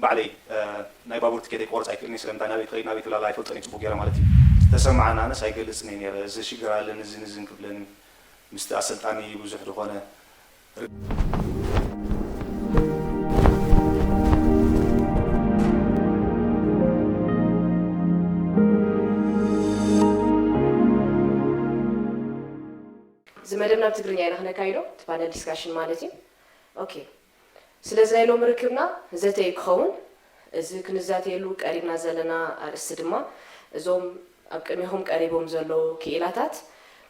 ባዕለይ ናይ ባቡር ትኬተይ ክቆርፅ ኣይክእልን እየ። ስለምንታይ ናበይ ትኸይድ ናበይ ትብላላ ኣይፈልጦን እየ ፅቡቅ ገይረ ማለት እዩ። ዝተሰማዓና ኣነስ ኣይገልፅን እየ ነይረ። እዚ ሽግር ኣለኒ፣ እዝን እዝን ክብለኒ ምስቲ ኣሰልጣኒ ብዙሕ ዝኾነ እዚ መደብ ናብ ትግርኛ ኢና ክነካይዶ፣ እቲ ፓነል ዲስካሽን ማለት እዩ። ኦኬ፣ ስለዚ ናይ ሎሚ ርክብና ዘተ እዩ ክኸውን። እዚ ክንዛተየሉ ቀሪብና ዘለና ኣርእስቲ ድማ እዞም ኣብ ቅድሜኹም ቀሪቦም ዘለዉ ክኢላታት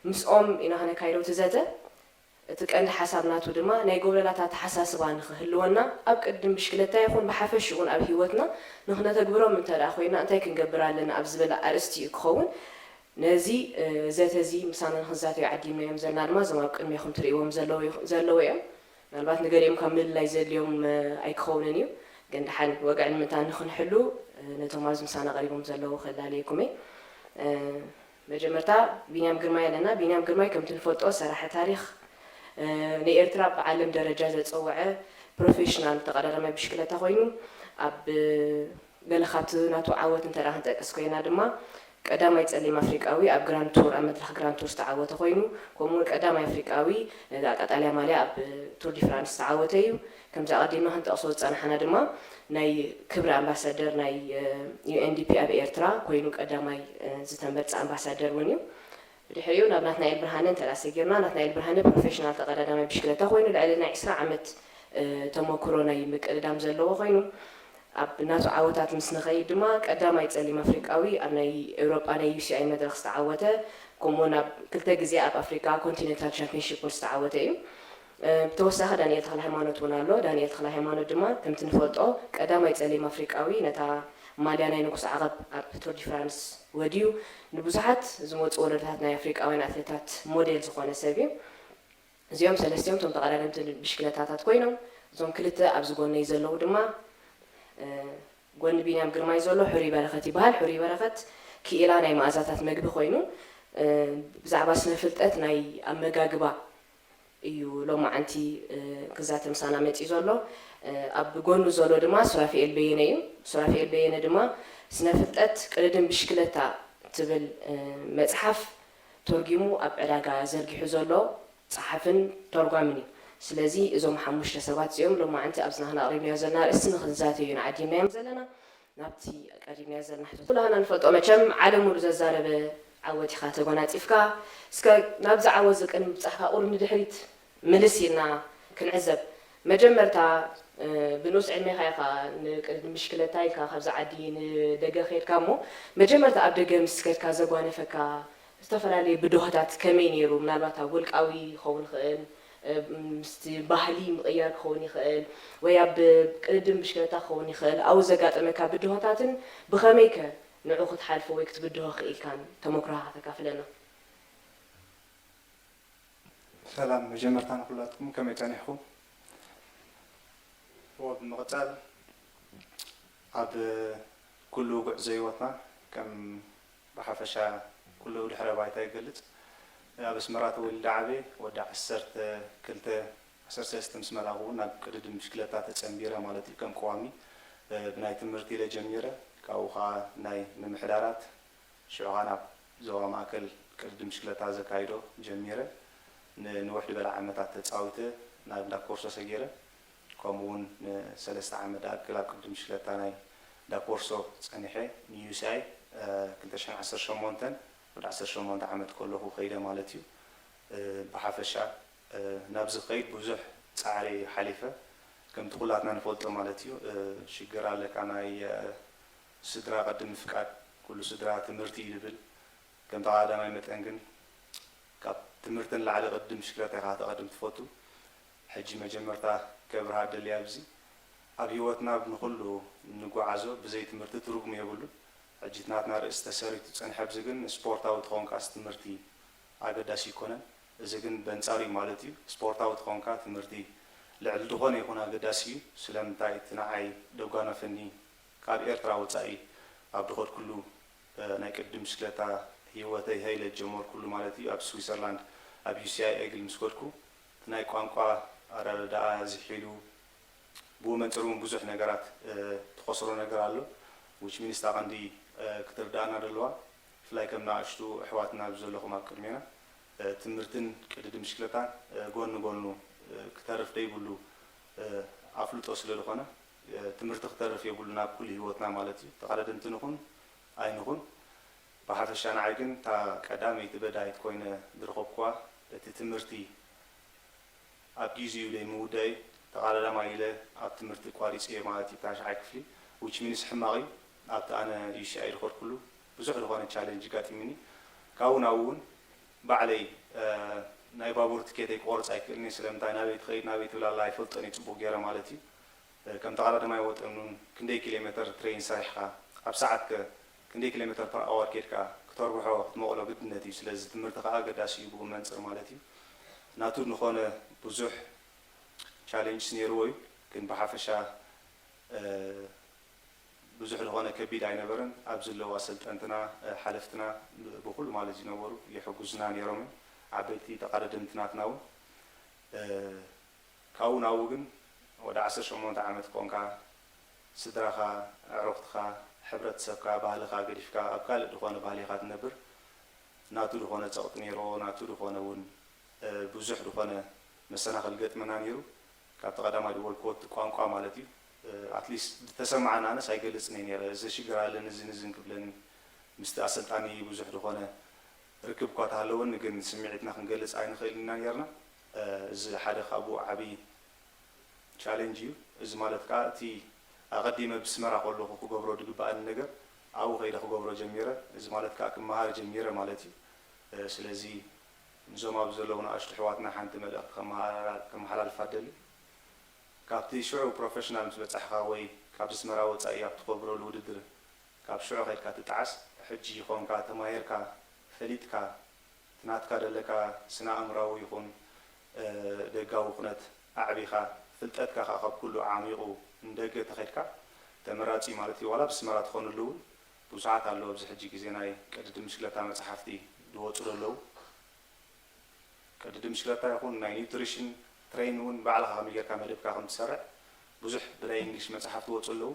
ምስኦም ኢና ክነካይዶ እቲ ዘተ። እቲ ቀንዲ ሓሳብ ናቱ ድማ ናይ ጎብለላት ኣተሓሳስባ ንኽህልወና ኣብ ቅድም ብሽክለታ ይኹን ብሓፈሽኡን ኣብ ህይወትና ንኽነተግብሮም እንተ ደኣ ኮይና እንታይ ክንገብር ኣለና ኣብ ዝበለ ኣርእስቲ እዩ ክኸውን። ነዚ ዘተ እዚ ምሳና ንኽንዛተዩ ዓዲምናዮም ዘለና ድማ እዞም ኣብ ቅድሜኹም ትርእይዎም ዘለዉ እዮም። ምናልባት ንገሊኦም ካብ ምልላይ ዘድልዮም ኣይክኸውንን እዩ፣ ግን ደሓን ወግዕን ምእንታን ንኽንሕሉ ነቶም ኣብዚ ምሳና ቀሪቦም ዘለዉ ከላልየኩም እየ። መጀመርታ ቢንያም ግርማይ ኣለና። ቢንያም ግርማይ ከምቲ ንፈልጦ ሰራሒ ታሪኽ፣ ንኤርትራ ብዓለም ደረጃ ዘጸወዐ ፕሮፌሽናል ተቐዳዳማይ ብሽክለታ ኮይኑ ኣብ ገለ ካብቲ ናቱ ዓወት እንተ ደኣ ክንጠቅስ ኮይና ድማ ቀዳማይ ጸሊም ኣፍሪቃዊ ኣብ ግራንድ ቱር ኣብ መድረኽ ግራንድ ቱር ዝተዓወተ ኮይኑ ከምኡ እውን ቀዳማይ ኣፍሪቃዊ ነዛ ቀጠልያ ማልያ ኣብ ቱር ዲ ፍራንስ ዝተዓወተ እዩ። ከምዚ ኣቐዲምና ክንጠቕሶ ዝጸናሕና ድማ ናይ ክብሪ ኣምባሳደር ናይ ዩኤንዲፒ ኣብ ኤርትራ ኮይኑ ቀዳማይ ዝተመርጸ ኣምባሳደር እውን እዩ። ብድሕሪኡ ናብ ናትናኤል ብርሃነ እንተ ደኣ ሰጊርና ናትናኤል ብርሃነ ፕሮፌሽናል ተቐዳዳማይ ብሽክለታ ኮይኑ ልዕሊ ናይ ዕስራ ዓመት ተመክሮ ናይ ምቅድዳም ዘለዎ ኮይኑ ኣብ ናቱ ዓወታት ምስ ንኸይድ ድማ ቀዳማይ ጸሊም ኣፍሪቃዊ ኣብ ናይ ኤውሮጳ ናይ ዩሲኣይ መድረኽ ዝተዓወተ ከምኡ እውን ኣብ ክልተ ግዜ ኣብ ኣፍሪቃ ኮንቲነንታል ቻምፒዮንሺፕ እውን ዝተዓወተ እዩ። ብተወሳኺ ዳንኤል ተኽለሃይማኖት እውን ኣሎ። ዳንኤል ተኽለሃይማኖት ድማ ከምቲ ንፈልጦ ቀዳማይ ጸሊም ኣፍሪቃዊ ነታ ማልያ ናይ ንጉስ ዓቐብ ኣብ ቱር ዲ ፍራንስ ወድዩ ንብዙሓት ዝመፁ ወለዶታት ናይ ኣፍሪቃውያን ኣትሌታት ሞዴል ዝኾነ ሰብ እዩ። እዚኦም ሰለስቲኦም እቶም ተቐዳደምቲ ብሽክለታታት ኮይኖም እዞም ክልተ ኣብዚ ጎነይ ዘለዉ ድማ ጎኒ ቢንያም ግርማይ ዘሎ ሕሩይ በረኸት ይበሃል። ሕሩይ በረኸት ክኢላ ናይ መኣዛታት መግቢ ኮይኑ ብዛዕባ ስነ ፍልጠት ናይ ኣመጋግባ እዩ ሎማዓንቲ ክዛተ ምሳና መፂኡ ዘሎ። ኣብ ጎኑ ዘሎ ድማ ሱራፊኤል በየነ እዩ። ሱራፊኤል በየነ ድማ ስነ ፍልጠት ቅድድም ብሽክለታ ትብል መፅሓፍ ተርጊሙ ኣብ ዕዳጋ ዘርጊሑ ዘሎ ፀሓፍን ተርጓምን እዩ። ስለዚ እዞም ሓሙሽተ ሰባት እዚኦም ሎማዓንቲ ኣብዚ ናህና ኣቕሪብናዮ ዘለና ኣርእስቲ ንኽንዛተዩ ኢና ዓዲምናዮም ዘለና። ናብቲ ቀሪብናዮ ዘለና ሕቶ ኩላህና ንፈልጦ መቸም ዓለም ሙሉ ዘዛረበ ዓወት ኢኻ ተጎናፂፍካ። እስከ ናብዚ ዓወት እዚ ቅድሚ ምብፃሕካ ቁሩብ ንድሕሪት ምልስ ኢልና ክንዕዘብ። መጀመርታ ብንኡስ ዕድሜኻ ኢኻ ንቅድድም ብሽክለታ ኢልካ ካብዚ ዓዲ ንደገ ከይድካ እሞ መጀመርታ ኣብ ደገ ምስ ከድካ ዘጓነፈካ ዝተፈላለዩ ብድሆታት ከመይ ነይሩ? ምናልባት ኣብ ውልቃዊ ክኸውን ይኽእል፣ ምስቲ ባህሊ ምቕያር ክኸውን ይኽእል፣ ወይ ኣብ ቅድድም ብሽክለታ ክኸውን ይኽእል። ኣብኡ ዘጋጠመካ ብድሆታትን ብኸመይ ከ ንዑ ክትሓልፎ ወይ ክትብድሆ ክኢልካን ተመክሮኻ ከተካፍለና? ሰላም፣ መጀመርታ ንኹላትኩም ከመይ ጸኒሕኩም? እዎ፣ ብምቕጻል ኣብ ኩሉ ጉዕዞ ህይወትና ከም ብሓፈሻ ኩሉ ድሕረ ባይታ ይገልጽ። ኣብ ኣስመራ ተወሊደ ዓብየ፣ ወዲ ዓሰርተ ክልተ፣ ዓሰርተ ሰለስተ ምስ መላኹ እውን ናብ ቅድድም ብሽክለታ ተጸንቢረ ማለት እዩ፣ ከም ቀዋሚ ብናይ ትምህርቲ ኢለ ጀሚረ። ካብኡ ኸዓ ናይ ምምሕዳራት ሽዑ ኸኣ ናብ ዞባ ማእከል ቅድድም ብሽክለታ ዘካይዶ ጀሚረ። ንንውሕ ዝበለ ዓመታት ተጻዊተ ናብ እንዳ ኮርሶ ሰጊረ። ከምኡ እውን ንሰለስተ ዓመት ዝኣክል ኣብ ቅድድም ብሽክለታ ናይ እንዳ ኮርሶ ጸኒሐ። ንዩሲኣይ ክልተ ሽሕን ዓሰርተ ሸሞንተን ወዲ ዓሰርተ ሸሞንተ ዓመት ከለኹ ከይደ ማለት እዩ። ብሓፈሻ ናብዚ ክኸይድ ብዙሕ ጻዕሪ ሓሊፈ። ከምቲ ኩላትና ንፈልጦ ማለት እዩ፣ ሽግር ኣለካ ናይ ስድራ ቅድሚ ምፍቃድ ኩሉ ስድራ ትምህርቲ እዩ ዝብል። ከም ተቐዳዳማይ መጠን ግን ካብ ትምህርቲ ንላዕሊ ቅድድም ብሽክለታ ኢኻ ከተቐድም ትፈቱ። ሕጂ መጀመርታ ከብርሃ እደሊ ኣብዚ፣ ኣብ ህይወትና ንኹሉ ንጓዓዞ ብዘይ ትምህርቲ ትርጉም የብሉን። ሕጂ እቲ ናትና ርእሲ ተሰሪቱ ዝጸንሐ ኣብዚ ግን ስፖርታዊ ተኾንካስ ትምህርቲ ኣገዳሲ ኣይኮነን። እዚ ግን በንጻሩ እዩ ማለት እዩ። ስፖርታዊ ተኾንካ ትምህርቲ ልዕሊ ዝኾነ ይኹን ኣገዳሲ እዩ። ስለምንታይ እቲ ንዓይ ደጓነፈኒ ካብ ኤርትራ ወጻኢ ኣብ ዝኸድኩሉ ናይ ቅድድም ብሽክለታ ህይወተይ ሃይለ ዝጀመርኩሉ ማለት እዩ ኣብ ስዊዘርላንድ ኣብ ዩሲኣይ ኤግል ምስ ከድኩ እቲ ናይ ቋንቋ ኣረዳድኣ ዝሒሉ ብኡ መንፅር እውን ብዙሕ ነገራት ትኸስሮ ነገር ኣሎ። Which means እታ ቀንዲ ክትርዳእና ዘለዋ፣ ብፍላይ ከም ንኣሽቱ ኣሕዋትና ኣብዚ ዘለኹም ኣብ ቅድሜና፣ ትምህርትን ቅድድም ብሽክለታን ጎኒ ጎኑ ክተርፍ ደይብሉ ኣፍልጦ ስለ ዝኾነ፣ ትምህርቲ ክተርፍ የብሉን ኣብ ኩሉ ህይወትና ማለት እዩ። ተቐዳደምቲ ንኹን ኣይንኹን፣ ብሓፈሻ ንዓይ ግን እታ ቀዳመይቲ በዳሂት ኮይነ ዝረኸብኩዋ፣ እቲ ትምህርቲ ኣብ ጊዜኡ ዘይምውዳእ እዩ። ተቐዳዳማይ ኢለ ኣብ ትምህርቲ ቋሪፀ እየ ማለት እዩ፣ ታሽዓይ ክፍሊ። Which means ሕማቕ እዩ። ኣብቲ ኣነ ዩ ሲ ኣይ ዝኸድኩሉ ብዙሕ ዝኾነ ቻሌንጅ ኣጋጢሙኒ። ካብኡ ናብኡ እውን ባዕለይ ናይ ባቡር ትኬተይ ክቆርፅ ኣይክእልን እየ። ስለምንታይ ናበይ ትኸይድ ናበይ ትብል ኣላ ኣይፈልጦን እየ ፅቡቕ ገይረ ማለት እዩ። ከም ተቐዳዳማይ ወጠን እውን ክንደይ ኪሎ ሜተር ትሬን ሰሪሕኻ፣ ኣብ ሰዓት ከ ክንደይ ኪሎ ሜተር ፐር ኣወር ኬድካ ክተርብሖ ክትመቕሎ ግድነት እዩ። ስለዚ ትምህርቲ ከዓ ኣገዳሲ እዩ ብኡ መንፅር ማለት እዩ። ናቱ ዝኾነ ብዙሕ ቻሌንጅስ ነይርዎ እዩ፣ ግን ብሓፈሻ ብዙሕ ዝኾነ ከቢድ ኣይነበረን። ኣብ ዘለዉ ኣሰልጠንትና፣ ሓለፍትና ብኩሉ ማለት ዝነበሩ ይሕጉዝና ነይሮም እዮም። ዓበይቲ ተቐዳደምቲ ናትና እውን ካብኡ ናብኡ ግን ወደ ዓሰርተ ሸሞንተ ዓመት ኮንካ ስድራኻ፣ ኣዕሩኽትኻ፣ ሕብረተሰብካ፣ ባህልኻ ገዲፍካ ኣብ ካልእ ዝኾነ ባህሊ ኢኻ ትነብር። ናቱ ዝኾነ ጸቕጢ ነይርዎ፣ ናቱ ዝኾነ እውን ብዙሕ ዝኾነ መሰናኽል ገጥመና ነይሩ። ካብቲ ቀዳማይ ዝበልክዎ እቲ ቋንቋ ማለት እዩ። ኣትሊስት ዝተሰማዓና ኣነስ ኣይገልጽን እየ ነይረ። እዚ ሽግር ኣለኒ፣ እዝን እዝን ክብለኒ ምስቲ ኣሰልጣኒ ብዙሕ ዝኾነ ርክብ እኳ ተሃለወኒ፣ ግን ስምዒትና ክንገልጽ ኣይንኽእልን ኢና ነይርና። እዚ ሓደ ካብኡ ዓብዪ ቻሌንጅ እዩ። እዚ ማለት ከዓ እቲ ኣቐዲመ ብስመራ ከለኹ ክገብሮ ዝግበኣኒ ነገር ኣብኡ ከይደ ክገብሮ ጀሚረ። እዚ ማለት ከዓ ክመሃር ጀሚረ ማለት እዩ። ስለዚ ንዞም ኣብ ዘለዉ ንኣሽቱ ኣሕዋትና ሓንቲ መልእኽቲ ከመሓላልፋ እደሊ። ካብቲ ሽዑ ፕሮፌሽናል ምስ በጻሕካ ወይ ካብ ኣስመራ ወጻኢ ኣብ ትኸብረሉ ውድድር ካብ ሽዑ ከድካ ትጠዓስ፣ ሕጂ ኮንካ ተማሂርካ ፈሊጥካ እቲ ናትካ ዘለካ ስነ ኣእምራዊ ይኹን ደጋዊ ኩነት ኣዕቢኻ ፍልጠትካ ከኣ ካብ ኩሉ ዓሚቑ ንደገ ተኸድካ ተመራጺ ማለት እዩ። ዋላ ብስመራ ትኾኑ ኣለዉ ብዙሓት ኣለዉ ኣብዚ ሕጂ ግዜ ናይ ቅድድም ብሽክለታ መጽሓፍቲ ዝወጹ ዘለዉ። ቅድድም ብሽክለታ ይኹን ናይ ኒውትሪሽን ትሬን እውን ባዕልኻ ከመይ ጌርካ መደብካ ከም ትሰርዕ ብዙሕ ብናይ እንግሊሽ መጽሓፍቲ ወፁ ኣለዉ።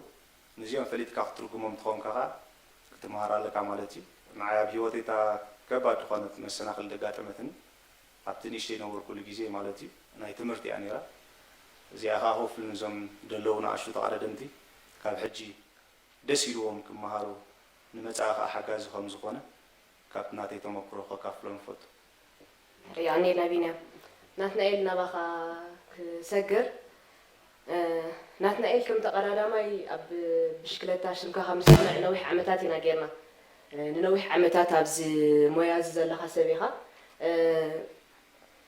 ነዚኦም ፈሊጥካ ክትትርጉሞም እንተኾንካ ከዓ ክትመሃር ኣለካ ማለት እዩ። ንዓይ ኣብ ህይወተይ እታ ከባድ ዝኾነት መሰናኽል ደጋጠመትኒ ኣብቲ ንእሽተይ ነበርኩሉ ግዜ ማለት እዩ ናይ ትምህርቲ እያ ነይራ። እዚኣ ከዓ ሆፍል ንዞም ደለዉ ንኣሽቱ ተቐዳደምቲ ካብ ሕጂ ደስ ኢልዎም ክመሃሩ ንመጻኢ ከዓ ሓጋዚ ከም ዝኾነ ካብቲ ናተይ ተመክሮ ከካፍሎም እፈቱ። ያኔ ላቢንያ ናትናኤል ናባኻ ክሰግር ናትናኤል ከም ተቐዳዳማይ ኣብ ብሽክለታ ሽምካ ካብ ንሰምዕ ነዊሕ ዓመታት ኢና ጌርና። ንነዊሕ ዓመታት ኣብዚ ሞያ እዚ ዘለኻ ሰብ ኢኻ።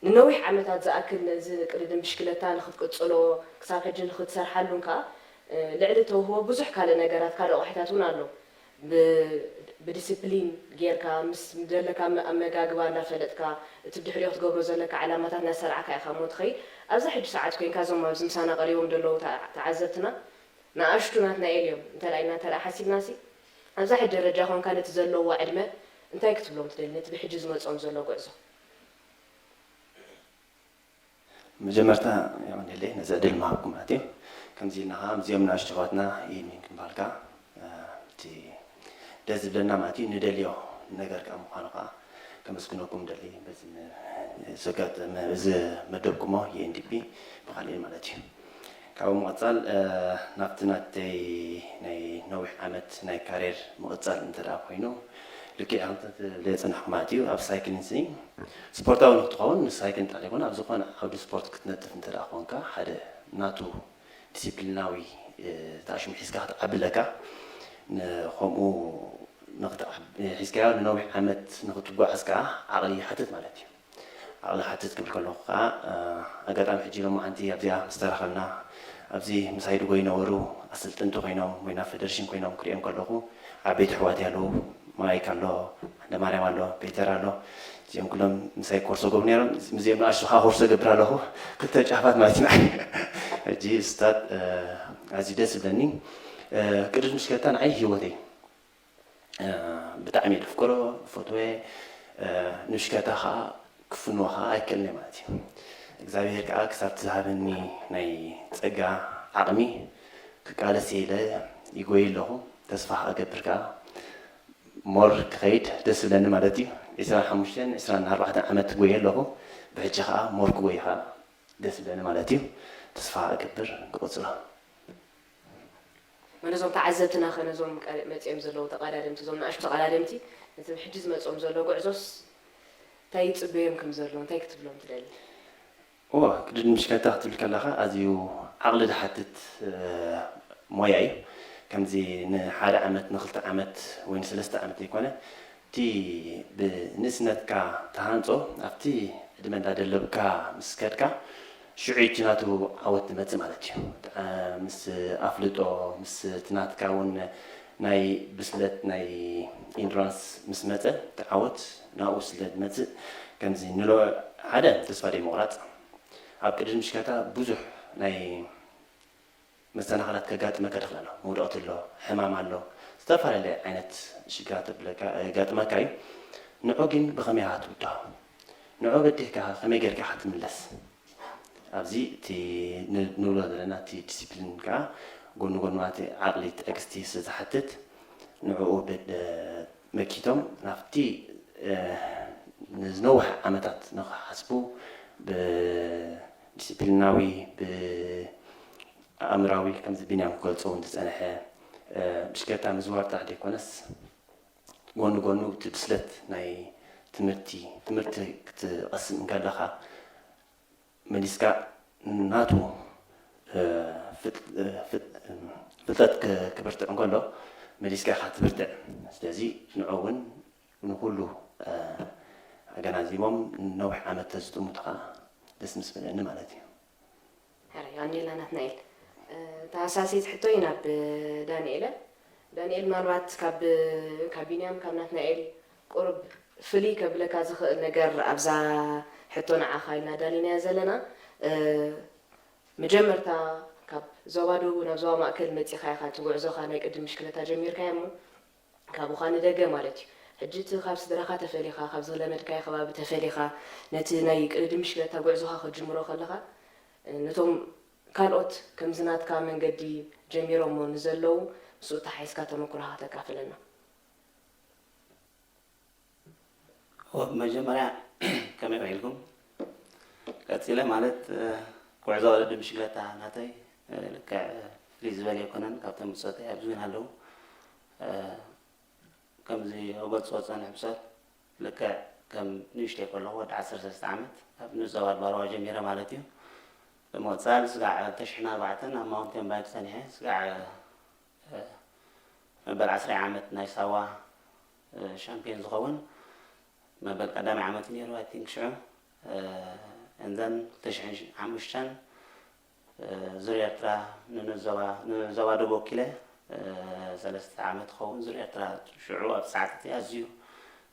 ንነዊሕ ዓመታት ዝኣክል ነዚ ቅድድም ብሽክለታ ንኽትቅጽሎ ክሳብ ሕጂ ንኽትሰርሓሉን ከኣ ልዕሊ ተውህቦ ብዙሕ ካልእ ነገራት ካልእ ኣቑሕታት እውን ኣሎ። ብዲስፕሊን ጌርካ ምስ ዘለካ ኣመጋግባ እንዳፈለጥካ እቲ ብድሕሪኡ ክትገብሮ ዘለካ ዕላማታት እናሰርዓካ ኢኻ እሞ ትኸይድ። ኣብዛ ሕጂ ሰዓት ኮይንካ እዞም ኣብዚ ምሳና ቀሪቦም ዘለዉ ተዓዘብትና ንኣሽቱ ናትናኤል እዮም እንተ ኢልና እንተ ሓሲብናሲ ኣብዛ ሕጂ ደረጃ ኮንካ ነቲ ዘለውዎ ዕድመ እንታይ ክትብሎም ትደሊ ነቲ ብሕጂ ዝመፅኦም ዘሎ ጉዕዞ? መጀመርታ የቐንየለይ ነዚ ዕድል ምሃብኩም ማለት እዩ። ከምዚ ኢልና ከዓ ምስዚኦም ንኣሽቱ ኣሕዋትና ይህኒን ክንበሃልካ እቲ ደስ ዝብለና ማለት እዩ ንደልዮ ነገር ከዓ ምዃኑ ከዓ ከመስግነኩም ደሊ በዚ ዘጋጠመ እዚ መደብኩሞ ዩ ኤን ዲ ፒ ብካልእ ማለት እዩ። ካብኡ ምቕፃል ናብቲ ናተይ ናይ ነዊሕ ዓመት ናይ ካሬር ምቕፃል እንተ ደኣ ኮይኑ ልክዕ ከምቲ ትብልዮ ዝፀናሕኩ ማለት እዩ ኣብ ሳይክሊንግ ስኒ ስፖርታዊ ንክትኸውን ንሳይክል ጥራሕ ዘይኮነ ኣብ ዝኾነ ዓውዲ ስፖርት ክትነጥፍ እንተ ደኣ ኮንካ ሓደ ናቱ ዲሲፕሊናዊ ተኣሽሙ ሒዝካ ክትዓቢ ኣለካ። ከምኡ ሒዝካዮ ንነዊሕ ዓመት ንክትጓዓዝ ከዓ ዓቕሊ ይሓትት ማለት እዩ። ዓቕሊ ሓትት ክብል ከለኹ ከዓ ኣጋጣሚ ሕጂ ሎማዓንቲ ኣብዚኣ ምስ ተራኸብና ኣብዚ ምሳይ ድጎ ይነበሩ ኣሰልጠንቲ ኮይኖም ወይ ናብ ፌደሬሽን ኮይኖም ክሪኦም ከለኹ ዓበይቲ ኣሕዋተይ ኣለዉ። ማይክ ኣሎ፣ ዓንደማርያም ኣሎ፣ ፔተር ኣሎ። እዚኦም ኩሎም ምሳይ ኮርስ ገቡ ነይሮም። ምስዚኦም ንኣሽቱ ከዓ ኮርስ ገብር ኣለኹ። ክልተ ጫፋት ማለት ኢና። ሕጂ ስታት ኣዝዩ ደስ ዝብለኒ ቅድድም ብሽክለታ ንዓይ ህይወተይ ብጣዕሚ እየ ዘፍቅሮ፣ ዝፈትዎ እየ። ንብሽክለታ ከዓ ክፍንዎ ከዓ ኣይክእልን እየ ማለት እዩ። እግዚኣብሄር ከዓ ክሳብ እቲ ዝሃበኒ ናይ ፀጋ ዓቕሚ ክቃለስ ኢለ ይጎየ ኣለኹ። ተስፋ እገብር ከኣ ሞር ክኸይድ ደስ ዝብለኒ ማለት እዩ። ዕስራን ሓሙሽተን ዕስራን ኣርባዕተን ዓመት ጎየ ኣለኹ። ብሕጂ ከኣ ሞር ክጎይ ከኣ ደስ ዝብለኒ ማለት እዩ። ተስፋ እገብር ክቕጽሎ። ነዞም ተዓዘብትና ኸ ነዞም መፅኦም ዘለዉ ተቐዳደምቲ እዞም ንኣሽቱ ተቐዳደምቲ ነቲ ሕጂ ዝመፅኦም ዘሎ ጉዕዞስ እንታይ ይፅበዮም ከም ዘሎ እንታይ ክትብሎም ትደሊ? እወ ቅድድም ብሽክለታ ክትብል ከለኻ ኣዝዩ ዓቕሊ ዝሓትት ሞያ እዩ። ከምዚ ንሓደ ዓመት ንክልተ ዓመት ወይ ንሰለስተ ዓመት ዘይኮነ እቲ ብንእስነትካ ተሃንፆ ኣብቲ ዕድመ እንዳደለብካ ምስ ከድካ ሽዑ እቲ ናቱ ዓወት ዝመፅእ ማለት እዩ። ምስ ኣፍልጦ ምስ እቲ ናትካ እውን ናይ ብስለት ናይ ኢንዱራንስ ምስ መፀ እቲ ዓወት ናብኡ ስለ ዝመፅእ ከምዚ ንሎ ሓደ ተስፋ ደይ ምቑራፅ ኣብ ቅድድም ሽከታ ብዙሕ ናይ መሰናኸላት ከጋጥመካ ይኽእል ኣሎ። መውደቕቲ ኣሎ፣ ሕማም ኣሎ፣ ዝተፈላለየ ዓይነት ሽግራት የጋጥመካ እዩ። ንዑ ግን ብኸመይ ኢኻ ትውድኦ? ንዑ በዲህካ ከመይ ጌርካ ኢኻ ትምለስ? ኣብዚ እቲ ንብሎ ዘለና እቲ ዲሲፕሊን ከዓ ጎኒ ጎኒ እቲ ዓቕሊ ትዕግስቲ ስለ ዝሓትት ንዕኡ መኪቶም ናብቲ ንዝነውሐ ዓመታት ንክሓስቡ ብዲሲፕሊናዊ ብኣእምራዊ ከምዚ ቢንያም ክገልፆ እውን ዝፀንሐ ብሽክለታ ምዝዋር ጥራሕ ዘይኮነስ ጎኒ ጎኑ እቲ ብስለት ናይ ትምህርቲ ትምህርቲ ክትቐስም እንከለኻ መሊስካ ናቱ ፍልጠት ክብርትዕ እንከሎ መሊስካ ኢኻ ትብርትዕ። ስለዚ ንዑ እውን ንኹሉ ኣገናዚቦም ነዊሕ ዓመት ተዝጥምቱ ከዓ ደስ ምስ በለኒ ማለት እዩ። ሕራይ ኣኔላ ናትናኤል ተመሳሳሊት ሕቶይ ናብ ዳንኤለ። ዳንኤል ምናልባት ካብ ካብ ቢንያም ካብ ናትናኤል ቁሩብ ፍልይ ከብለካ ዝኽእል ነገር ኣብዛ ሕቶ ንዓኻ ኢልና ዳሊናያ ዘለና መጀመርታ ካብ ዞባ ደቡብ ናብ ዞባ ማእከል መጺኻ ኢኻ እቲ ጉዕዞኻ ናይ ቅድም ብሽክለታ ጀሚርካዮ እሞ ካብኻ ንደገ ማለት እዩ። ሕጂ እቲ ካብ ስድራኻ ተፈሊኻ፣ ካብ ዝለመድካዮ ከባቢ ተፈሊኻ፣ ነቲ ናይ ቅድድም ብሽክለታ ጉዕዞኻ ክትጅምሮ ከለኻ፣ ነቶም ካልኦት ከምዚ ናትካ መንገዲ ጀሚሮሞ ንዘለዉ ምስኡ ተሓሒዝካ ተመኩሮኻ ከተካፍለና። ብመጀመርያ ከመይ ውዒልኩም? ቀፂለ ማለት ጉዕዞ ቅድድም ብሽክለታ ናተይ ልክዕ ፍልይ ዝበለ ኣይኮነን። ካብቶም ብፆተይ ኣብዚ እውን ኣለዉ። ከምዚ ክገልፅዎ ዝፀንሑ ብሰብ ልክዕ ከም ንእሽተይ ከለኹ ወዲ ዓሰርተ ሰለስተ ዓመት ኣብ ንኡስ ዞባ ኣድባርዋ ጀሚረ ማለት እዩ። ብምቕፃል ስጋዕ ክልተ ሽሕን ኣርባዕተን ኣብ ማውንቴን ባይክ ፀኒሐ ስጋዕ መበል ዓስራይ ዓመት ናይ ሳዋ ሻምፒዮን ዝኸውን መበል ቀዳማይ ዓመት ነይሩ ኣይ ቲንክ ሽዑ and then ክልተ ሽሕን ሓሙሽተን ዙር ኤርትራ ንዞባ ደቡብ ወኪለ ሰለስተ ዓመት ክኸውን ዙር ኤርትራ ሽዑ ኣብ ሰዓት እቲ ኣዝዩ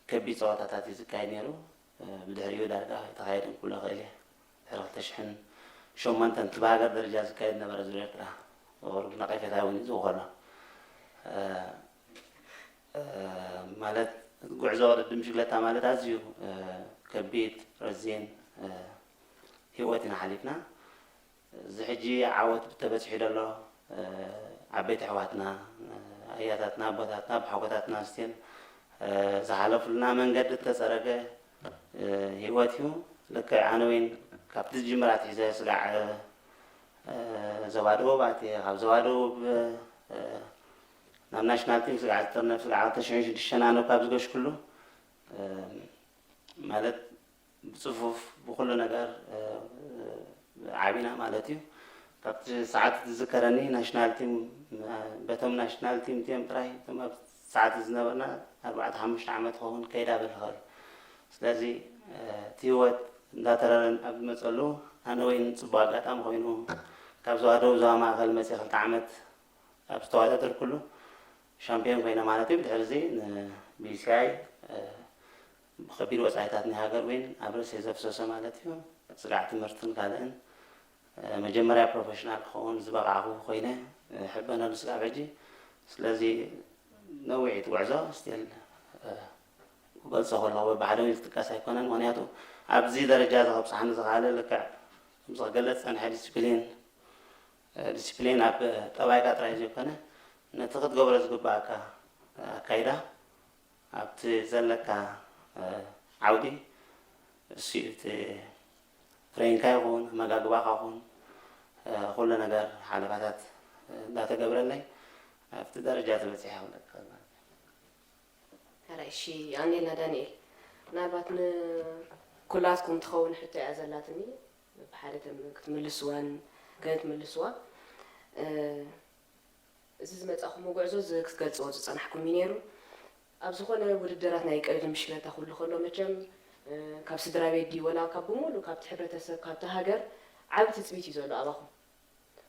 ከቢድ ፀወታታት እዩ ዝካየድ ነይሩ። ብድሕሪኡ ዳርጋ ኣይተኻየደን ክብሎ እኽእል እየ። ድሕሪ ክልተ ሽሕን ሸሞንተን እቲ ብሃገር ደረጃ ዝካየድ ነበረ ዙር ኤርትራ ቁሩብ ነቐፌታ እውን እዩ ዝውኸሎ። ማለት ጉዕዞ ቅድድም ብሽክለታ ማለት ኣዝዩ ከቢድ ረዚን ህይወት ኢና ሓሊፍና። እዚ ሕጂ ዓወት ተበፂሑ ዘሎ ዓበይቲ ኣሕዋትና ኣያታትና ኣቦታትና ብሓጎታትና ስቲል ዝሓለፉልና መንገዲ እተፀረገ ህይወት እዩ። ልክዕ ኣነ እውን ካብቲ ዝጅምር ኣትሒዘ ስጋዕ ዞባ ደቡብ ኣትየ ካብ ዞባ ደቡብ ናብ ናሽናል ቲም ስጋዕ ዝጥርነፍ ስጋዕ ክልተ ሽሕን ሽዱሽተን ኣነ ካብ ዝገሽኩሉ ማለት ብፅፉፍ ብኩሉ ነገር ዓቢና ማለት እዩ። ካብቲ ሰዓት ዝዝከረኒ ናሽናል ቲም በቶም ናሽናል ቲም እቲኦም ጥራይ እቶም ኣብ ሰዓት ዝነበርና ኣርባዕተ ሓሙሽተ ዓመት ክኸውን ከይዳ በልኸል ስለዚ እቲ ህይወት እንዳተረረን ኣብ ዝመፀሉ ኣነ ወይን ፅቡቅ ኣጋጣሚ ኮይኑ ካብ ዞባ ደቡብ ዞባ ማእከል መፅእ ክልተ ዓመት ኣብ ዝተወዳደርኩሉ ሻምፒዮን ኮይነ ማለት እዩ። ብድሕሪ እዚ ንቢሲኣይ ብኸቢድ ወፃኢታት ናይ ሃገር ወይን ኣብ ርእሰይ ዘፍሰሰ ማለት እዩ። ስጋዕ ትምህርትን ካልእን መጀመርያ ፕሮፌሽናል ክኸውን ዝበቃዕኹ ኮይነ ሕበነሉ ስጋብ ሕጂ። ስለዚ ነዊሕ እቲ ጉዕዞ ስቲል ክገልፆ ከለኹ በብሓደ ዝጥቀስ ኣይኮነን። ምክንያቱ ኣብዚ ደረጃ እዚ ከብፅሓኒ ዝኸኣለ ልክዕ ከምዚ ክገለፅ ዝፀንሐ ዲስፕሊን ዲሲፕሊን ኣብ ጠባይካ ጥራይ ዘይኮነ፣ ነቲ ክትገብሮ ዝግባእካ ኣካይዳ ኣብቲ ዘለካ ዓውዲ፣ እሱ እዩ እቲ ትሬኒንካ ይኹን ኣመጋግባኻ ይኹን ኩሉ ነገር ሓለፋታት እንዳተገብረለይ ኣብቲ ደረጃ ዝበፂሐ ክብለካ ማለት እዩ። ሕራይ እሺ። ኣንጌልና ዳንኤል፣ ምናልባት ንኩላትኩም ትኸውን ሕቶ እያ ዘላትኒ፣ ብሓደ ተም- ክትምልስዋን ገለ ትምልስዋ። እ፣ እዚ ዝመጻኹሞ ጉዕዞ እዚ ክትገልጽዎ ዝጸናሕኩም እዩ ነይሩ። ኣብ ዝኾነ ውድድራት ናይ ቀደድ ምሽክለታ ኩሉ ከሎ መቸም እ፣ ካብ ስድራ ቤት ድዩ ወላ ካብ ብምሉእ ካብቲ ሕብረተሰብ ካብቲ ሃገር ዓቢ ትጽቢት እዩ ዘሎ ኣባኹም።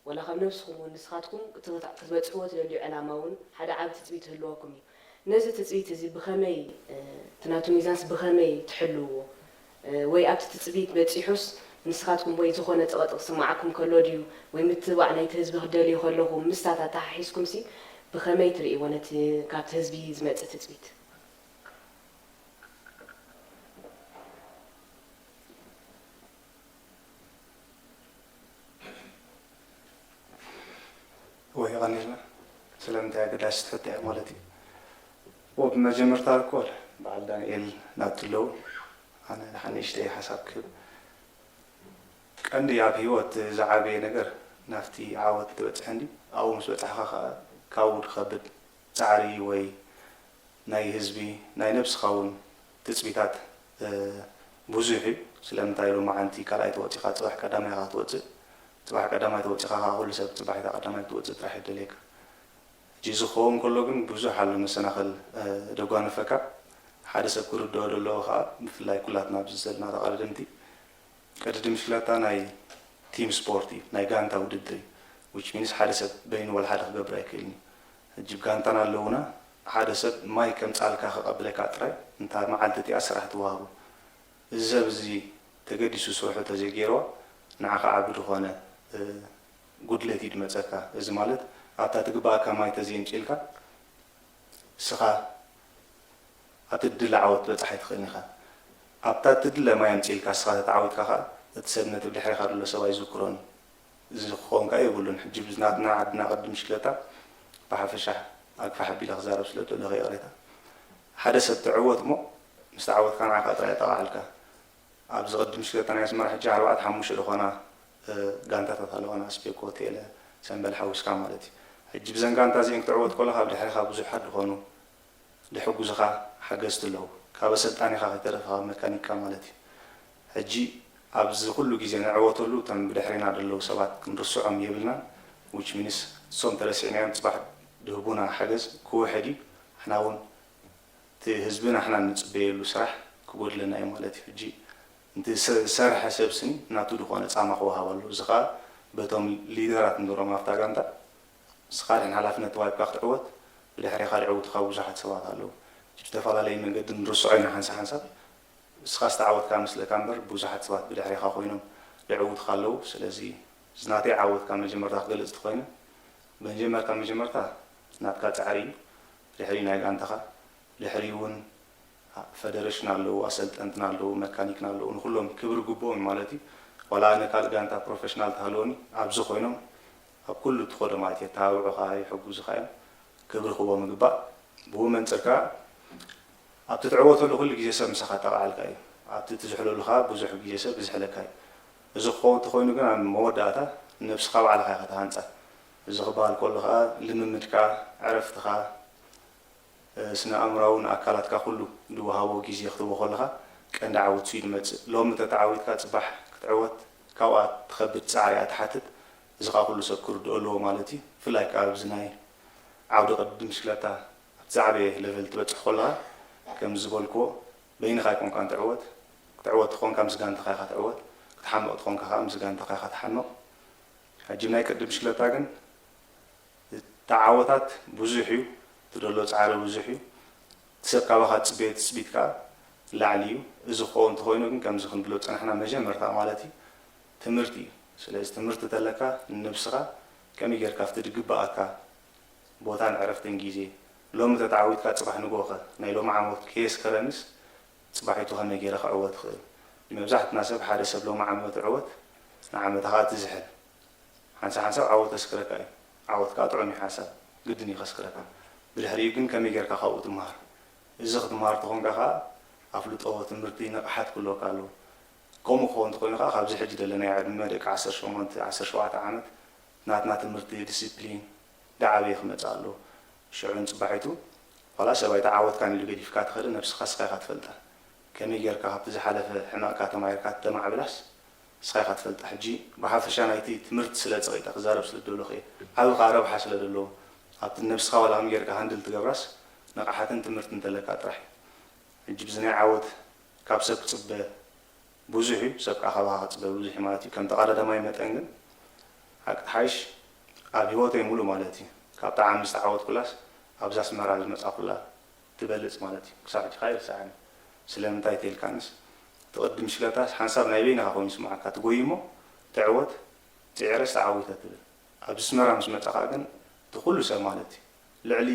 ወላ ካብ ነብስኹም እውን ንስኻትኩም ክትበጽሕዎ ትደልዩ ዕላማ እውን ሓደ ዓቢ ትጽቢት ይህልወኩም እዩ። ነዚ ትጽቢት እዚ ብኸመይ እቲ ናቱ ሚዛንስ ብኸመይ ትሕልውዎ? ወይ ኣብቲ ትጽቢት በጺሑስ ንስኻትኩም ወይ ዝኾነ ጸቕጢ ክስምዓኩም ከሎ ድዩ ወይ ምትብባዕ ናይቲ ህዝቢ ክትደልዩ ከለኹም ምስታት ኣተሓሒዝኩምሲ ብኸመይ ትርእይዎ ነቲ ካብቲ ህዝቢ ዝመጽእ ትጽቢት? ወይ ቀኒልና ስለምንታይ ኣገዳሲ ትሕቶ እያ ማለት እዩ። ወብ መጀመርታ እኮ በዓል ዳንኤል ናቱ ኣለዉ ኣነ ሓንሽተይ ሓሳብ ክህብ ቀንዲ ኣብ ህይወት ዝዓበየ ነገር ናብቲ ዓወት ትበፅሕ እንዲ ኣብኡ ምስ በፃሕኻ ከዓ ካብኡ ዝኸብድ ፃዕሪ ወይ ናይ ህዝቢ ናይ ነብስኻ እውን ትፅቢታት ብዙሕ እዩ። ስለምንታይ ሎማዓንቲ ካልኣይ ተወፂኻ ፅባሕ ቀዳማይ ኢኻ ትወፅእ። ፅባሕ ቀዳማይ ተወፂኻ ከዓ ኩሉ ሰብ ፅባሒታ ቀዳማይ ክትወፅእ ጥራሕ ይደልየካ። ሕጂ እዚ ክኸውን ከሎ ግን ብዙሕ ኣሎ መሰናኽል ደጓንፈካ። ሓደ ሰብ ክርድኦ ዘለዎ ከዓ ብፍላይ ኩላትና ኣብዚ ዘለና ተቓደምቲ ቅድድም ብሽክለታ ናይ ቲም ስፖርት እዩ፣ ናይ ጋንታ ውድድር እዩ። Which means ሓደ ሰብ በይኑ ወላ ሓደ ክገብር ኣይክእልን እዩ። ሕጂ ብጋንታና ኣለውና፣ ሓደ ሰብ ማይ ከምፅኣልካ ከቐብለካ ጥራይ፣ እንታ መዓልቲ እቲኣ ስራሕ ትወሃቦ። እዚ ሰብ እዚ ተገዲሱ ስርሑ ተዘይገይርዋ፣ ንዓኻ ዓቢ ዝኾነ ጉድለት እዩ ድመፀካ። እዚ ማለት ኣብታ ትግበኣካ ማይ ተዘየምፂእልካ፣ ንስኻ ኣብቲ ድለ ዓወት ትበጽሕ ኣይትኽእልን ኢኻ። ኣብታ እትድለ ማይ ኣምጺእልካ ንስኻ ተተዓዊትካ ከኣ፣ እቲ ሰብ ነቲ ብድሕሬኻ ዘሎ ሰብ ኣይዝክሮን እዩ። እዚ ክኸውን ከኣ የብሉን። ሕጂ ብናትና ዓድና ቅድም ሽክለታ ብሓፈሻ ኣግፋሕ ኣቢለ ክዛረብ ስለ ዝደለኹ ይቕሬታ። ሓደ ሰብ ትዕወት እሞ፣ ምስ ተዓወትካ ንዓኻ ጥራይ የጠቓዕልካ። ኣብዚ ቅድም ሽክለታ ናይ ኣስመራ ሕጂ ኣርባዕተ ሓሙሽተ ዝኾና ጋንታታት ኣለዋና፣ ኣስቤኮ፣ ቴለ፣ ሰምበል ሓዊስካ ማለት እዩ። ሕጂ ብዘን ጋንታ እዚአን ክትዕወት ከለኻ ብድሕሬኻ ብዙሓት ዝኾኑ ድሕጉዝኻ ሓገዝቲ ኣለዉ። ካብ ኣሰልጣኒኻ ከይተረፈ ካብ መካኒክካ ማለት እዩ። ሕጂ ኣብዚ ኩሉ ግዜ ንዕወተሉ እቶም ብድሕሬና ዘለዉ ሰባት ክንርስዖም የብልናን። Which means እሶም ተረሲዕናዮም ጽባሕ ድህቡና ሓገዝ ክውሕድ እዩ። ንሕና እውን እቲ ህዝቢ ንሕና እንጽበየሉ ስራሕ ክጎድለና እዩ ማለት እዩ። ሕጂ እቲ ዝሰርሐ ሰብ ስኒ ናቱ ዝኾነ ጻማ ክወሃብ ኣለዎ። እዚ ኸኣ በቶም ሊደራት ንብሎም ኣብታ ጋንታ ንስኻ ድሕን ሓላፍነት ተዋሂብካ ክትዕወት ብድሕሬኻ ድዕውቱኻ ብዙሓት ሰባት ኣለዉ። ብዝተፈላለየ መንገዲ ንርስዖ ኢና ሓንሳብ ሓንሳብ። ንስኻ ዝተዓወትካ መስለካ እምበር ብዙሓት ሰባት ብድሕሬኻ ኮይኖም ድዕውቱኻ ኣለዉ። ስለዚ እዚ ናተይ ዓወት ካብ መጀመርታ ክገልጽ እንተኾይነ መጀመርታ መጀመርታ ናትካ ጻዕሪ እዩ። ድሕሪ ናይ ጋንታኻ ድሕሪ እውን ፈደረሽን ኣለዉ፣ ኣሰልጠንትና ኣለዉ፣ መካኒክና ኣለዉ፣ ንኩሎም ክብሪ ግብኦም ማለት እዩ። ዋላ ኣነ ካልእ ጋንታ ፕሮፌሽናል ተሃለወኒ ኣብዚ ኮይኖም ኣብ ኩሉ ትኸዶ ማለት እዩ፣ የተባብዑኻ፣ ይሕጉዙኻ እዮም። ክብሪ ክቦም ይግባእ። ብኡ መንፅር ከዓ ኣብቲ ትዕወተሉ ኩሉ ግዜ ሰብ ምሳኻ ጠቓዓልካ እዩ። ኣብቲ ትዝሕለሉ ከዓ ብዙሕ ግዜ ሰብ ይዝሕለካ እዩ። እዚ ክኸውን እንተኾይኑ ግን ኣብ መወዳእታ ንነብስኻ ባዕልኻ ኢኻ ትሃንፃ። እዚ ክበሃል ከሎ ከዓ ልምምድካ፣ ዕረፍትኻ፣ ስነ ኣእምራውን ኣካላትካ ኩሉ ዝወሃቦ ግዜ ክትቦ ከለኻ ቀንዲ ዓወት እዩ ዝመፅእ። ሎሚ ተተዓዊትካ ፅባሕ ክትዕወት ካብኣ ትኸብድ ፃዕሪ እያ ትሓትት። እዚ ከዓ ኩሉ ሰብ ክርድኦ ኣለዎ ማለት እዩ። ብፍላይ ከዓ ኣብዚ ናይ ዓውዲ ቅድድም ብሽክለታ ኣብቲ ዝዓበየ ለቨል ትበፅሕ ከለኻ ከም ዝበልክዎ በይንኻ ኣይኮንካን ትዕወት። ክትዕወት ትኾንካ ምስ ጋንታኻ ኢኻ ትዕወት። ክትሓምቕ ትኾንካ ከዓ ምስ ጋንታኻ ኢኻ ትሓምቕ። ሕጂ ናይ ቅድድም ብሽክለታ ግን እቲ ዓወታት ብዙሕ እዩ፣ እቲ ዘሎ ፃዕሪ ብዙሕ እዩ። እቲ ሰብ ካባኻ ዝፅበዮ ትፅቢት ከዓ ላዕሊ እዩ። እዚ ክኸውን እንተኾይኑ ግን ከምዚ ክንብሎ ዝፀናሕና መጀመርታ ማለት እዩ ትምህርቲ እዩ። ስለዚ ትምህርቲ ተለካ ንነብስኻ ከመይ ጌርካ ኣብቲ ዝግበኣካ ቦታን ዕረፍትን ግዜ ሎሚ ተተዓዊትካ ፅባሕ ንግሆኸ ናይ ሎሚ ዓወት ከየስከረንስ ፅባሒቱ ከመይ ጌረ ክዕወት ይኽእል? መብዛሕትና ሰብ ሓደ ሰብ ሎሚ ዓመት ዕወት ንዓመታ ከዓ ትዝሕል። ሓንሳብ ሓንሳብ ዓወት ከስክረካ እዩ። ዓወት ከዓ ጥዑም እዩ ሓንሳብ፣ ግድን እዩ ከስክረካ። ብድሕሪኡ ግን ከመይ ጌርካ ካብኡ ትመሃር? እዚ ክትመሃር ተኾንካ ከዓ ኣፍልጦ፣ ትምህርቲ፣ ንቕሓት ክህልወካ ኣለዎ። ከምኡ ክኸውን እንተኾይኑ ከዓ ካብዚ ሕጂ ዘለናዮ ዕድመ ደቂ ዓሰርተ ሸሞንተ፣ ዓሰርተ ሸውዓተ ዓመት ናትና ትምህርቲ፣ ዲሲፕሊን፣ ዳዓበየ ክመጽእ ኣለዎ። ሽዑ ንጽባሒቱ ዋላ ሰብ ኣይተዓወትካን ኢሉ ገዲፍካ ትኸደ ነብስኻ እስኻ ኢኻ ትፈልጣ። ከመይ ጌርካ ካብቲ ዝሓለፈ ሕመቕካ ተማሂርካ ተማዕብላስ እስኻ ኢኻ ትፈልጣ። ሕጂ ብሓፈሻ ናይቲ ትምህርቲ ስለ ጸቒጠ ክዛረብ ስለ ደለኹ እየ። ዓቢ ከኣ ረብሓ ስለ ደለዎ ኣብቲ ነብስኻ ዋላ ከም ጌርካ ሃንድል ትገብራስ ንቕሓትን ትምህርቲ እንተለካ ጥራሕ እዩ። ሕጂ ብዚ ናይ ዓወት ካብ ሰብ ክጽበ ብዙሕ እዩ፣ ሰብ ከዓ ካባኻ ክፅበ ብዙሕ እዩ ማለት እዩ። ከም ተቐዳዳማይ መጠን ግን ሓቂ ተሓይሽ ኣብ ህይወተይ ሙሉእ ማለት እዩ ካብ ጣዕሚ ዝተዓወትኩላስ ኣብዚ ኣስመራ ዝመፃኹላ ትበልፅ ማለት እዩ። ክሳብ ሕጂ ከዓ ይርሰዓኒ። ስለምንታይ ተይልካንስ እቲ ቅድም ሽለታስ ሓንሳብ ናይ በይንኻ ኮይኑ ይስምዓካ። ትጎይ እሞ ትዕወት፣ ፅዒረስ ተዓዊተ ትብል። ኣብዚ ኣስመራ ምስ መፃኻ ግን እቲ ኩሉ ሰብ ማለት እዩ ልዕሊ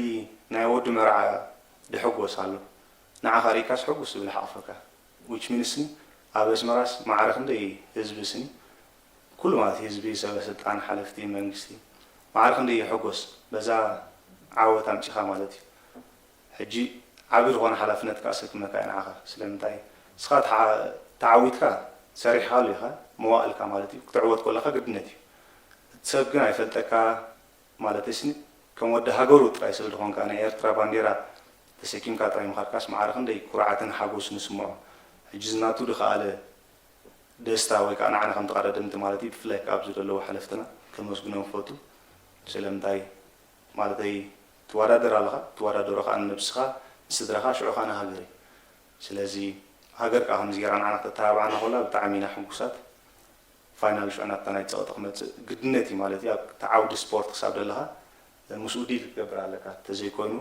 ናይ ወዲ መርዓ ድሕጎስ ኣሎ። ንዓኻ ሪኢካስ ሕጉስ ዝብል ሓቕፈካ። Which means ኒ ኣብ ኣስመራስ ማዕረ ክንደይ ህዝቢ ስኒ ኩሉ ማለት ህዝቢ፣ ሰበ ስልጣን፣ ሓለፍቲ መንግስቲ ማዕረ ክንደይ ይሕጎስ በዛ ዓወት ኣምፂኻ ማለት እዩ። ሕጂ ዓቢ ዝኾነ ሓላፍነት ከዓ ሰኪመካ እየ ንዓኻ። ስለምንታይ ንስኻ ተዓ- ተዓዊትካ ሰሪሕካሉ ኢኻ መዋእልካ ማለት እዩ። ክትዕወት ከለኻ ግድነት እዩ። እቲ ሰብ ግን ኣይፈልጠካ ማለተይስ ከም ወዲ ሃገሩ ጥራይ ስለ ዝኾንካ ናይ ኤርትራ ባንዴራ ተሰኪምካ ጥራይ ምኻድካስ ማዕረ ክንደይ ኩርዓትን ሓጎስን ይስምዖ። ሕጂ እዚ ናቱ ዝኸኣለ ደስታ ወይ ከዓ ንዓና ከም ተቐዳደምቲ ማለት እዩ ብፍላይ ከዓ ኣብዚ ዘለዉ ሓለፍትና ከመስግኖም ክፈቱ። ስለምንታይ ማለተይ ትወዳደር ኣለኻ፣ ትወዳደሮ ከዓ ንነብስኻ፣ ንስድራኻ፣ ሽዑ ከዓ ንሃገር እዩ። ስለዚ ሃገር ከዓ ከምዚ ገይራ ንዓና ክተተባብዓና ከላ ብጣዕሚ ኢና ሕጉሳት። ፋይናል ሽዑ ናብታ ናይ ጸቕጢ ክመጽእ ግድነት እዩ ማለት እዩ። ኣብቲ ዓውዲ ስፖርት ክሳብ ዘለኻ ምስኡ ዲል ክትገብር ኣለካ። እንተዘይኮይኑ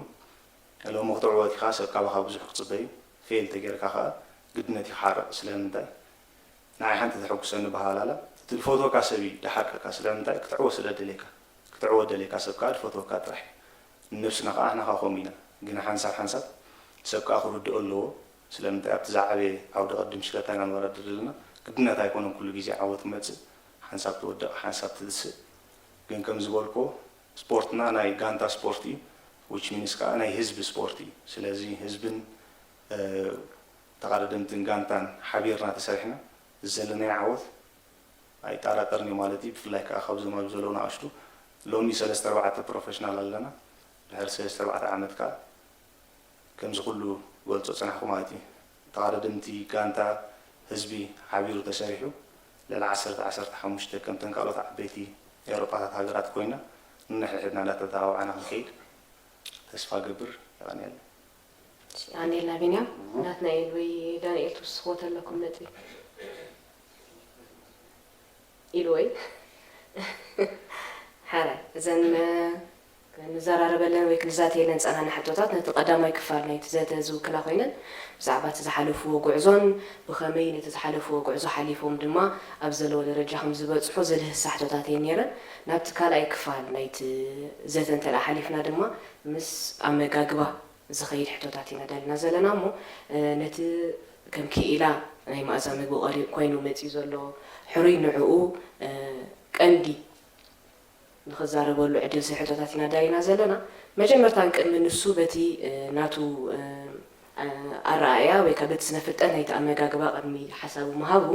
ሎሚ ክትዕወት ኢኻ፣ ሰብ ካባኻ ብዙሕ ክጽበ እዩ። ፌል ተጌርካ ከኣ ግድነት እዩ ክሓርቕ። ስለምንታይ? ንዓይ ሓንቲ ተሐጉሰኒ በሃላላ እቲ ዝፈትወካ ሰብ እዩ ድሓርቀካ። ስለምንታይ? ክትዕወት ስለ ደልየካ። ክትዕወት ደልየካ ሰብ ከኣ ዝፈትወካ ጥራሕ እዩ። ንነብስና ከኣ ንሕና ከኣ ከምኡ ኢና። ግን ሓንሳብ ሓንሳብ ሰብ ከኣ ክርድኦ ኣለዎ። ስለምንታይ ኣብቲ ዝዓበየ ዓውዲ ቅድም ሽለታ ኢና ንወዳደር ዘለና። ግድነት ኣይኮነን ኩሉ ግዜ ዓወት ክመጽእ፣ ሓንሳብ ትወድቕ፣ ሓንሳብ ትድስእ። ግን ከም ዝበልክዎ ስፖርትና ናይ ጋንታ ስፖርት እዩ። Which means ከኣ ናይ ህዝቢ ስፖርት እዩ። ስለዚ ህዝብን ተቐዳደምትን ጋንታን ሓቢርና ተሰሪሕና ዘለናዮ ዓወት ኣይጠራጠርን እዩ ማለት እዩ። ብፍላይ ከዓ ካብዞም ኣብዚ ዘለዉ ንኣሽቱ ሎሚ ሰለስተ ኣርባዕተ ፕሮፌሽናል ኣለና። ድሕሪ ሰለስተ ኣርባዕተ ዓመት ከዓ ከምዚ ኩሉ ገልጾ ጽናሕኩ ማለት እዩ። ተቐዳደምቲ ጋንታ ህዝቢ ሓቢሩ ተሰሪሑ ልዕሊ ዓሰርተ ዓሰርተ ሓሙሽተ ከምተን ካልኦት ዓበይቲ ኤውሮጳታት ሃገራት ኮይና ንንሕድሕድና እንዳተተባባዕና ክንከይድ ተስፋ ገብር። የቐንየለይ። ኣንዴልና ቢንያም ናትናኤል ወይ ዳንኤል ትውስኽዎ ተለኩም ነጥቢ ኢሉ ወይ ሓራይ እዘን ንዘራረበለን ወይ ክንዛተየለን ጸናና ሕቶታት ነቲ ቀዳማይ ክፋል ናይቲ ዘተ ዝውክላ ኮይነን ብዛዕባ እቲ ዝሓለፍዎ ጉዕዞን ብኸመይ ነቲ ዝሓለፍዎ ጉዕዞ ሓሊፎም ድማ ኣብ ዘለዎ ደረጃ ከም ዝበጽሑ ዝልህሳ ሕቶታት እየን ነይረን። ናብቲ ካልኣይ ክፋል ናይቲ ዘተ እንተ ሓሊፍና ድማ ምስ ኣመጋግባ ዝኸይድ ሕቶታት ኢና ደልና ዘለና እሞ ነቲ ከም ክኢላ ናይ መኣዛ ምግቢ ቀሪብ ኮይኑ መፅዩ ዘሎ ሕሩይ ንዕኡ ቀንዲ ንኽዛረበሉ ዕድል ዝሕቶታት ኢና ዳሊና ዘለና። መጀመርታን ቅድሚ ንሱ በቲ ናቱ ኣረኣእያ ወይ ከዓ በቲ ስነ ፍልጠት ናይቲ ኣመጋግባ ቅድሚ ሓሳቡ ምሃቡ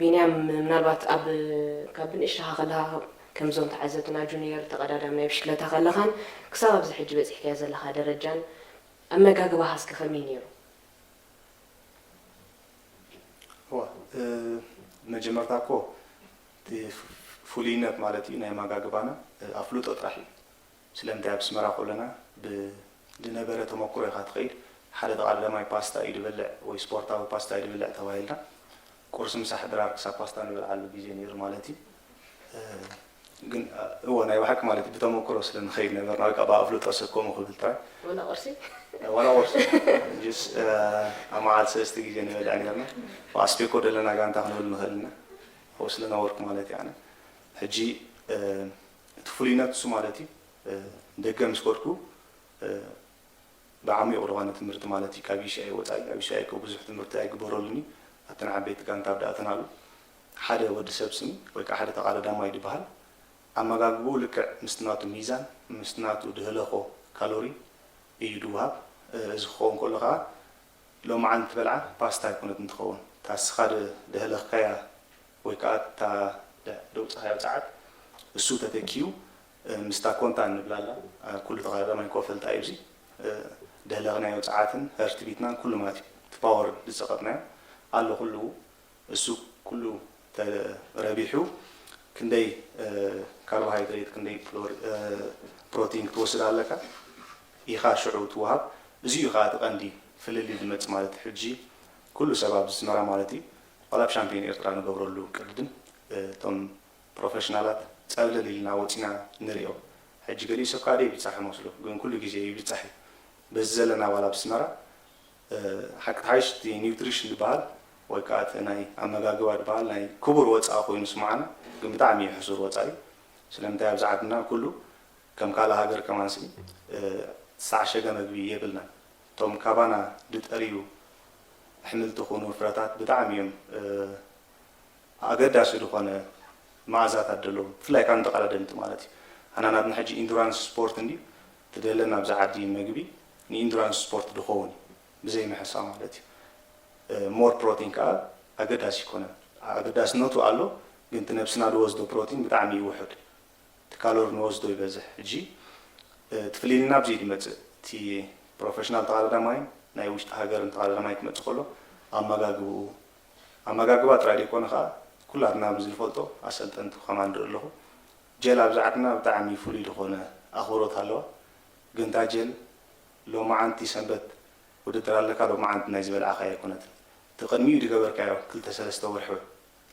ቢንያም ምናልባት ኣብ ካብ ብንእሽተኻ ከለኻ ከምዞም ተዓዘብትና ጁኒየር ተቐዳዳሚ ናይ ብሽክለታ ከለኻን ክሳብ ኣብዚ ሕጂ በፂሕካዮ ዘለኻ ደረጃን ኣመጋግባኻ እስከ ከመይ ነይሩ? እዋ መጀመርታ እኮ እቲ ፍሉይነት ማለት እዩ ናይ ኣመጋግባና ኣፍልጦ ጥራሕ እዩ። ስለምንታይ ኣብ ኣስመራ ከለና ብዝነበረ ተመኩሮ ኢኻ ትኸይድ። ሓደ ተቐዳዳማይ ፓስታ እዩ ዝበልዕ ወይ ስፖርታዊ ፓስታ እዩ ዝበልዕ ተባሂልና ቁርሲ ምሳሕ ድራር ክሳብ ፓስታ ንበልዓሉ ግዜ ነይሩ ማለት እዩ። ግን እወ ናይ ብሓቂ ማለት እዩ ብተመክሮ ስለ ንኸይድ ነበርና ወይ ከዓ ብኣፍልጦ ሰብ ከምኡ ክብል ጥራይ ወላ ቁርሲ ዋላ ቁርሲ ጅስ ኣብ መዓልቲ ሰለስተ ግዜ ንበልዕ ነርና ኣስቤኮ ደለና ጋንታ ክንብል ንኽእል ኢና ኣብኡ ስለ ነበርኩ ማለት እዩ ኣነ ሕጂ እቲ ፍሉይነት እሱ ማለት እዩ ደገ ምስ ከድኩ ብዓሚቑ ዝኾነ ትምህርቲ ማለት እዩ ካብ ዩሲኣይ ወፃኢ ኣብ ዩሲኣይ ከ ብዙሕ ትምህርቲ ኣይግበረሉን እዩ ኣብተን ዓበይቲ ጋንታ ኣብ ደኣተናሉ ሓደ ወዲ ሰብ ስኒ ወይ ከዓ ሓደ ተቓዳዳማይ ዝበሃል ኣመጋግብኡ ልክዕ ምስቲ ናቱ ሚዛን፣ ምስቲ ናቱ ድህለኾ ካሎሪ እዩ ድወሃብ። እዚ ክኸውን ከሎ ከዓ ሎማዓንቲ ትበልዓ ፓስታ ኣይኮነትን ትኸውን። እታ ንስኻ ድ-፣ ደህለኽካያ ወይ ከዓ እታ ደ-፣ ደውፅኻዮ ፀዓት እሱ ተተኪኡ፣ እ፣ ምስታ ኮንታ እንብላላ፣ እ፣ ኩሉ ተቐዳዳማይ እኮ ፈልጣ እዩ። እዚ፣ እ፣ ደህለኽናዮ ፀዓትን ሀርት ቢትናን ኩሉ ማለት እዩ። እቲ ፓወር ዝፀቐጥናዮ ኣሎ ኩሉ እሱ ኩሉ ተረቢሑ ክንደይ፣ እ፣ ካርቦሃይድሬት፣ ክንደይ ፍሎር-፣ እ፣ ፕሮቲን ክትወስድ ኣለካ ኢኻ ሽዑ ትወሃብ። እዚ እዩ ከዓ እቲ ቀንዲ ፍልልይ ዝመጽእ ማለት እዩ። ሕጂ ኩሉ ሰብ ኣብዚ ኣስመራ ማለት እዩ፣ ዋላ ኣብ ሻምፒዮን ኤርትራ ንገብረሉ ቅድድም፣ እ፣ እቶም ፕሮፌሽናላት ጸብለል ኢልና ወጺና ንሪኦ። ሕጂ ገሊኡ ሰብ ከዓ ደይብጻሕ ይመስሎ፣ ግን ኩሉ ግዜ ይብጻሕ እዩ። በዚ ዘለና ዋላ ኣብ ኣስመራ፣ እ፣ ሓቂ ሓይሽ እቲ ኒውትሪሽን ዝበሃል ወይ ከዓ እቲ ናይ ኣመጋግባ ዝበሃል ናይ ክቡር ወፃኢ ኮይኑ ስምዓና፣ ግን ብጣዕሚ እዩ ሕሱር ወፃኢ እዩ። ስለምንታይ ኣብዚ ዓድና ኩሉ ከም ካልእ ሃገር ከማንሲ፣ እ፣ ዝተዓሸገ መግቢ የብልናን። እቶም ካባና ድጠርዩ ኣሕምልቲ ኩኑ ፍረታት ብጣዕሚ እዮም፣ እ፣ ኣገዳሲ ዝኾነ መኣዛታት ዘለዎ፣ ብፍላይ ካብ ንተቐዳደምቲ ማለት እዩ። ኣና ናትና ሕጂ ኢንዱራንስ ስፖርት እንድዩ ትደለና ኣብዚ ዓዲ መግቢ፣ ንኢንዱራንስ ስፖርት ድኸውን እዩ፣ ብዘይ ምሕሳው ማለት እዩ። እ፣ ሞር ፕሮቲን ከዓ ኣገዳሲ ይኮነ። ኣገዳስነቱ ኣሎ፣ ግን እቲ ነብስና ድወስዶ ፕሮቲን ብጣዕሚ እዩ ውሑድ። እቲ ካሎሪ ንወስዶ ይበዝሕ። ሕጂ፣ እ፣ እቲ ፍልልይና ኣብዚ እዩ ዝመጽእ። እቲ ፕሮፌሽናል ተቐዳዳማይን ናይ ውሽጢ ሃገርን ተቐዳዳማይ ክመጽእ ከሎ፣ ኣመጋግብኡ፣ ኣመጋግባ ጥራይ ዘይኮነ ከኣ፣ ኩላትና ኣብዚ ንፈልጦ ኣሰልጠንቲ ከማን ንርኢ ኣለኹ። ጀል ኣብዚ ዓድና ብጣዕሚ ፍሉይ ዝኾነ ኣኽብሮት ኣለዋ። ግን እታ ጀል ሎማዓንቲ ሰንበት ውድድር ኣለካ፣ ሎማዓንቲ ናይ ዝበላዕካዮ ኣይኮነትን። እቲ ቅድሚኡ ዝገበርካዮ ክልተ ሰለስተ ወርሒ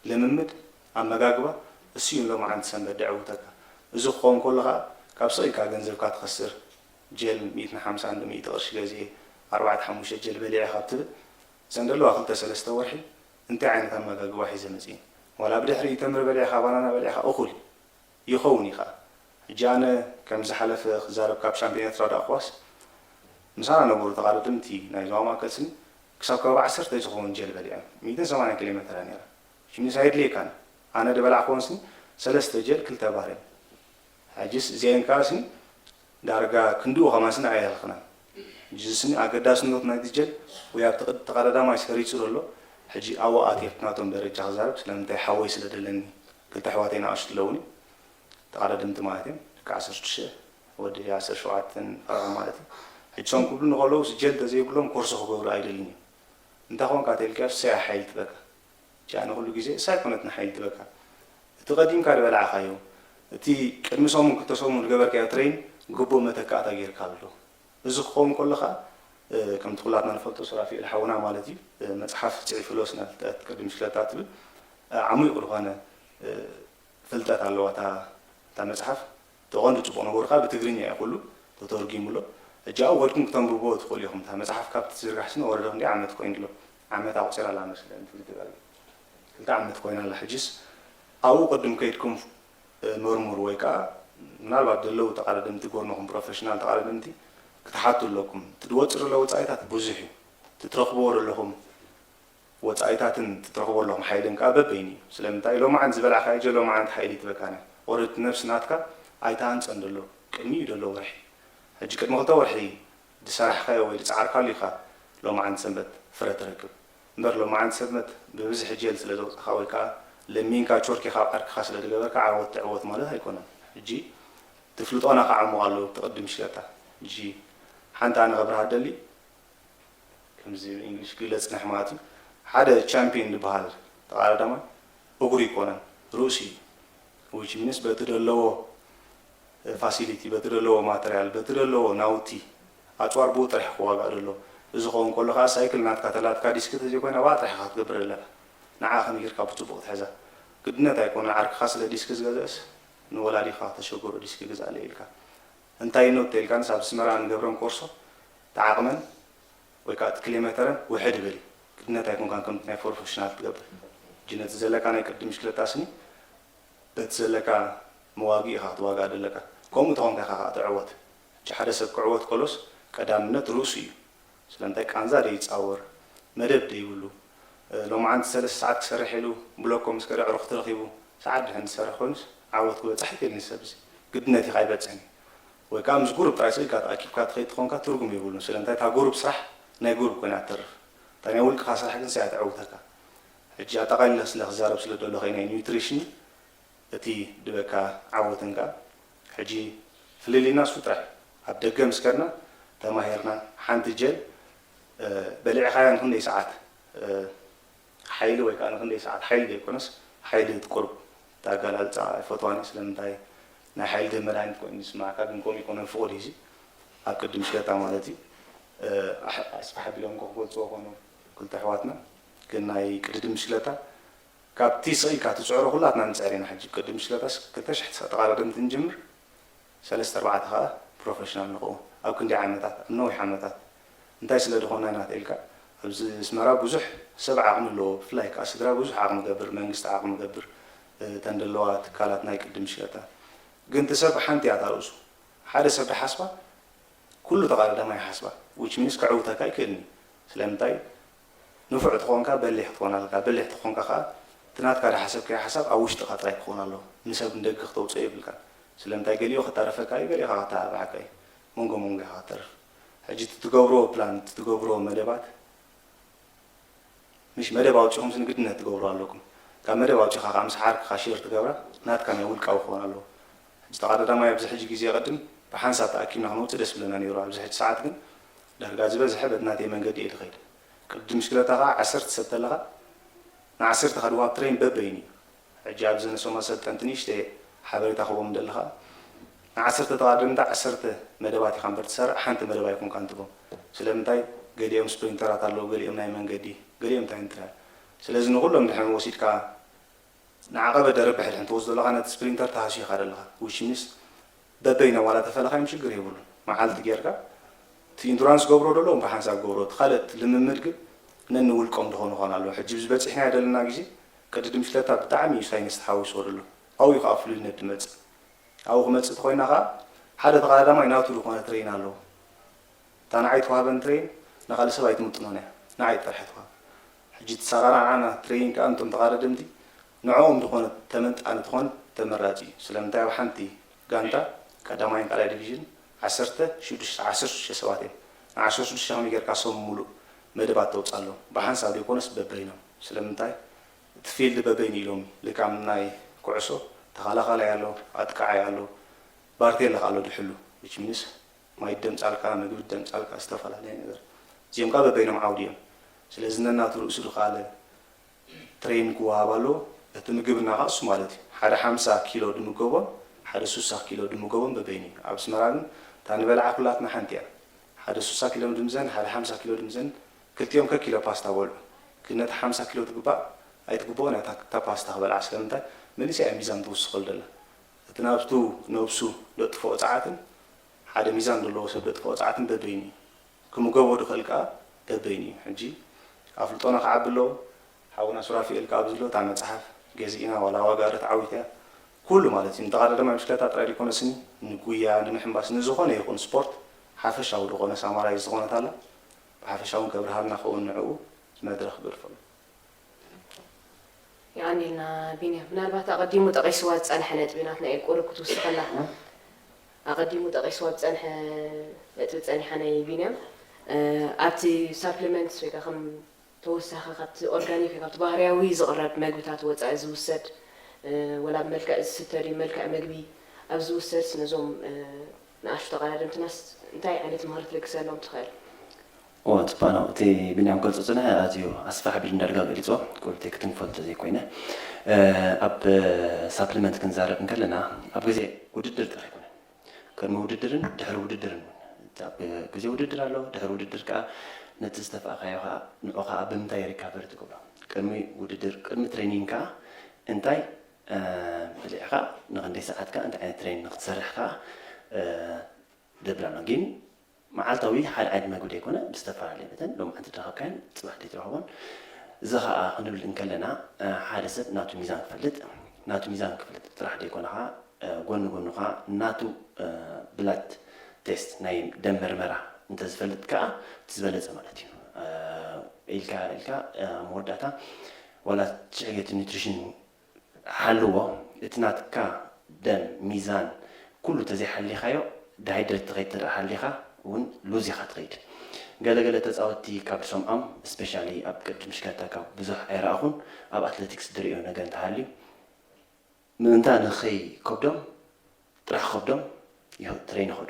ልምምድ፣ ኣመጋግባ፣ እሱ እዩ ሎማዓንቲ ሰንበት ደዕውተካ። እዚ ክኸውን ከሎ ከኣ፣ ካብ ስቕ ኢልካ ገንዘብካ ትኸስር። ጀል ሚእትን ሓምሳን ዶ ሚእቲ ቅርሺ ገዚኤ፣ ኣርባዕተ ሓሙሽተ ጀል በሊዐ ካብ ትብል፣ እዘን ዘለዋ ክልተ ሰለስተ ወርሒ እንታይ ዓይነት ኣመጋግባ ሒዘ መጺእን? ዋላ ብድሕሪኡ ተምሪ በሊዕካ፣ ባናና በሊዕካ፣ እኹል እዩ። ይኸውን እዩ ኸዓ። ሕጂ ኣነ ከም ዝሓለፈ ክዛረብ ካብ ሻምፒዮን ኤርትራ ዳኣ ክዋስ ምሳና ነበሩ ተቓዳደምቲ ናይ ዞባ ማእከል ስኒ ክሳብ ከባቢ ዓሰርተ ዝኸውን ጀል በሊዖም። ሚእትን ሰማንያን ኪሎ ሜትር እያ ነይራ። ሽምንስ ኣይድልየካን። ኣነ ድበላዕክዎን ስኒ ሰለስተ ጀል ክልተ ባር እዮም። ሕጂስ እዚአን ከኣ ስኒ ዳርጋ ክንድኡ ከማን ስኒ ኣየህልኽናን። ሕጂ እዚ ስኒ ኣገዳስነቱ ናይቲ ጀል ወይ ኣብቲ ቅድ-፣ ተቐዳዳማይ ሰሪጹ ዘሎ ሕጂ ኣብኡ ኣትየ ኣብቲ ናቶም ደረጃ ክዛረብ ስለምንታይ ሓወይ ስለ ደለኒ ክልተ ኣሕዋተይ ንኣሽቱ ኣለውኒ። ተቐዳደምቲ ማለት እዮም። ደቂ ዓሰርተ ሽዱሽተ ወዲ ዓሰርተ ሸውዓተ ፈረቓ ማለት እዩ። ሕጂ ሶም ክብሉ ንኸለዉ ጀል ተዘይብሎም ኮርሶ ክገብሩ ኣይደልን እዮም። እንታይ ኾንካ ተልካዮ እሳይ ሓይሊ ትበካ። ጃ ንኹሉ ግዜ እሳ ኣይኮነትን ሓይሊ ትበካ። እቲ ቀዲምካ ዝበላዕካዮ፣ እቲ ቅድሚ ሰሙን ክልተ ሰሙን ዝገበርካዮ ትሬን ግቡእ መተካእታ ጌርካ ኣሎ። እዚ ክኸውን ከሎ ኸኣ፣ እ፣ ከምቲ ኩላትና ንፈልጦ ሱራፊኤል ሓውና ማለት እዩ፣ እ፣ መጽሓፍ ጽሒፉ ኣሎ ስነ ፍልጠት ቅድም ሽለታ ትብል፣ እ፣ ዓሚቕ ዝኾነ፣ እ፣ ፍልጠት ኣለዋ እታ፣ እታ መጽሓፍ። እቲ ቀንዲ ጽቡቕ ነገሩ ከኣ ብትግርኛ እዩ ኩሉ ተተርጒሙ ኣሎ። ሕጂ ኣብኡ ወድኩም ክተንብብዎ ትኽእሉ ኢኹም። እታ መጽሓፍ ካብ ትዝርጋሕ ስነ ወረደ ክንደይ ዓመት ኮይኑ ኣሎ? ዓመት ኣቑጺራ ኣላ መስለኒ፣ ፍልይቲ ጋል። ክልተ ዓመት ኮይና ኣላ። ሕጂስ ኣብኡ ቅድም ከይድኩም፣ እ፣ መርምሩ፣ ወይ ከኣ ምናልባት ዘለዉ ተቓዳደምቲ ጎድንኹም፣ ፕሮፌሽናል ተቓዳደምቲ ክትሓቱ ኣለኩም። እቲ ዝወጽእ ዘሎ ወጻኢታት ብዙሕ እዩ። እቲ ትረኽብዎ ዘለኹም ወጻኢታትን ትረኽቦ ኣለኹም ሓይልን ከኣ በበይኑ እዩ። ስለምንታይ ሎማዓንቲ ዝበላዕካዮ ጀል ሎማዓንቲ ሓይሊ ትበካን እያ። ኦረዲ ነብሲ ናትካ ኣይተሃንጸን ዘሎ፣ ቅድሚኡ ዘሎ ወርሒ። ሕጂ ቅድሚ ክልተ ወርሒ ዝሰራሕካዮ ወይ ዝጸዓርካሉ ኢኻ ሎማዓንቲ ሰንበት ፍረ ትረክብ። እምበር ሎማዓንቲ ሰንበት ብብዝሒ ጀል ስለ ዘውጻኻ ወይ ከኣ ለሚንካ ቾርኪ ካብ ዓርክኻ ስለ ዝገበርካ ዓወት ትዕወት ማለት ኣይኮነን። ሕጂ እቲ ፍልጦና ከዓሙቕ ኣለዎ፣ እቲ ቅድም ሽለታ። ሕጂ ሓንቲ ኣነ ከብርሃ ደሊ፣ ከምዚ ብእንግሊሽ ክግለጽ ጽንሕ ማለት እዩ። ሓደ ቻምፒዮን ዝበሃል ተቐዳዳማይ እግሩ ይኮነን፣ ርእሱ እዩ። ዊች ሚንስ በቲ ዘለዎ ፋሲሊቲ፣ በቲ ዘለዎ ማተርያል፣ በቲ ዘለዎ ናውቲ፣ ኣጽዋር ብኡ ጥራሕ ክዋጋእ ደሎ። እዚ ክኸውን ከሎ ከኣ ሳይክል ናትካ ተላትካ ዲስክ ተዘይኮይና ብኣ ጥራሕ ኢኻ ክትገብር ዘለካ። ንዓ ከመይ ጌርካ ብጽቡቕ ትሕዛ? ግድነት ኣይኮነን፣ ዓርክኻ ስለ ዲስክ ዝገዝእስ ንወላዲኻ ተሸግሮ ዲስክ ግዝኣለይ ኢልካ። እንታይ ኖት ተይልካንስ ኣብ ኣስመራ ንገብረን ኮርሶ ተዓቕመን ወይ ከዓ እቲ ኪሎ ሜተረን ውሕድ ይበል እዩ። ግድነት ኣይኮንካን ከምቲ ናይ ፕሮፌሽናል ትገብር። ሕጂ ነቲ ዘለካ ናይ ቅድም ብሽክለታ ስኒ በቲ ዘለካ መዋግኢ ኢኻ ክትዋጋእ ዘለካ። ከምኡ ተኾንካ ኢኻ ከዓ ትዕወት። ሕጂ ሓደ ሰብ ክዕወት ከሎስ ቀዳምነት ርእሱ እዩ። ስለምንታይ ቃንዛ ደይጻወር፣ መደብ ደይብሉ፣ እ፣ ሎማዓንቲ ሰለስተ ሰዓት ክሰርሕ ኢሉ ብሎኮ ምስ ከደ ኣዕሩኽቲ ረኺቡ ሰዓት ድሕን ዝሰርሕ ኮይኑስ ዓወት ክበፅሕ ይክእል ንሰብ እዚ ግድነት ኢካ ኣይበፅሕን እዩ። ወይ ከዓ ምስ ጉሩብ ጥራይ ስኢልካ ተኣኪብካ ትኸይድ ትኾንካ ትርጉም የብሉን። ስለምንታይ እታ ጉሩብ ስራሕ ናይ ጉሩብ ኮይና ትተርፍ። እታ ናይ ውልቅኻ ስራሕ ግን ስያ ተዕውተካ። ሕጂ ኣጠቓሊለ ስለ ክዛረብ ስለ ደለኹ ናይ ኒውትሪሽን እቲ ድበካ ዓወትን ከዓ ሕጂ ፍልልይና እሱ ጥራሕ ኣብ ደገ ምስ ከድና ተማሂርና ሓንቲ ጀል በሊዕኻያ ንክንደይ ሰዓት ሓይሊ ወይ ከዓ ንክንደይ ሰዓት ሓይሊ ዘይኮነስ ሓይሊ ትቁርብ ታጋላልፃ ኣይፈትዋን ስለምንታይ ናይ ሓይሊ መድሃኒት ኮይኑ ዝስማዕካ ግን ከምኡ ይኮነ ፍቁድ እዩ ኣብ ቅድም ሽለታ ማለት እዩ ኣስፋሕ ቢሎም ክገልፅዎ ኮኑ ክልተ ኣሕዋትና ግን ናይ ቅድድም ሽለታ ካብቲ ስቕ ኢልካ ትፅዕሮ ኩላትና ንፅዕር ኢና ሕጂ ቅድም ሽለታስ ክልተ ሽሕ ተቓዳደምቲ ንጅምር ሰለስተ ኣርባዕተ ከዓ ፕሮፌሽናል ንኸውን ኣብ ክንዲ ዓመታት ኣብ ነዊሕ ዓመታት እንታይ ስለ ዝኾና ኢና ተኢልካ ኣብዚ ኣስመራ ብዙሕ ሰብ ዓቕሚ ኣለዎ ብፍላይ ከዓ ስድራ ብዙሕ ዓቕሚ ገብር መንግስቲ ዓቕሚ ገብር እተን ዘለዋ ትካላት ናይ ቅድም ሽለታ ግን እቲ ሰብ ሓንቲ እያ ታርእሱ ሓደ ሰብ ድሓስባ ኩሉ ተቓዳዳማይ ሓስባ which means ክዕውተካ ይክእልኒ ስለምንታይ ንፉዕ ትኾንካ በሊሕ ትኾን ኣለካ በሊሕ ትኾንካ ከዓ እቲ ናትካ ዝሓሰብካዮ ሓሳብ ኣብ ውሽጥኻ ጥራይ ክኾን ኣለዎ ንሰብ ንደገ ክተውፅኦ የብልካ ስለምንታይ ገሊኡ ክተርፈካ እዩ ገሊኡ ከዓ ክተባብዓካ እዩ መንጎ መንጎ ኢኻ ክተርፍ ሕጂ እቲ ትገብርዎ ፕላን እቲ ትገብርዎ መደባት ምሽ መደብ ኣውፂኹም ስኒ ግድነት ትገብሩ ኣለኩም ካብ መደብ ኣውፂኻ ከዓ ምስ ሓርክኻ ሼር ትገብራ ናትካ ናይ ውልቃዊ ክኾን ኣለዎ ሕጂ ተቐዳዳማይ ኣብዚ ሕጂ ግዜ ቅድም ብሓንሳብ ተኣኪብና ክንወፅእ ደስ ብለና ነይሩ ኣብዚ ሕጂ ሰዓት ግን ዳርጋ ዝበዝሐ በቲ ናተይ መንገዲ እየ ዝኸይድ ቅድም ብሽክለታ ከዓ ዓሰርተ ሰብ ተለኻ ንዓሰርተ ከድዋ ትሬን በበይኑ እዩ ሕጂ ኣብዚ ነሶም ኣሰልጠንቲ ንእሽተይ ሓበሬታ ክቦም ደለኻ ንዓሰርተ ተቐዳደምቲ ዓሰርተ መደባት ኢኻ እምበር ትሰርዕ ሓንቲ መደብ ኣይኮንካን ትቦም ስለምንታይ ገሊኦም ስፕሪንተራት ኣለዉ ገሊኦም ናይ መንገዲ ገሊኦም እንታይ እንትራል ስለዚ ንኩሎም ድሕን ወሲድካ ንዓቐበ ደረብ ብሕድሕን ትወስዶ ኣለኻ ነቲ ስፕሪንተር ተሃስዩ ይኻ ደለኻ which means በበይኖም ዋላ ተፈለኻዮም ሽግር የብሉን መዓልቲ ጌርካ እቲ ኢንዱራንስ ገብሮ ደሎ ብሓንሳብ ገብሮ እቲ ካልእ ልምምድ ግን ነንውልቆም ዝኾኑ ኾን ኣለዉ ሕጂ ብዝበፂሕናዮ ደለና ግዜ ቅድድም ሽለታ ብጣዕሚ እዩ ሳይንስ ተሓዊስዎ ደሎ ኣብኡ እዩ ከዓ ፍሉይነት ድመፅእ ኣብኡ ክመፅእ ተኮይና ከዓ ሓደ ተቐዳዳማይ ናቱ ዝኾነ ትሬን ኣለዎ እታ ንዓይ ትዋሃበን ትሬን ንኻልእ ሰብ ኣይትምጥኖን እያ ንዓይ ጥራሕ ትዋሃብ ሕጂ ትሰራራዓና ትሬን ከዓ እንቶም ተቐዳደምቲ ንዕኦም ዝኾነ ተመንጣኒ ትኾን ተመራፂ እዩ ስለምንታይ ኣብ ሓንቲ ጋንታ ቀዳማይን ካልኣይ ዲቪዥን ዓሰርተ ሽዱሽተ ዓሰርተ ሽዱሽተ ሰባት እዮም ንዓሰርተ ሽዱሽተ ከመይ ጌርካ ሶም ሙሉእ መደባት ተውፅኣሎም ብሓንሳብ ዘይኮነስ በበይኖም ስለምንታይ እቲ ፊልድ በበይኑ ኢሎም ልክም ናይ ኩዕሶ ተኸላኻላይ ኣሎ ኣጥቃዓይ ኣሎ ባርቴላ ኣሎ ድሕሉ which means ማይ ደምፃልካ ምግቢ ደምፃልካ ዝተፈላለየ ነገር እዚኦም ካ በበይኖም ዓውዲ እዮም ስለዚ ነናቱ ርእሱ ድኻለ ትሬን ክወሃብ ኣለዎ እቲ ምግብና ከዓ እሱ ማለት እዩ ሓደ ሓምሳ ኪሎ ድምገቦን ሓደ ሱሳ ኪሎ ድምገቦን በበይኑ እዩ ኣብ ኣስመራ ግን እታ ንበልዓ ኩላትና ሓንቲ እያ ሓደ ሱሳ ኪሎ ድምዘን ሓደ ሓምሳ ኪሎ ድምዘን ክልቲኦም ከኪሎ ፓስታ በልዑ ግን ነቲ ሓምሳ ኪሎ ትግባእ ኣይትግብኦን እያ እታ ፓስታ ክበልዓ ስለምንታይ መንእሰይ እያ ሚዛን ትውስኸሉ ደላ እቲ ናብቱ ነብሱ ደጥፍኦ ፀዓትን ሓደ ሚዛን ዘለዎ ሰብ ደጥፍኦ ፀዓትን በበይኑ እዩ ክምገቦ ድኽእል ከዓ በበይኑ እዩ ሕጂ ኣፍልጦና ክዓቢ ኣለዎ ሓውና ሱራፊኤል ከዓ ኣብዚ ኣሎ እታ መፅሓፍ ገዚእና ዋላ ዋጋ ርትዓዊት እያ ኩሉ ማለት እዩ ንተቐዳደማይ ብሽክለታ ጥራይ ዘይኮነስኒ ንጉያ ንምሕንባስ ንዝኾነ ይኹን ስፖርት ሓፈሻዊ ዝኾነ ሳማራይ ዝኾነት ኣላ ብሓፈሻ እውን ከብርሃልና ክውን ንዕኡ መድረኽ ግርፈሉ የቐንየልና ቢንያም። ምናልባት ኣቐዲሙ ጠቒስዋ ዝጸንሐ ነጥቢ ናትና ኤልቆሎ ክትውስኸላ። ኣቐዲሙ ጠቒስዋ ዝጸንሐ ነጥቢ ጸኒሓ ናይ ቢንያም ኣብቲ ሳፕሊመንትስ ወይ ከዓ ከም ተወሳኺ ካብቲ ኦርጋኒክ ወይ ካብቲ ባህርያዊ ዝቕረብ መግብታት ወፃኢ ዝውሰድ ወላ ብመልክዕ ዝስተ ድዩ መልክዕ መግቢ ኣብ ዝውሰድ ነዞም ንኣሽቱ ተቐዳደምትናስ እንታይ ዓይነት ምኽሪ ትልግሰሎም ትኽእል? እወ፣ ጽቡቕ ነው። እቲ ቢንያም ክገልጾ ዝጸንሐ ኣዝዩ ኣስፍሕ ኣቢሉ ንዳርጋ ገሊጽዎ፣ ክብርቲ ክትንክፎ እንተዘይኮይነ። ኣብ ሳፕሊመንት ክንዛረብ እንከለና፣ ኣብ ግዜ ውድድር ጥራሕ ኣይኮነን። ቅድሚ ውድድርን ድሕሪ ውድድርን እውን። ኣብ ግዜ ውድድር ኣሎ፣ ድሕሪ ውድድር ከኣ ነቲ ዝተፋእካዮ ከኣ ንዑ ከኣ ብምንታይ ሪካቨሪ ትገብሮ? ቅድሚ ውድድር፣ ቅድሚ ትሬኒንግ ከኣ እንታይ በሊዕኻ ንክንደይ ሰዓት ከኣ እንታይ ዓይነት ትሬኒንግ ንክትሰርሕ ከኣ ደብር ኣሎ ግን መዓልታዊ ሓደ ዓይነት መግቢ ዘይኮነ ብዝተፈላለየ መጠን ሎማዓንቲ ትረኸብካዮን ፅባሕ ዘይትረኸቦን እዚ ከዓ ክንብል እንከለና ሓደ ሰብ ናቱ ሚዛን ክፈልጥ ናቱ ሚዛን ክፈልጥ ጥራሕ ዘይኮነ ከዓ ጎኒ ጎኑ ከዓ ናቱ ብላድ ቴስት ናይ ደም መርመራ እንተዝፈልጥ ከዓ እቲ ዝበለፀ ማለት እዩ ኢልካ ኢልካ መወዳእታ ዋላ ሽዕየት ኒትሪሽን ሓልዎ እቲ ናትካ ደም፣ ሚዛን፣ ኩሉ ተዘይሓሊኻዮ፣ ዳይድሬት ትኸይድ ትረኣ ሓሊኻ እውን ሉዝ ኢኻ ትኸይድ። ገለገለ ተፃወትቲ ካብ ዝሰምዖም፣ ስፔሻሊ ኣብ ቅድድም ብሽክለታ ካብ ብዙሕ ኣይረኣኹን፣ ኣብ ኣትሌቲክስ ዝርእዮ ነገር እንተሃልዩ፣ ምእንታ ንኸይ ከብዶም ጥራሕ ከብዶም ይኸ- ትሬን ይኸዱ።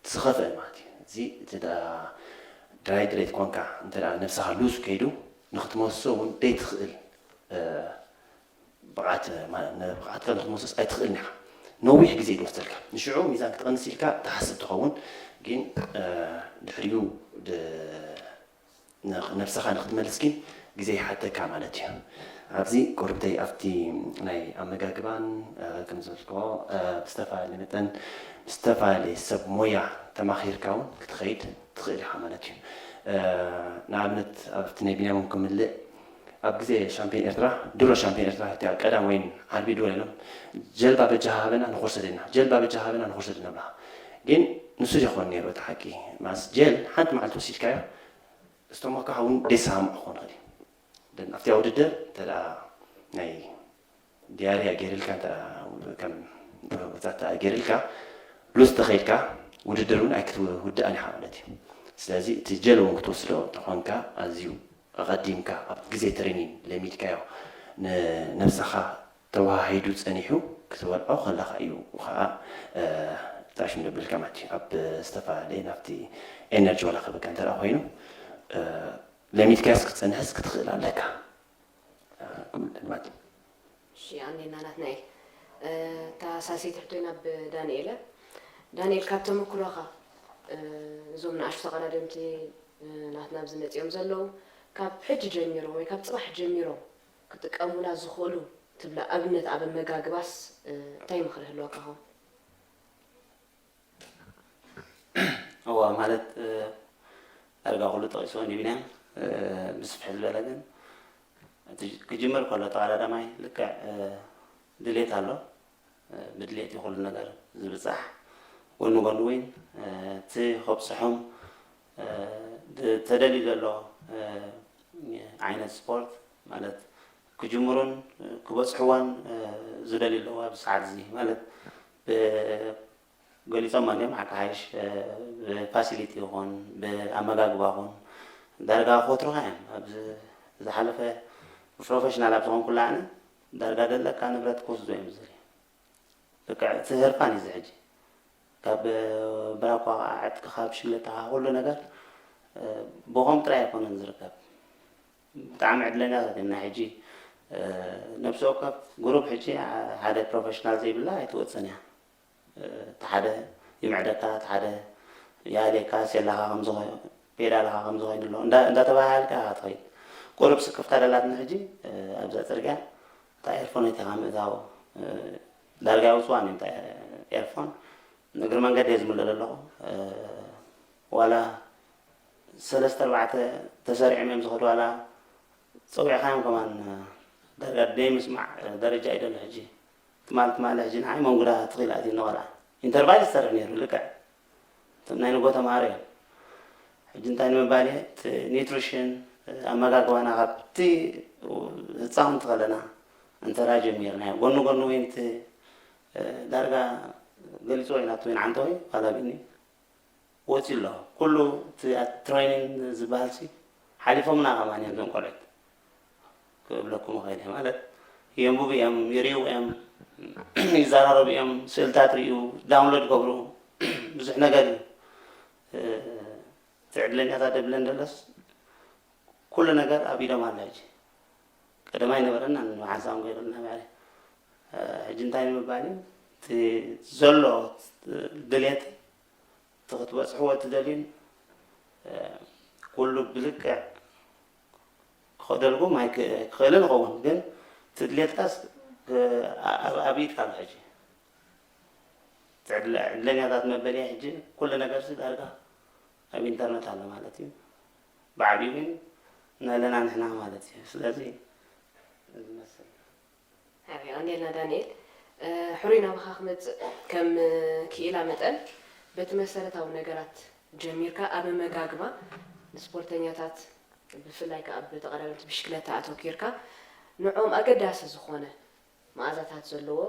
ዝኸፍአ ማለት እዩ። እዚ እቲ ደኣ ድራይድሬት ኮንካ እንተ ደኣ ነብስኻ ሉዝ ከይዱ ንክትመሶ እውን ደይትኽእል፣ እ፣ ብቕዓት ማ- ነ- ብቕዓትካ ንክትመሶስ ኣይትኽእልን ኢኻ። ነዊሕ ግዜ እዩ ዝወስደልካ። ንሽዑ ሚዛን ክትቐንስ ኢልካ ትሓስብ ትኸውን፣ ግን፣ እ፣ ድሕሪኡ ድ- ን- ነብስኻ ንክትመልስ ግን ግዜ ይሓተካ ማለት እዩ። ኣብዚ ቁርብተይ ኣብቲ ናይ ኣመጋግባን፣ እ፣ ከም ዝበልክዎ፣ እ፣ ብዝተፈላለየ መጠን ምስ ዝተፈላለየ ሰብ ሞያ ተማኺርካ እውን ክትኸይድ ትኽእል ኢኻ ማለት እዩ። እ፣ ንኣብነት ኣብቲ ናይ ቢንያም እውን ክምልእ ኣብ ግዜ ሻምፒዮን ኤርትራ ድሮ ሻምፒዮን ኤርትራ እቲኣ ቀዳም ወይን ዓርቢ ድወል ኢሎም ጀልባ በጃ ሃበና ንኾርሰደና ጀልባ በጃ ሃበና ንኾርሰደና ብለኻ። ግን ንሱ ዲኾን ነይሩ እቲ ሓቂ? ማስ ጀል ሓንቲ መዓልቲ ወሲድካዮ ስቶማካ እውን ደይሰማማዕ ክኾን ይኽእል እዩ። ደን ኣብቲ ውድድር እንተ ደኣ ናይ ዲያርያ ገይርልካ እንተ ከም ብዛት ገይርልካ ሉዝ ተኸይድካ ውድድር እውን ኣይክትውድእን ኢኻ ማለት እዩ። ስለዚ እቲ ጀል እውን ክትወስዶ ተኾንካ ኣዝዩ ኣቐዲምካ ኣብ ግዜ ትሬኒን ለሚድካዮ ንነብስኻ ተወሃሂዱ ጸኒሑ ክትበልዖ ከለኻ እዩ ኸዓ ጣሽም ደብልካ ማለት እዩ። ኣብ ዝተፈላለየ ናብቲ ኤነርጂ ዋላ ክበካ እንተ ኮይኑ ለሚድካዮስ ክትጸንሕስ ክትኽእል ኣለካ ክምልል ማለት እዩ። እሺ ኣንዴና ናትናኤል እታ ሳልሰይቲ ሕቶይ ናብ ዳንኤለ። ዳንኤል ካብ ተመክሮኻ እዞም ንኣሽቱ ተቐዳደምቲ ናትና ኣብዚ መፂኦም ዘለዉ ካብ ሕጂ ጀሚሮም ወይ ካብ ፅባሕ ጀሚሮም ክጥቀሙላ ዝኽእሉ ትብላ ኣብነት ኣብ ኣመጋግባስ እንታይ ምኽሪ ህልወካ ኸውን? እዋ ማለት ዳርጋ ኩሉ ጠቂስዎ ንቢንያም ብስፍሕ ዝበለ ግን ክጅምር ከሎ ተቐዳዳማይ ልክዕ ድሌት ኣሎ ብድሌት እዩ ኩሉ ነገር ዝብፃሕ ጎኒ ጎኒ ወይን እቲ ከብፅሖም ተደልዩ ዘሎ ዓይነት ስፖርት ማለት ክጅምሩን ክበፅሕዋን ዝደልዩ ኣለዉ ኣብዚ ሰዓት እዚ ማለት ገሊፆም ኣንዲዮም ሓቂ ሓይሽ ብፋሲሊቲ ይኹን ብኣመጋግባ ይኹን ዳርጋ ክወትሩኻ እዮም ኣብዚ ዝሓለፈ ፕሮፌሽናል ኣብ ዝኾንኩላ ኣነ ዳርጋ ደለካ ንብረት ክወስዱ እዮም ዝደልዩ ልክዕ እቲ ህርፋን እዩ እዚ ሕጂ ካብ ብራኳ ዕጥቅኻ ብሽግለታኻ ኩሉ ነገር ብኾም ጥራይ ኣይኮነን ዝርከብ ብጣዕሚ ዕድለኛታት እዮም ናይ ሕጂ ነብሲ ወከፍ ግሩፕ ሕጂ ሓደ ፕሮፌሽናል ዘይብላ ኣይትወፅን እያ እቲ ሓደ ይምዕደካ እቲ ሓደ ያሌካ ሴላኻ ከምዝኾ ፔዳልኻ ከምዝኾይኑ ኣሎ እንዳተባሃልካ ኢኻ ትኸይድ ቁሩብ ስክፍታ ደላትና ሕጂ ኣብዛ ፅርግያ እታ ኤርፎን ኣይቲኻ ምእታው ዳርጋ ይውፅዋን እዮም ኤርፎን ንእግሪ መንገዲ እየ ዝምልእ ዘለኹ ዋላ ሰለስተ ኣርባዕተ ተሰሪዖም እዮም ዝኸዱ ዋላ ፀዊዕኻዮም ከማን ዳርጋ ደይ ምስማዕ ደረጃ እዩ ዘሎ ሕጂ ትማል ትማል ሕጂ ንዓይ መንጉዳ ትኽእል ኣትዩ ቆልዓ ኢንተርቫል ይሰርሕ ነይሩ ልክዕ እቶም ናይ ንጎ ተምሃሮ እዮም ሕጂ እንታይ ንምባል እየ እቲ ኒትሪሽን ኣመጋግባና ካብቲ ህፃውንቲ ከለና እንተራ ጀሚርናዮ ጎኒ ጎኒ ወይ እቲ ዳርጋ ገሊፅዎ ኢና እቲ ወይን ዓንተ ወይ ዋላ ቢኒ ወፂኡ ኣሎ ኩሉ እቲ ትሬኒንግ ዝበሃል ሲ ሓሊፎምና ከማን እዮም እዞም ቆልዑት ክብለኩም ይኽእል እየ ማለት የንብቡ እዮም ይርእዩ እዮም ይዘራረቡ እዮም ስእልታት ርእዩ ዳውንሎድ ይገብሩ ብዙሕ ነገር እዩ እቲ ዕድለኛታት ደብለን ደለስ ኩሉ ነገር ኣብ ኢዶም ኣሎ ሕጂ ቀደማይ ነበረና ንሓንሳብ ገይሩልና ባዕለ ሕጂ እንታይ ንምባል እዩ እቲ ዘሎ ድሌት እቲ ክትበፅሕዎ እትደልዩን ኩሉ ብልክዕ ክኸደልኩም ኣይክኽእልን ይኸውን ግን እቲ ድሌትካስ ኣብ ኢድካ ኣሎ ሕጂ ዕድለኛታት መበልያ ሕጂ ኩሉ ነገር ዳርጋ ኣብ ኢንተርነት ኣሎ ማለት እዩ ብዓብዩ ግን ናለና ንሕና ማለት እዩ ስለዚ ዝመስል ኣንዴልና ዳንኤል ሕሩይ ናባኻ ክመፅእ ከም ክኢላ መጠን በቲ መሰረታዊ ነገራት ጀሚርካ ኣብ ኣመጋግባ ንስፖርተኛታት ብፍላይ ከዓ ኣብ ተቐዳደምቲ ብሽክለታ ኣተኪርካ ንዕኦም ኣገዳሲ ዝኾነ መኣዛታት ዘለዎ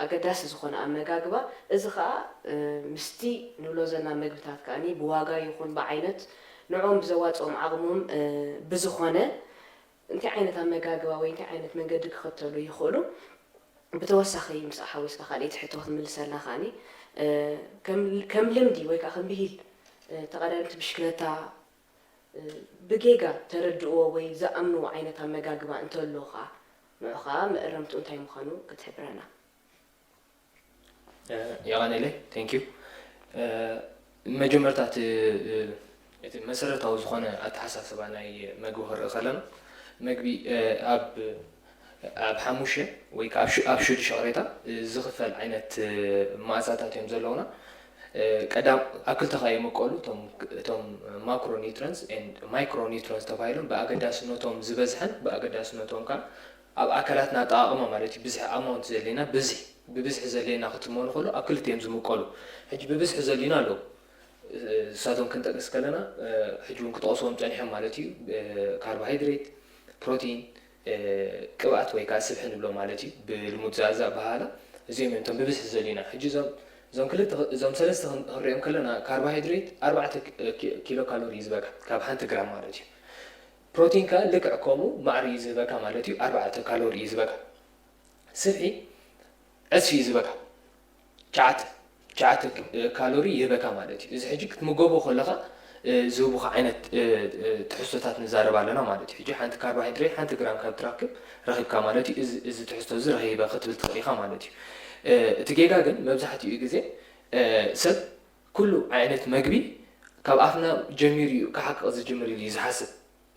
ኣገዳሲ ዝኾነ ኣመጋግባ፣ እዚ ከዓ ምስቲ ንብሎ ዘለና መግብታት ከዓኒ ብዋጋ ይኹን ብዓይነት ንዕኦም ብዘዋፅኦም ዓቕሞም ብዝኾነ እንታይ ዓይነት ኣመጋግባ ወይ እንታይ ዓይነት መንገዲ ክኽተሉ ይኽእሉ። ብተወሳኺ ምስ ሓዊስካ ካልኣይቲ ሕቶ ክትምልሰልና ከዓኒ ከም ልምዲ ወይ ከዓ ከም ብሂል ተቐዳደምቲ ብሽክለታ ብጌጋ ተረድእዎ ወይ ዝኣምንዎ ዓይነት ኣመጋግባ እንተሎ ከዓ ንዑ ከዓ መእረምትኡ እንታይ ምዃኑ ክትሕብረና። የቐኔለይ thank you መጀመርታ እቲ መሰረታዊ ዝኾነ ኣተሓሳስባ ናይ መግቢ ክርኢ ከለና መግቢ ኣብ ኣብ ሓሙሽተ ወይ ከዓ ኣብ ሽዱሽተ ቅሬታ ዝኽፈል ዓይነት መኣዛታት እዮም ዘለውና ቀዳም ኣብ ክልተ ከዓ ይምቀሉ እቶም macronutrients and micronutrients ተባሂሎም ብኣገዳስነቶም ዝበዝሐን ብኣገዳስነቶም ከዓ ኣብ ኣካላትና ኣጠቓቕማ ማለት እዩ ብዝሒ amount ዘድልየና ብዝሒ ብብዝሒ ዘድልየና ክትመኑ ከሎ ኣብ ክልተ እዮም ዝምቀሉ ሕጂ ብብዝሒ ዘድልዩና ኣለዉ እሳቶም ክንጠቅስ ከለና ሕጂ እውን ክጠቕስዎም ፀኒሖም ማለት እዩ carbohydrate protein ቅብኣት ወይ ከዓ ስብሒ ንብሎ ማለት እዩ ብልሙድ ዛዛ ኣበሃህላ እዚኦም እዮም እቶም ብብዝሒ ዘድልዩና ሕጂ እዞም እዞም ክልተ እዞም ሰለስተ ክንሪኦም ከለና carbohydrate ኣርባዕተ ኪሎ ካሎሪ እዩ ዝበካ ካብ ሓንቲ ግራም ማለት እዩ protein ከዓ ልክዕ ከምኡ ማዕሪ እዩ ዝህበካ ማለት እዩ ኣርባዕተ ካሎሪ እዩ ዝበካ ስብሒ ዕስፊ እዩ ዝበካ ትሽዓተ ትሽዓተ ካሎሪ ይህበካ ማለት እዩ እዚ ሕጂ ክትምገቦ ከለካ ዝህቡካ ዓይነት ትሕዝቶታት ንዛረብ ኣለና ማለት እዩ ሕጂ ሓንቲ carbohydrate ሓንቲ ግራም ካብ ትረክብ ረኪብካ ማለት እዩ እዚ ትሕዝቶ እዚ ረኪበ ክትብል ትኽእል ኢካ ማለት እዩ እቲ ጌጋ ግን መብዛሕትኡ ግዜ ሰብ ኩሉ ዓይነት መግቢ ካብ ኣፍና ጀሚሩ እዩ ክሓቅቕ ዝጅምር ኢሉ እዩ ዝሓስብ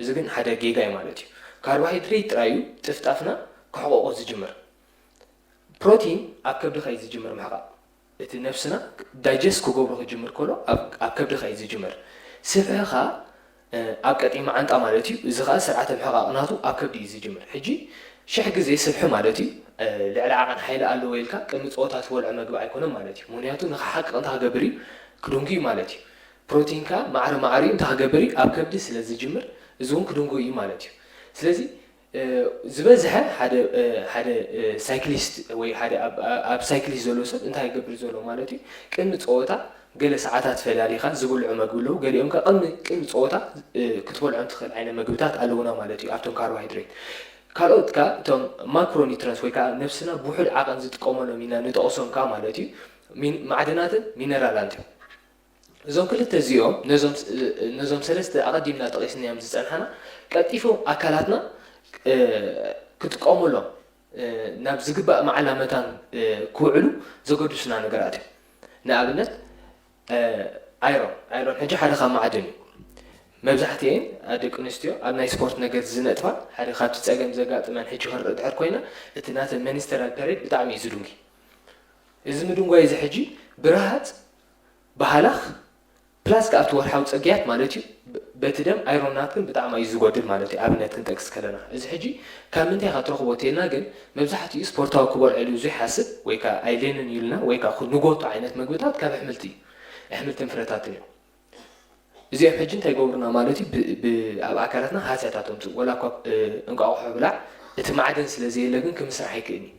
እዚ ግን ሓደ ጌጋ እዩ ማለት እዩ carbohydrate ጥራይ እዩ ጥፍጣፍና ክሕቆቆ ዝጅምር protein ኣብ ከብድኻ እዩ ዝጅምር ምሕቓቕ እቲ ነብስና digest ክገብሮ ክጅምር ከሎ ኣብ ከብድኻ እዩ ዝጅምር ስብሕኻ ኣብ ቀጢ መዓንጣ ማለት እዩ እዚ ከዓ ስርዓተ ምሕቓቕ ናቱ ኣብ ከብዲ እዩ ዝጅምር ሕጂ ሽሕ ግዜ ስብሒ ማለት እዩ ልዕሊ ዓቐን ሓይሊ ኣለዎ ኢልካ ቅድሚ ፀወታ ትበልዖ መግቢ ኣይኮነን ማለት እዩ ምክንያቱ ንክሓቅቕ እንታይ ክገብር እዩ ክድንጉ እዩ ማለት እዩ ፕሮቲንካ ማዕረ ማዕሪኡ እንታይ ክገብር እዩ ኣብ ከብዲ ስለ ዝጅምር እዚ እውን ክድንጉ እዩ ማለት እዩ ስለዚ ዝበዝሐ ሓደ ሓደ ሳይክሊስት ወይ ሓደ ኣብ ሳይክሊስት ዘሎ ሰብ እንታይ ይገብር ዘሎ ማለት እዩ ቅድሚ ፀወታ ገለ ሰዓታት ፈላሊኻ ዝብልዑ መግቢ ኣለዉ ገሊኦም ከ ቅድሚ ቅድሚ ፀወታ ክትበልዖም ትኽእል ዓይነት መግብታት ኣለዉና ማለት እዩ ኣብቶም ካርቦሃይድሬት ካልኦት ከ እቶም ማክሮኒትረንስ ወይ ከዓ ነብስና ብውሑድ ዓቐን ዝጥቀመሎም ኢና ንጠቕሶም ከ ማለት እዩ ማዕድናትን ሚነራላን እዮም እዞም ክልተ እዚኦም ነዞም ሰለስተ ኣቐዲምና ጠቒስናዮም ዝጸንሓና ቀልጢፎም ኣካላትና ክጥቀሙሎም ናብ ዝግባእ መዓላ መታን ክውዕሉ ዘገድሱና ነገራት እዮም። ንኣብነት ኣይሮን፣ ኣይሮን ሕጂ ሓደ ካብ ማዕድን እዩ። መብዛሕትኤን ደቂ ኣንስትዮ ኣብ ናይ ስፖርት ነገር ዝነጥፋ ሓደ ካብቲ ጸገም ዘጋጥመን ሕጂ ክንርኢ ድሕር ኮይና እቲ ናተን መንስተራል ፐሬድ ብጣዕሚ እዩ ዝድንጉይ። እዚ ምድንጓይ እዚ ሕጂ ብረሃጽ ብሃላኽ ፕላስ ከኣ ኣብቲ ወርሓዊ ጽግያት ማለት እዩ በቲ ደም ኣይሮን ናትክን ብጣዕሚ እዩ ዝጎድል ማለት እዩ ኣብነት ክንጠቅስ ከለና እዚ ሕጂ ካብ ምንታይ ኢኻ ትረኽቦ ተልና ግን መብዛሕትኡ ስፖርታዊ ክበልዖ ኢሉ ዘይሓስብ ወይ ከኣ ኣይሌንን ኢሉና ወይ ከኣ ንጎቶ ዓይነት መግብታት ካብ ኣሕምልቲ እዩ ኣሕምልትን ፍረታትን እዮም እዚኦም ሕጂ እንታይ ይገብሩና ማለት እዩ ኣብ ኣካላትና ሃስያታት ኣምፅኡ ወላ እኳ እንቋቑሖ ብላዕ እቲ ማዕድን ስለ ዘየለ ግን ክምስራሕ ኣይክእልን እዩ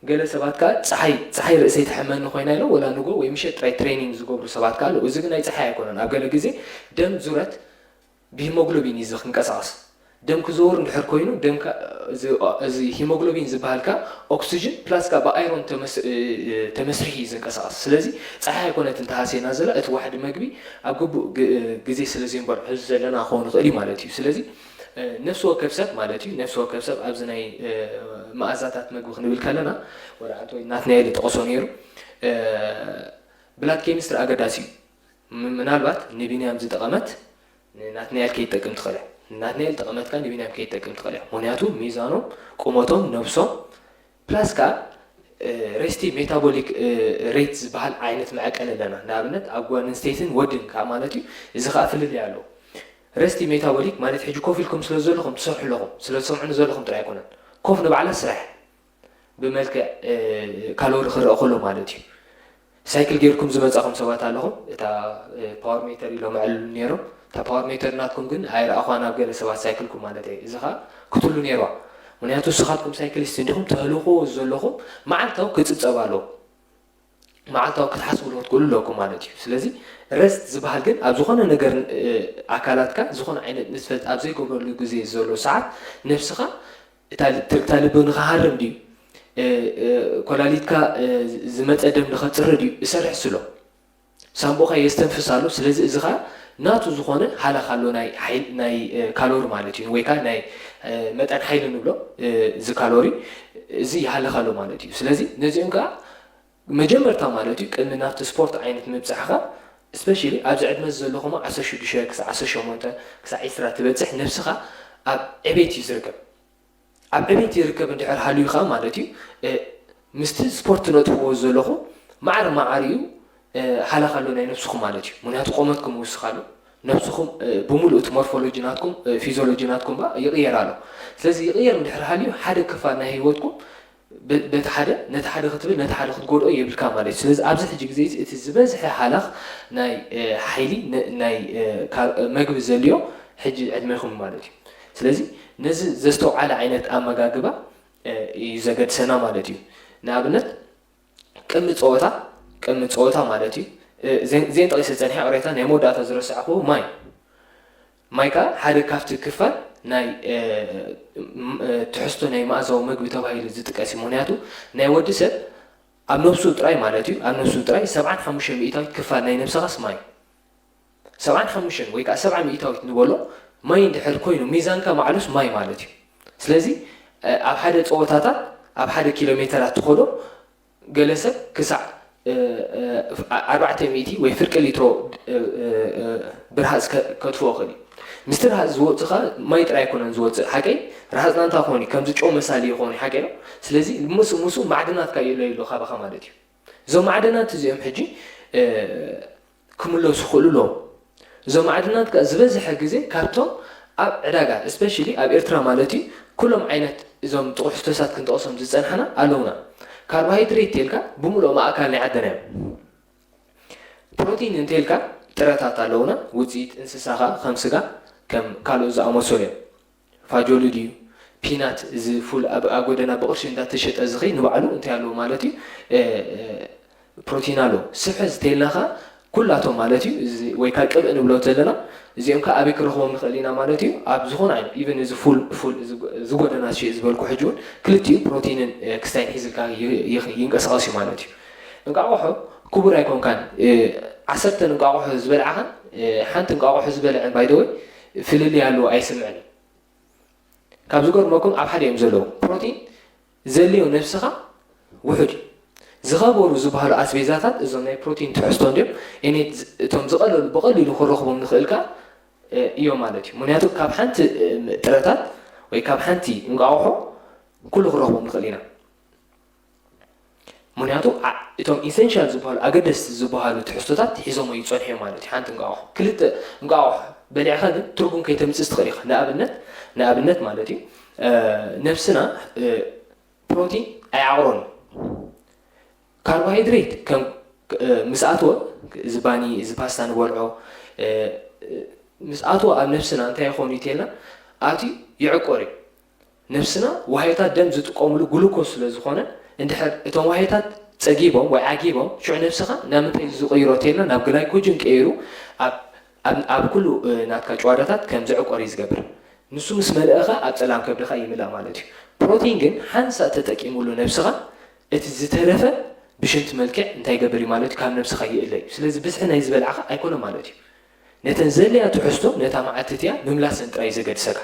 ገለ ሰባት ከዓ ፀሓይ ፀሓይ ርእሰይ ትሕመኒ ኮይና ኢሎም ወላ ንጎ ወይ ምሸት ጥራይ ትሬኒንግ ዝገብሩ ሰባት ከዓ ኣለዉ። እዚ ግን ናይ ፀሓይ ኣይኮነን። ኣብ ገለ ግዜ ደም ዙረት ብሂሞግሎቢን እዩ ዝንቀሳቐስ። ደም ክዘውር እንድሕር ኮይኑ ደምካ እዚ ሂሞግሎቢን ዝበሃል ከዓ ኦክስጅን ፕላስ ከዓ ብኣይሮን ተመስሪሒ እዩ ዝንቀሳቐስ። ስለዚ ፀሓይ ኣይኮነትን ተሃስየና ዘላ እቲ ዋሕዲ መግቢ ኣብ ግቡእ ግዜ ስለ ዘይንበልዖ ሕዚ ዘለና ክኸውን ይኽእል እዩ ማለት እዩ። ስለዚ ነፍሲ ወከፍ ሰብ ማለት እዩ ነፍሲ ወከፍ ሰብ ኣብዚ ናይ መኣዛታት መግቢ ክንብል ከለና ወደ ዓንተ ወይ ናትናኤል ይጠቕሶ ነይሩ ብላድ ኬሚስትሪ ኣገዳሲ እዩ ምናልባት ንቢንያም ዝጠቐመት ንናትናኤል ከይጠቅም ትኽእል እያ ናትናኤል ጠቐመትካ ንቢንያም ከይጠቅም ትኽእል እያ ምክንያቱ ሚዛኖም ቁመቶም ነብሶም ፕላስ ከዓ ሬስቲ ሜታቦሊክ ሬት ዝበሃል ዓይነት መዐቀኒ ኣለና ንኣብነት ኣብ ጓል ኣንስተይትን ወድን ከዓ ማለት እዩ እዚ ከዓ ፍልልይ ኣለዎ Resting metabolic ማለት ሕጂ ኮፍ ኢልኩም ስለ ዘለኹም ትሰርሑ ኣለኹም ስለ ትሰምዑኒ ዘለኹም ጥራይ ኣይኮነን ኮፍ ንባዕላ ስራሕ ብመልክዕ ካሎሪ ክረአ ከሎ ማለት እዩ ሳይክል ጌርኩም ዝመጻኹም ሰባት ኣለኹም እታ power meter ኢሎም ኣዕልሉ ነይሮም እታ power meter ናትኩም ግን ኣይረኣኹዋን ኣብ ገለ ሰባት ሳይክልኩም ማለት እየ እዚ ኸዓ ክትሉ ነይርዋ ምክንያቱ ንስኻትኩም ሳይክሊስት እንዲኹም ተህልኽዎ ዘለኹም መዓልታዊ ክጽብጸብ ኣለዎ። መዓልታዊ ክትሓስብሉ ክትክእሉ ኣለኩም ማለት እዩ። ስለዚ ረስት ዝበሃል ግን ኣብ ዝኾነ ነገር ኣካላትካ ዝኾነ ዓይነት ንጥፈት ኣብ ዘይገብረሉ ግዜ ዘሎ ሰዓት ነብስኻ እታ ልብታ ልቢ ንኽሃርም ድዩ፣ ኮላሊትካ ዝመፀ ደም ንኸፅሪ ድዩ እሰርሕ ስሎ ሳምቦኻ የስተንፍስ ኣሎ። ስለዚ እዚ ኸዓ ናቱ ዝኾነ ሃለኽ ኣሎ ናይ ካሎሪ ማለት እዩ፣ ወይ ከዓ ናይ መጠን ሓይሊ ንብሎ፣ እዚ ካሎሪ እዚ ይሃለኽ ኣሎ ማለት እዩ። ስለዚ ነዚኦም ከዓ መጀመርታ ማለት እዩ ቅድሚ ናብቲ ስፖርት ዓይነት ምብፃሕኻ፣ ስፔሻሊ ኣብዚ ዕድመ ዘለኹም ዓሰርተ ሽዱሽተ ክሳብ ዓሰርተ ሸሞንተ ክሳብ ዒስራ ትበፅሕ ነብስኻ ኣብ ዕቤት እዩ ዝርከብ። ኣብ ዕቤት ይርከብ እንድሕር ሃልዩ ኸዓ ማለት እዩ ምስቲ ስፖርት ትነጥፍዎ ዘለኹም ማዕረ ማዕሪኡ ሃለኽ ኣሎ ናይ ነብስኹም ማለት እዩ። ምክንያቱ ቆመትኩም ይውስኽ ኣሎ፣ ነብስኹም ብምሉእ እቲ ሞርፎሎጂ ናትኩም ፊዚዮሎጂ ናትኩም ባ ይቕየር ኣሎ። ስለዚ ይቕየር እንድሕር ሃልዩ ሓደ ክፋል ናይ ህይወትኩም በቲ ሓደ ነቲ ሓደ ክትብል ነቲ ሓደ ክትጎድኦ የብልካ ማለት እዩ። ስለዚ ኣብዚ ሕጂ ግዜ እዚ እቲ ዝበዝሐ ሃለኽ ናይ ሓይሊ ናይ መግቢ ዘልዮ ሕጂ ዕድሜኹም ማለት እዩ። ስለዚ ነዚ ዘስተውዓለ ዓይነት ኣመጋግባ እዩ ዘገድሰና ማለት እዩ። ንኣብነት ቅድሚ ፀወታ ቅድሚ ፀወታ ማለት እዩ ዜን ጠቂሰ ፀኒሐ ቅሬታ ናይ መወዳእታ ዝረሳዕኹዎ ማይ ማይ ከዓ ሓደ ካብቲ ክፋል ናይ ትሕዝቶ ናይ መኣዛዊ መግቢ ተባሂሉ ዝጥቀስ እዩ። ምክንያቱ ናይ ወዲ ሰብ ኣብ ነብሱ ጥራይ ማለት እዩ ኣብ ነብሱ ጥራይ ሰብዓን ሓሙሽተ ሚእታዊት ክፋል ናይ ነብስኻስ ማይ ሰብዓን ሓሙሽተን ወይ ከዓ ሰብዓ ሚእታዊት ንበሎ ማይ እንድሕር ኮይኑ ሚዛንካ ማዕሉስ ማይ ማለት እዩ። ስለዚ ኣብ ሓደ ፀወታታት ኣብ ሓደ ኪሎ ሜተራት ትኸዶ ገለ ሰብ ክሳዕ ኣርባዕተ ሚእቲ ወይ ፍርቂ ሊትሮ ብርሃፅ ከጥፍኦ ክእል እዩ። ምስቲ ርሃፅ ዝወፅእ ከዓ ማይ ጥራይ ኣይኮነን ዝወፅእ ሓቀይ ርሃፅና እንታይ ክኾን እዩ ከምዚ ጨው መሳሊ ይኾን እዩ ሓቀይ ነው። ስለዚ ምስ ምስ ማዕድናት ካየሎ የሎ ካባኻ ማለት እዩ። እዞም ማዕድናት እዚኦም ሕጂ ክምለሱ ክእሉ ኣለዎም። እዞም ማዕድናት ከ ዝበዝሐ ግዜ ካብቶም ኣብ ዕዳጋ especially ኣብ ኤርትራ ማለት እዩ ኩሎም ዓይነት እዞም ጥቑሕ ስተሳት ክንጠቕሶም ዝጸናሕና ኣለውና። ካርቦሃይድሬት ተልካ ብምልኦም ኣእካል ናይ ዓድና እዮም። ፕሮቲን እንተልካ ጥረታት ኣለውና፣ ውጽኢት እንስሳኻ ከም ስጋ ከም ካልኦት ዝኣመሰሉ እዮም። ፋጆሊ ድዩ ፒናት እዚ ፉል ኣብ ጎደና ብቕርሺ እንዳተሸጠ ዝኸይ ንባዕሉ እንታይ ኣለዎ ማለት እዩ ፕሮቲን ኣለዎ። ስብሒ ዝተልናኻ ኩላቶም ማለት እዩ ወይ ከዓ ቅብእ ንብሎ ዘለና እዚኦም ከዓ ኣበይ ክረኽቦም ንኽእል ኢና ማለት እዩ ኣብ ዝኾነ ዓይነት ኢቨን እዚ ፉል ፉል እዚ ጎደና ሽጥ ዝበልኩ ሕጂ እውን ክልቲኡ ፕሮቲንን ክስታይን ሒዝልካ ይንቀሳቐስ እዩ ማለት እዩ። እንቃቑሖ ክቡር ኣይኮንካን። ዓሰርተ እንቃቑሖ ዝበልዓኻን ሓንቲ እንቃቑሖ ዝበልዐን ባይደወይ ፍልልይ ኣለዎ ኣይስምዕን። ካብ ዝገርመኩም ኣብ ሓደ እዮም ዘለዉ። ፕሮቲን ዘልዮ ነብስኻ ውሑድ እዩ። ዝኸበሩ ዝበሃሉ ኣስቤዛታት እዞም ናይ ፕሮቲን ትሕዝቶ እንዲዮም። እኔት እቶም ዝቐለሉ ብቐሊሉ ክረኽቦም ንኽእል ከኣ እዮም ማለት እዩ። ምክንያቱ ካብ ሓንቲ ጥረታት ወይ ካብ ሓንቲ እንቋቑሖ ኩሉ ክረኽቦም ንኽእል ኢና። ምክንያቱ እቶም ኢሰንሻል ዝበሃሉ ኣገደስቲ ዝበሃሉ ትሕዝቶታት ሒዞሞ ይፀንሑ እዮም ማለት እዩ። ሓንቲ እንቋቑሖ ክልተ እንቋቑሖ በሊዕኻ ግን ትርጉም ከይተምፅእ ትኽእል ኢኻ። ንኣብነት ንኣብነት ማለት እዩ ነብስና ፕሮቲን ኣይዓቕሮን እዩ። ካርቦሃይድሬት ከም ምስ ኣትወ እዚ ባኒ እዚ ፓስታ ንበልዖ ምስ ኣትወ ኣብ ነብስና እንታይ ይኸውን እዩ ተልና ኣትዩ ይዕቆር እዩ። ነብስና ዋህዮታት ደም ዝጥቀምሉ ግሉኮስ ስለ ዝኾነ እንድሕር እቶም ዋህዮታት ፀጊቦም ወይ ዓጊቦም ሽዑ ነብስኻ ናብ ምንታይ ዝቕይሮ ተልና ናብ ግላይኮጅን ቀይሩ ኣብ ኩሉ ናትካ ጨዋዳታት ከም ዝዕቆር እዩ ዝገብር። ንሱ ምስ መልእኻ ኣብ ፀላም ከብድኻ ይምላእ ማለት እዩ። ፕሮቲን ግን ሓንሳእ ተጠቂሙሉ ነብስኻ እቲ ዝተረፈ ብሽንቲ መልክዕ እንታይ ይገብር እዩ ማለት እዩ ካብ ነብስኻ ይእለ እዩ። ስለዚ ብዝሒ ናይ ዝበልዓኻ ኣይኮነ ማለት እዩ። ነተን ዘድልያ ትሕዝቶ ነታ መዓልቲ እቲኣ ምምላሰን ጥራይ ዘገድሰካ።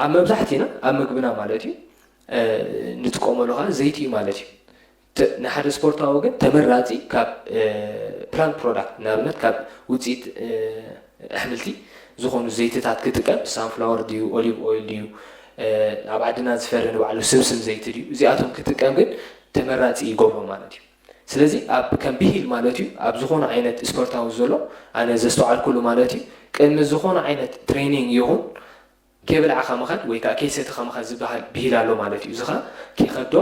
ኣብ መብዛሕቲና ኣብ ምግብና ማለት እዩ ንጥቀመሉ ከዓ ዘይቲ እዩ ማለት እዩ። ንሓደ ስፖርታዊ ግን ተመራፂ ካብ ፕላንት ፕሮዳክት ንኣብነት ካብ ውፅኢት ኣሕምልቲ ዝኾኑ ዘይትታት ክጥቀም ሳንፍላወር ድዩ ኦሊቭ ኦይል ድዩ ኣብ ዓድና ዝፈሪ ንባዕሉ ስምስም ዘይቲ ድዩ እዚኣቶም ክጥቀም ግን ተመራፂ ይገብሮ ማለት እዩ። ስለዚ ኣብ ከም ብሂል ማለት እዩ ኣብ ዝኾነ ዓይነት ስፖርታዊ ዘሎ ኣነ ዘስተውዓልኩሉ ማለት እዩ ቅድሚ ዝኾነ ዓይነት ትሬኒንግ ይኹን ከይበላዕኻ ምኻድ ወይ ከዓ ከይሰተኻ ምኻድ ዝበሃል ብሂል ኣሎ ማለት እዩ። እዚ ኸዓ ከይኸብዶ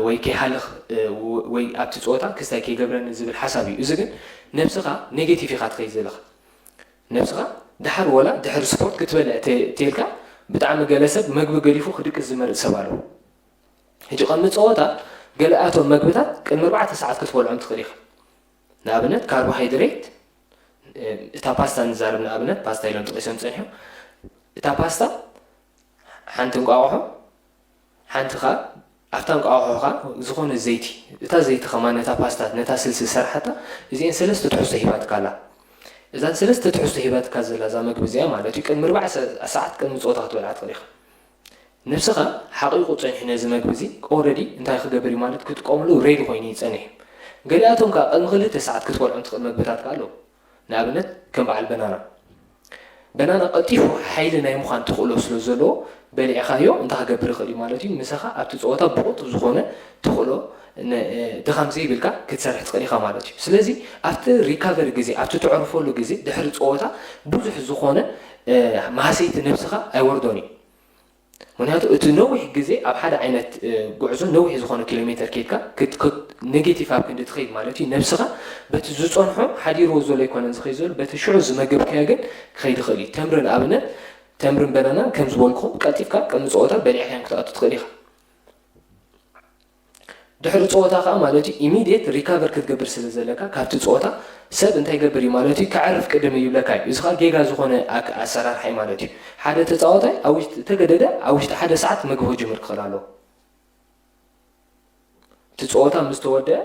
ወይ ከይሃልኽ ወይ ኣብቲ ፀወታ ክስታይ ከይገብረኒ ዝብል ሓሳብ እዩ። እዚ ግን ነብስኻ ኔጌቲቭ ኢኻ ትኸይድ ዘለኻ። ነብስኻ ደሓር ወላ ድሕሪ ስፖርት ክትበልዕ ተልካ ብጣዕሚ ገለ ሰብ መግቢ ገዲፉ ክድቅስ ዝመርጽ ሰብ ኣሎ። ሕጂ ቅድሚ ጸወታ ገለኣቶም መግብታት ቅድሚ ኣርባዕተ ሰዓት ክትበልዖም ትኽእል ኢኻ። ንኣብነት ካርቦሃይድሬት፣ እታ ፓስታ ንዛረብ፣ ንኣብነት ፓስታ ኢሎም ጠቒሶም ጸኒሖም። እታ ፓስታ ሓንቲ እንቋቑሖ፣ ሓንቲ ኸኣ ኣብታ እንቋቑሖ ኸኣ ዝኾነ ዘይቲ፣ እታ ዘይቲ ኸማን ነታ ፓስታ፣ ነታ ስልሲ ዝሰርሓታ፣ እዚኤን ሰለስተ ትሕዝቶ ሂባትካ ኣላ። እዛን ሰለስተ ትሕዝቶ ሂባትካ ዘላ እዛ መግቢ እዚኣ ማለት እዩ ቅድሚ ኣርባዕተ ሰዓት ቅድሚ ጸወታ ክትበልዓ ትኽእል ኢኻ። ነብስኻ ሓቒቑ ጸኒሑ ነዚ መግቢ እዚ ኦረዲ እንታይ ክገብር እዩ ማለት ክጥቀምሉ ሬዲ ኮይኑ ይጸንሕ እዩ። ገሊኣቶም ከኣ ቅድሚ ክልተ ሰዓት ክትበልዖም ትኽእል መግብታት ከኣ ኣለዉ። ንኣብነት ከም በዓል በናና። በናና ቀልጢፉ ሓይሊ ናይ ምዃን ተኽእሎ ስለ ዘለዎ በሊዕኻዮ እንታይ ክገብር ይኽእል እዩ ማለት እዩ። ምሳኻ ኣብቲ ጸወታ ብቑልጡፍ ዝኾነ ተኽእሎ ን-፣ ድኻም ዘይብልካ ክትሰርሕ ትኽእል ኢኻ ማለት እዩ። ስለዚ ኣብቲ ሪካቨሪ ግዜ፣ ኣብቲ ተዕርፈሉ ግዜ ድሕሪ ጸወታ ብዙሕ ዝኾነ ማህሰይቲ ነብስኻ ኣይወርዶን እዩ። ምክንያቱ እቲ ነዊሕ ግዜ ኣብ ሓደ ዓይነት ጉዕዞ ነዊሕ ዝኾነ ኪሎ ሜተር ከይድካ ኔጌቲቭ ኣብ ክንዲ ትኸይድ ማለት እዩ። ነብስኻ በቲ ዝፀንሖ ሓዲርዎ ዘሎ ኣይኮነን ዝኸይድ ዘሎ፣ በቲ ሽዑ ዝመገብካዮ ግን ክኸይድ ይኽእል እዩ። ተምሪ ንኣብነት፣ ተምርን በናናን ከም ዝበልኩኹም ቀልጢፍካ ቅድሚ ፀወታ በሊዕካዮም ክትኣቱ ትኽእል ኢኻ። ድሕሪ ፀወታ ከዓ ማለት እዩ ኢሚድየት ሪካቨር ክትገብር ስለ ዘለካ ካብቲ ፀወታ ሰብ እንታይ ይገብር እዩ ማለት እዩ፣ ከዕርፍ ቅድም እዩ ይብለካ እዩ። እዚ ከዓ ጌጋ ዝኾነ ኣክ-፣ ኣሰራርሓ እዩ ማለት እዩ። ሓደ ተፃዋታይ ኣብ ውሽጢ ተገደደ ኣብ ውሽጢ ሓደ ሰዓት ምግቢ ክጅምር ክኽእል ኣለዎ። እቲ ፀወታ ምስ ተወደአ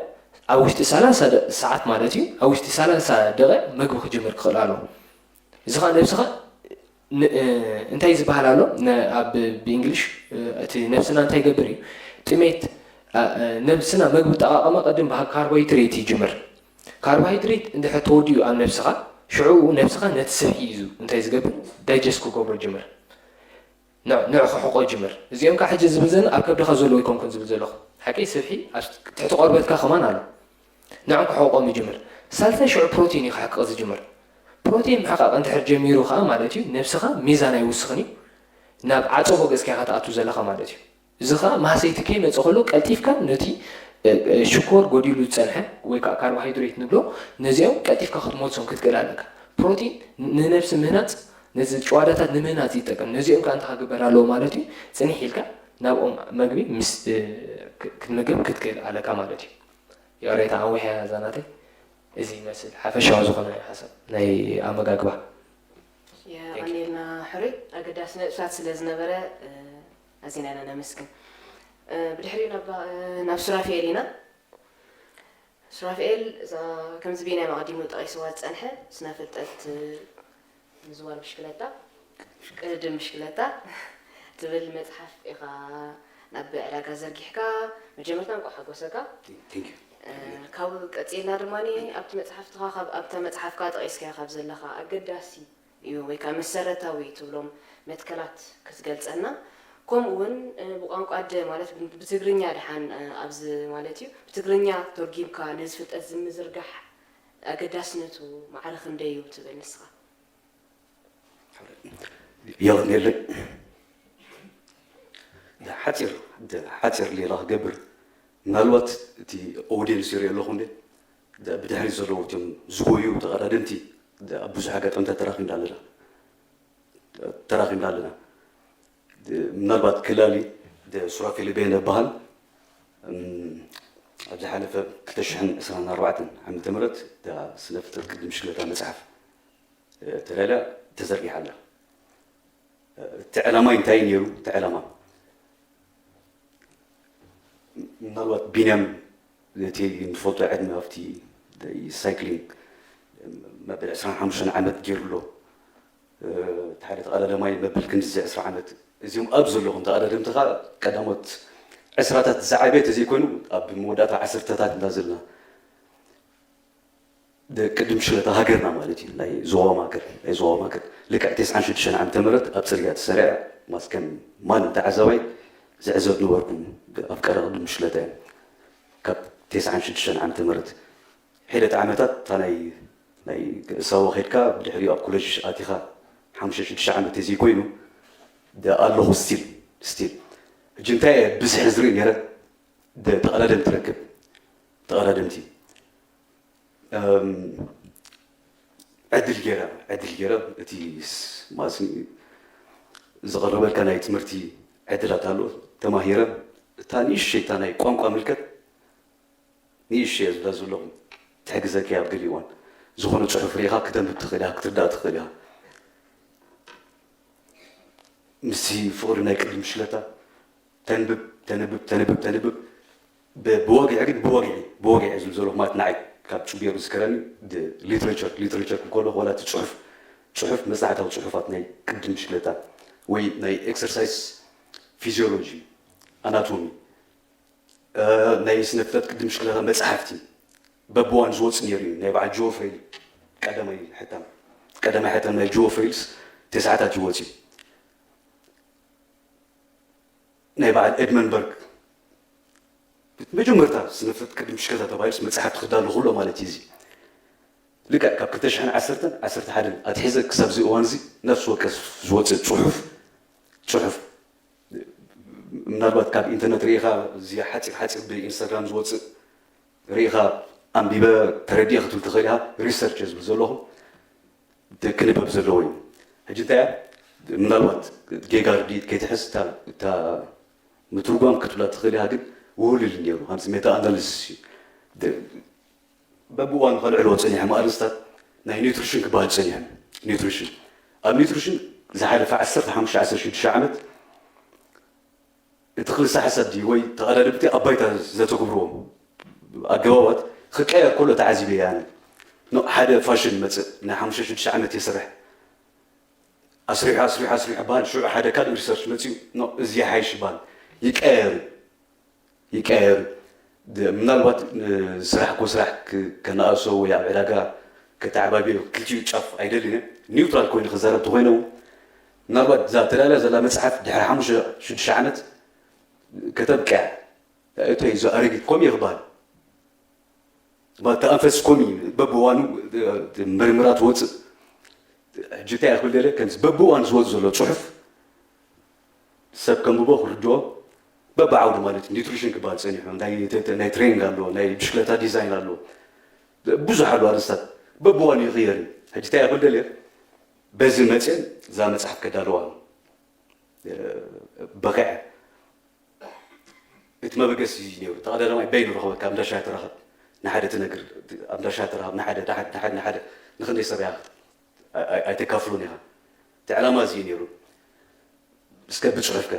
ኣብ ውሽጢ ሰላሳ ደ-፣ ሰዓት ማለት እዩ፣ ኣብ ውሽጢ ሰላሳ ደቂቕ ምግቢ ክጅምር ክኽእል ኣለዎ። እዚ ከዓ ነብስኻ ን-፣ እ፣ እንታይ ዝበሃል ኣሎ? ነ-፣ ኣብ ብእንግሊሽ፣ እ፣ እቲ ነብስና እንታይ ይገብር እዩ? ጥሜት፣ እ፣ እ፣ ነብስና መግቢ ኣጠቓቕማ ቅድም ብካ-፣ ካርቦሃይድሬት ይጅምር። ካርቦሃይድሬት እንድሕር ተወዲኡ ኣብ ነብስኻ፣ ሽዑ ነብስኻ ነቲ ስብሒ እዩ እንታይ ዝገብር? ዳይጀስት ክገብሮ ይጅምር። ንዕ-፣ ንዕ ክሕቆ ይጅምር። እዚኦም ከዓ ሕጂ ዝብል ዘለና ኣብ ከብድኻ ዘለዉ ኣይኮንኩን ዝብል ዘለኹ። ሓቂ ስብሒ ኣብ ትሕቲ ቆርበትካ ከማን ኣሎ። ንዕም ክሕቆም ይጅምር። ሳልሳይ ሽዑ ፕሮቲን እዩ ክሕቅቕ ዝጅምር። ፕሮቲን ምሕቃቕ እንድሕር ጀሚሩ ከዓ ማለት እዩ፣ ነብስኻ ሚዛን ኣይውስኽን እዩ። ናብ ዓጸቦ ገጽካ ኢኻ ትኣቱ ዘለኻ ማለት እዩ። እዚ ኸኣ ማህሰይቲ ከይመጸ ከሎ ቀልጢፍካ ነቲ፣ እ፣ እ፣ ሽኮር ጎዲሉ ዝጸንሐ ወይ ከኣ ካርቦሃይድሬት ንብሎ፣ ነዚኦም ቀልጢፍካ ክትመልሶም ክትክእል ኣለካ። ፕሮቲን ንነብሲ ምህናጽ፣ ነዚ ጭዋዳታት ንምህናጽ ይጠቅም። ነዚኦም ከኣ እንታይ ክግበር ኣለዎ ማለት እዩ? ጽንሕ ኢልካ ናብኦም መግቢ ምስ፣ እ፣ ክ-፣ ክትምገብ ክትክእል ኣለካ ማለት እዩ። ይቕሬታ ኣንዊሐያ እዛ ናተይ። እዚ ይመስል ሓፈሻዊ ዝኾነ ሓሳብ ናይ ኣመጋግባ። የቐንየልና ሕሩይ፣ ኣገዳሲ ነጥብታት ስለ ዝነበረ፣ እ፣ ኣዚና ኢና ነመስግን። እ፣ ብድሕሪኡ ናብ፣ እ፣ ናብ ሱራፌኤል ኢና። ሱራፌኤል፣ እዛ ከምዚ ቢንያም ኣቐዲሙ ጠቒስዋ ዝጸንሐ ስነ ፍልጠት፣ እ፣ ምዝዋር ብሽክለታ፣ ቅድድም ብሽክለታ ትብል መጽሓፍ ኢኻ ናብ ዕዳጋ ዘርጊሕካ። መጀመርታ እንቋዕ ሓጎሰካ። Thank you። እ፣ ካብኡ ቀጺልና ድማ ኣብቲ መጽሓፍትኻ፣ ካብ ኣብታ መጽሓፍካ ጠቒስካዮ ካብ ዘለኻ ኣገዳሲ እዩ ወይ ከዓ መሰረታዊ ትብሎም መትከላት ክትገልጸልና፣ ከምኡ እውን፣ እ፣ ብቋንቋ ኣደ ማለት ብ-፣ ብትግርኛ ደሓን፣ እ፣ ኣብዚ ማለት እዩ፣ ብትግርኛ ተርጊምካ ነዚ ፍልጠት እዚ ምዝርጋሕ ኣገዳስነቱ ማዕረ ክንደይ እዩ ትብል ንስኻ? የቐንየለይ። ሓፂር፣ ሓፂር ሌላ ክገብር፣ ምናልባት እቲ ኦዲየንስ ይሪኦ ኣለኹ እንዴ፣ ብድሕሪት ዘለዉ እቶም ዝጎዩ ተቐዳደምቲ ኣብ ብዙሕ ኣጋጣሚታት ተራኺብና ኣለና፣ ተራኺብና ኣለና። ምናልባት ክላሊ ሱራፌል በየነ እበሃል። እም፣ ኣብ ዝሓለፈ ክልተ ሽሕን ዕስራን ኣርባዕተን ዓመተ ምህረት እታ ስነ ፍልጠት ቅድድም ብሽክለታ መጽሓፍ፣ እ፣ ተዳልያ ተዘርጊሓ ኣላ። እቲ ዕላማ እንታይ ነይሩ? እቲ ዕላማ ምናልባት ቢንያም ነቲ ንፈልጦ ዕድመ ኣብቲ ሳይክሊንግ መበል ዕስራን ሓሙሽተን ዓመት ገይሩ ኣሎ። እቲ ሓደ ተቐዳዳማይ መበል ክንድዚ ዕስራ ዓመት። እዚኦም ኣብ ዘለኹም ተቐዳደምቲ ኸኣ ቀዳሞት ዕስራታት ዝዓበየ ተዘይኮይኑ ኣብ መወዳእታ ዓሰርተታት እንዳ ዘለና። ደ-፣ ቅድም ሽለታ ሃገርና ማለት እዩ፣ ናይ ዞባ ማእከል፣ ናይ ዞባ ማእከል። ልክዕ ተስዓን ሽዱሽተን ዓመተ ምህረት ኣብ ጽርግያ ተሰሪዐ፣ ማስ ከም ማንም ተዓዛባይ ዝዕዘብ ነበርኩ፣ ኣፍቃሪ ቅድም ሽለታ እየ። ካብ ተስዓን ሽዱሽተን ዓመተ ምህረት ሒደት ዓመታት እታ ናይ፣ ናይ ሳዋ ኸድካ፣ ብድሕሪኡ ኣብ ኮሌጅ ኣቲኻ ሓሙሽተ ሽዱሽተ ዓመት ተዘይኮይኑ፣ ደ-፣ ኣለኹ ስቲል፣ ስቲል። ሕጂ እንታይ እየ ብዝሒ ዝርኢ ነይረ? ደ-፣ ተቐዳደምቲ ረክብ፣ ተቐዳደምቲ። እም፣ ዕድል ገይረ፣ ዕድል ገይረ፣ እቲ ስ-፣ ማስ-፣ ዝቐረበልካ ናይ ትምህርቲ ዕድላት ኣሎ። ተማሂረ እታ ንእሽተይ እታ ናይ ቋንቋ ምልከት ንእሽተይ እየ ዝብላ ዘለኹ። ትሕግዘካ እያ ኣብ ገሊኡ እዋን። ዝኾነ ጽሑፍ ርኢኻ ክተንብብ ትኽእል ኢኻ፣ ክትርዳእ ትኽእል ኢኻ። ምስቲ ፍቕሪ ናይ ቅድም ሽለታ ተንብብ ተንብብ ተንብብ ተንብብ ብ- ብወግዒ ግን ብወግዒ ብወግዒ ዝብል ዘለኹ ማለት ንዓይ ካብ ጭቤሩ ዝከረኒ ሊትሬቸር ሊትሬቸር ክከሎ ዋላ እቲ ጽሑፍ ጽሑፍ መጽናዕታዊ ጽሑፋት ናይ ቅድም ሽለታ ወይ ናይ ኤክሰርሳይስ ፊዚዮሎጂ ኣናቶሚ ናይ ስነፍጠት ቅድም ሽለታ መጽሓፍቲ በብዋን ዝወፅ ነይሩ እዩ። ናይ በዓል ጆ ፌል ቀዳማይ ሕታም ቀዳማይ ሕታም ናይ ጆ ፌልስ ተስዓታት ይወፅ እዩ። ናይ በዓል ኤድመንበርግ መጀመርታ ስነፍጠት ቅድም ሽለታ ተባሂሉስ መጽሓፍቲ ክዳሎ ኩሎ ማለት እዩ። እዚ ልክዕ ካብ ክልተ ሽሕን ዓሰርተን ዓሰርተ ሓደን ኣትሒዘ ክሳብ እዚ እዋን እዚ ነፍሲ ወከፍ ዝወፅእ ፅሑፍ ፅሑፍ ምናልባት ካብ ኢንተርነት ርኢኻ እዚ ሓፂር ሓፂር ብኢንስታግራም ዝወፅእ ርኢኻ ኣንቢበ ተረዲእ ክትብል ትኽእል ኢኻ። ሪሰርች ዝብል ዘለኹ ክንበብ ዘለዎ እዩ። ሕጂ እንታይ እያ ምናልባት ጌጋ ርድኢት ከይትሕዝ እታ ምትርጓም ክትብላ ትኽእል ኢኻ፣ ግን ውህሉል ነይሩ ከምዚ ሜታ ኣናሊሲስ እዩ። በብእዋኑ ከልዕልዎ ጸኒሖም ኣርእስታት ናይ ኒውትሪሽን ክበሃል ጸኒሖም። ኒውትሪሽን ኣብ ኒውትሪሽን ዝሓለፈ ዓሰርተ ሓሙሽተ ዓሰርተ ሽዱሽተ ዓመት እቲ ክልሰ ሓሳብ ድዩ ወይ ተቐዳደምቲ ኣብ ባይታ ዘተግብርዎ ኣገባባት ክቀየር ከሎ ተዓዚበ እየ ኣነ። ኖ ሓደ ፋሽን ይመጽእ ናይ ሓሙሽተ ሽዱሽተ ዓመት የስርሕ ኣስሪሑ ኣስሪሑ ኣስሪሑ በሃል ሽዑ ሓደ ካልእ ሪሰርች መጽኡ ኖ እዚ ይሓይሽ ይበሃል ይቀየር ይቀየር። ምናልባት ስራሕ ኮ ስራሕ ከነኣእሶ ወይ ኣብ ዕዳጋ ከተዓባብዮ ክልቲኡ ጫፍ ኣይደልን እየ። ኒውትራል ኮይኑ ክዛረብ ተኮይነ እውን ምናልባት እዛ ተዳልያ ዘላ መፅሓፍ ድሕሪ ሓሙሽተ ሽዱሽተ ዓመት ከተብቅያ እቶይ እዚ ኣረጊት ኮም እየ ክበሃል ማለት ተኣንፈስ ኮም እዩ በብዋኑ ምርምራት ወፅእ ሕጂ እንታይ ክብል ደለ ከምዚ በብእዋኑ ዝወፅ ዘሎ ፅሑፍ ሰብ ከንብቦ ክርድኦ በብዓውዲ ማለት እዩ ኒትሪሽን ክበሃል ፀኒሑ ናይ ትሬኒንግ ኣሎ ናይ ብሽክለታ ዲዛይን ኣሎ ብዙሕ ኣሎ ኣርስታት በብዋኑ ይቕየር እዩ ሕጂ እንታይ ክብል ደልየ በዚ መፅን እዛ መፅሓፍ ከዳለዋ በቕዐ እቲ መበገሲ እዩ ነይሩ ተቐዳዳማይ በይኑ ረኸበካ ኣብ እንዳሻ ተራኸብ ንሓደ ትነግር ኣብ እንዳሻ ተራኸብ ንሓደ ንሓደ ንሓደ ንሓደ ንኽንደይ ሰብ ኢኻ ኣይተካፍሉን ኢኻ እቲ ዕላማ እዚ እዩ ነይሩ እስከ ብፅሑፍከ